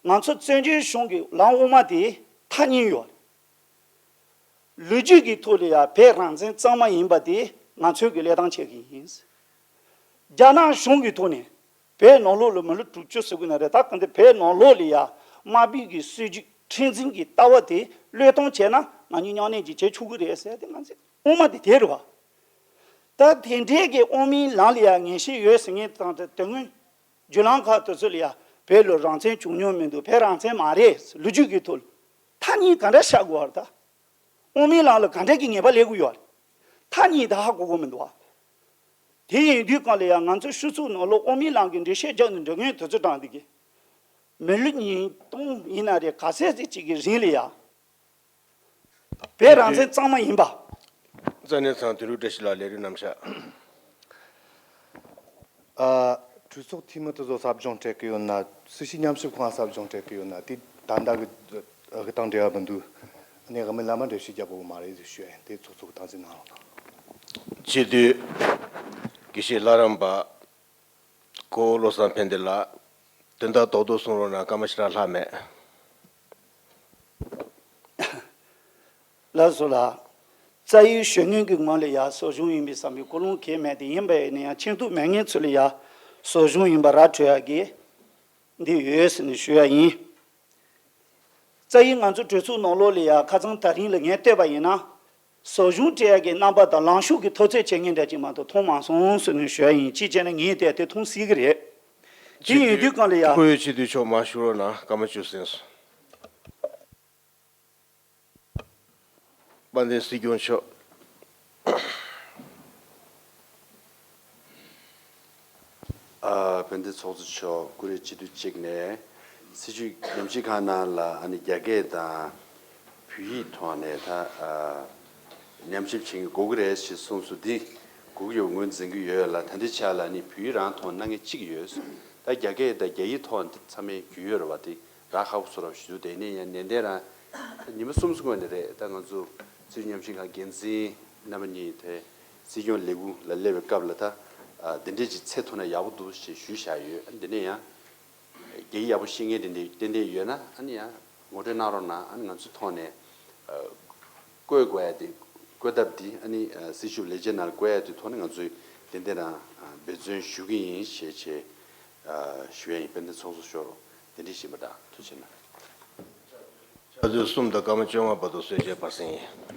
ང་ཚོ་བཙན་བྱོལ་གཞུང་གི་ལམ་དབུ་མ་དེ་མཐའ་གཉིས་ཡོད་རེད། ལོ་རྒྱུས་ཀྱི་ཐོག་ལ་ཡང་བོད་རང་བཙན་གཙང་མ་ཡིན་པ་དེ་ང་ཚོས་ཀྱི་བློས་བཏང་བྱེད་ཀྱི་ཡིན། རྒྱ་ནག་གཞུང་གི་ཐོག་ནས་བོད་ནང་ལོགས་ལ་མི་ལོ་དྲུག་ཅུ་ཟེར་གི་ན་རེད། ད་ག་འདི་བོད་ནང་ལོགས་ལ་ཡང་དམར་པོའི་གི་སྲིད་ཇུས་མཁྲེགས་འཛིན་གྱི་ལྟ་བ་དེ་བློས་གཏོང་བྱས་ན་ང་གཉིས་མཉམ་གནས་ཀྱི་བྱེད་ཆོག་གི་རེད་ཟེར་ཏེ་ང་ཚོས་དབུ་མ་དེ་དེ་རེད་བ། ད་དེ་འདྲའི་གི་དབུ་མའི་ལམ་ལ་ཡང་ངན་བཤད་ཡོད་ཟེར་མཁན་དང་དེ་སྔོན་བརྒྱུད་ལམ་ཁག་དེ་ཚོ་ལ་ཡང་བོད་ལ་རང་བཙན་བྱུང་མྱོང་མི་འདུག་བོད་རང་བཙན་མ་རེད། ལོ་རྒྱུས་ཀྱི་ཐོག་ལ་མཐའ་གཉིས་ག་འདྲ་བཞག་དགོས་བ་རེད་ད། དབུ་མའི་ལམ་ལ་ག་འདྲ་གི་ངེས་པ་ལེན་དགོས་ཡོད་རེད། མཐའ་གཉིས་ད་ཧ་གོ་གི་མི་འདུག་བ། དེ་ཡིན་དུས་གང་ལ་ཡང་ང་ཚོ་སྤྱི་ཚོགས་ནང་ལོགས་དབུ་མའི་ལམ་གྱི་འགྲེལ་བཤད་རྒྱག་ནས་འགྲོ་མཁན་དེ་ཚོ་དྲངས་འདི་གི་མི་ལོ་ཉིས་སྟོང་ཡིན་ན་རེད། ག་ཚད་ཅིག་གི་རིང་ལ་ཡང་བོད་རང་བཙན་གཙང་མ་ཡིན་པ། རྩ་ནས་ཚང་དུས་རུ་བཀྲ་ཤིས་ལགས་ལས་རིམ་རྣམ་གཞག་ཨ། གྲོས་ཚོགས་འཐུས་མི་དེ་ཚོ་ཟབ་སྦྱོང་སྤྲད་ཀྱི་ཡོད་ན། སྲིད་ཞུ་ཉམས་ཞིབ་ཁང་ཟབ་སྦྱོང་སྤྲད་ཀྱི་ཡོད་ན་དེ་ད་ལྟ་གི་གི་དང་འབྲེལ་བ་མི་འདུག་ཨ་ནི་དབུ་མའི་ལམ་འགྲེལ་བཤད་རྒྱག་དགོས་མ་རེད་ཟེར་ཞུ་ཡ་ཡིན། དེ་ཚོགས་གཙོ་གི་སྟངས་འཛིན་གནང་རོགས་གནང་། སྤྱི་འཐུས་དགེ་བཤེས་ལྷ་རམས་པ་ཀོ་བོ་བློ་བཟང་ཕན་བདེ་ལགས། དོན་དག་རྡོག་རྡོག་གསུང་རོགས་གནང་། སྐར་མ་ཞེ་དྲག་ལྷག་མེད། ལགས་སོ་ལགས། རྩ་ཡི་གཞོན་ནུ་གི་ངོས་ལ་ཡ་གསོ་སྦྱོང་ཡིན་པའི་བསམ་པའི་ཀུན་སློང་གང་ཡང་མེད་དེ། ཡིན་པ་ཡིན་ན་ཡང་མཁྱེན་ཐུབ་མེད་མཁན་ཚོ་ལ་ཡ་གསོ་སྦྱོང་ཡིན་པ་ར་འཕྲོད་ཡ་གི་འདི་ཡོད་ཟེར་ནས་ཞུ་ཡ་ཡིན། རྩ་ཡི་ང་ཚོ་གྲོས་ཚོགས་ནང་ལོགས་ལ་ཡ་ཁ་སང་དེ་རིང་ལ་ངས་བལྟས་པ་ཡིན་ན། གསོ་སྦྱོང་སྤྲད་ཡ་གི་རྣམ་པ་དང་ལངས་ཕྱོགས་ཀྱི་འཐབ་རྩོད་བྱེད་མཁན་འདྲ་ཅིག་མ་གཏོགས་མཐོང་མ་སོང་ཟེར་ནས་ཞུ་ཡ་ཡིན། ཅི་བྱས་ན་ངས་བལྟས་ཏེ་མཐོང་སྲིད་ཀྱི་རེད། དེ་ཡིན་དུས་གང་ལ་ཡ། སྐུ་ཡོད་སྤྱི་འཐུས་མཆོག་མར་བཞུགས་རོགས་གནང་། སྐར་མ་བཅུ་ཟིན་སོང་། དཔལ་ལྡན་སྲིད་སྐྱོང་མཆོག་ཨ། དཔལ་ལྡན་ཚོགས་གཙོ་མཆོག་ཀུ་རེ་སྤྱི་འཐུས་གཅིག་ནས་སྲིད་བྱུས་ཉམས་ཞིབ་ཁང་ནང་ལ་ཨ་ནི་རྒྱ་སྐད་དང་བོད་ཡིག་ཐོག་ནས་ད་ཨ་ཉམས་ཞིབ་བྱེད་མཁན་དགོས་ཀྱི་རེད་ཞེས་གསུངས་སོང་། འདི་དགོས་ཀྱི་ཡོད་པ་ངོས་འཛིན་གྱི་ཡོད་ལ། ད་ལྟའི་ཆ་ལ་ནི་བོད་ཡིག་རང་ཐོག་གནང་མཁན་གཅིག་ཡོད། ད་རྒྱ་སྐད་དང་རྒྱ་ཡིག་ཐོག་འདི་ཚང་མས་རྒྱུས་ཡོད་རེད་བ། དེ་རག་ཁག་པོ་བཟོ་འདྲ་ཞིག་འདུག་དེ་ནས་ཡང་ནན་ཏན་རང་ཉི་མ་གསུམ་གསུམ་སྔོན་ནས་རེད། ད་ང་ཚོ་སྲིད་བྱུས་ཉམས་ཞིབ་ཁང་འགན་འཛིན་རྣམ་པ་གཉིས་དེ་སྲིད་སྐྱོང་ལས་ཁུངས་ལ་སླེབས་པའི་སྐབས་ལ་ད་ཨ་འདི་འདྲས་ཅིག་འཚོལ་ཐུབ་ན་ཡག་པོ་འདུག་ཞེས་ཞུས་བཞག་ཡོད། འདི་ནས་ཡང་རྒྱ་ཡིག་ཡག་པོ་ཤེས་མཁན་དེ་འདྲས་ཏན་ཏན་ཡོད་ན་ཨ་ནི་ཡང་ངོ་སྤྲོད་གནང་རོགས་གནང་། ཨ་ནི་ང་ཚོའི་ཐོག་ནས་ཨ་བཀོད་དགོས་ཡ་དེ་བཀོད་ཐབས་དེ་ཨ་ནི་ཨ་སྲིད་བྱུས་ལས་བྱེད་ནང་ལ་བཀོད་ཡ་དེ་ཐོག་ནས་ང་ཚོས་ཏན་ཏན་རང་ཨ་འབད་བརྩོན་ཞུ་གི་ཡིན་ཞེས་བྱས་ཨ་ཞུ་ཡ་ཡིན། དཔལ་ལྡན་ཚོགས་གཙོ་མཆོག་རོགས་དེ་འདྲས་ཞུས་པ་དང་ཐུགས་རྗེ་གནང་། ཕྱག་ཚོད་གསུམ་དང་སྐར་མ་བཅོ་ལྔ་བར་དུ་གསོལ་ཇ་སྤར་གསེང་ཡིན།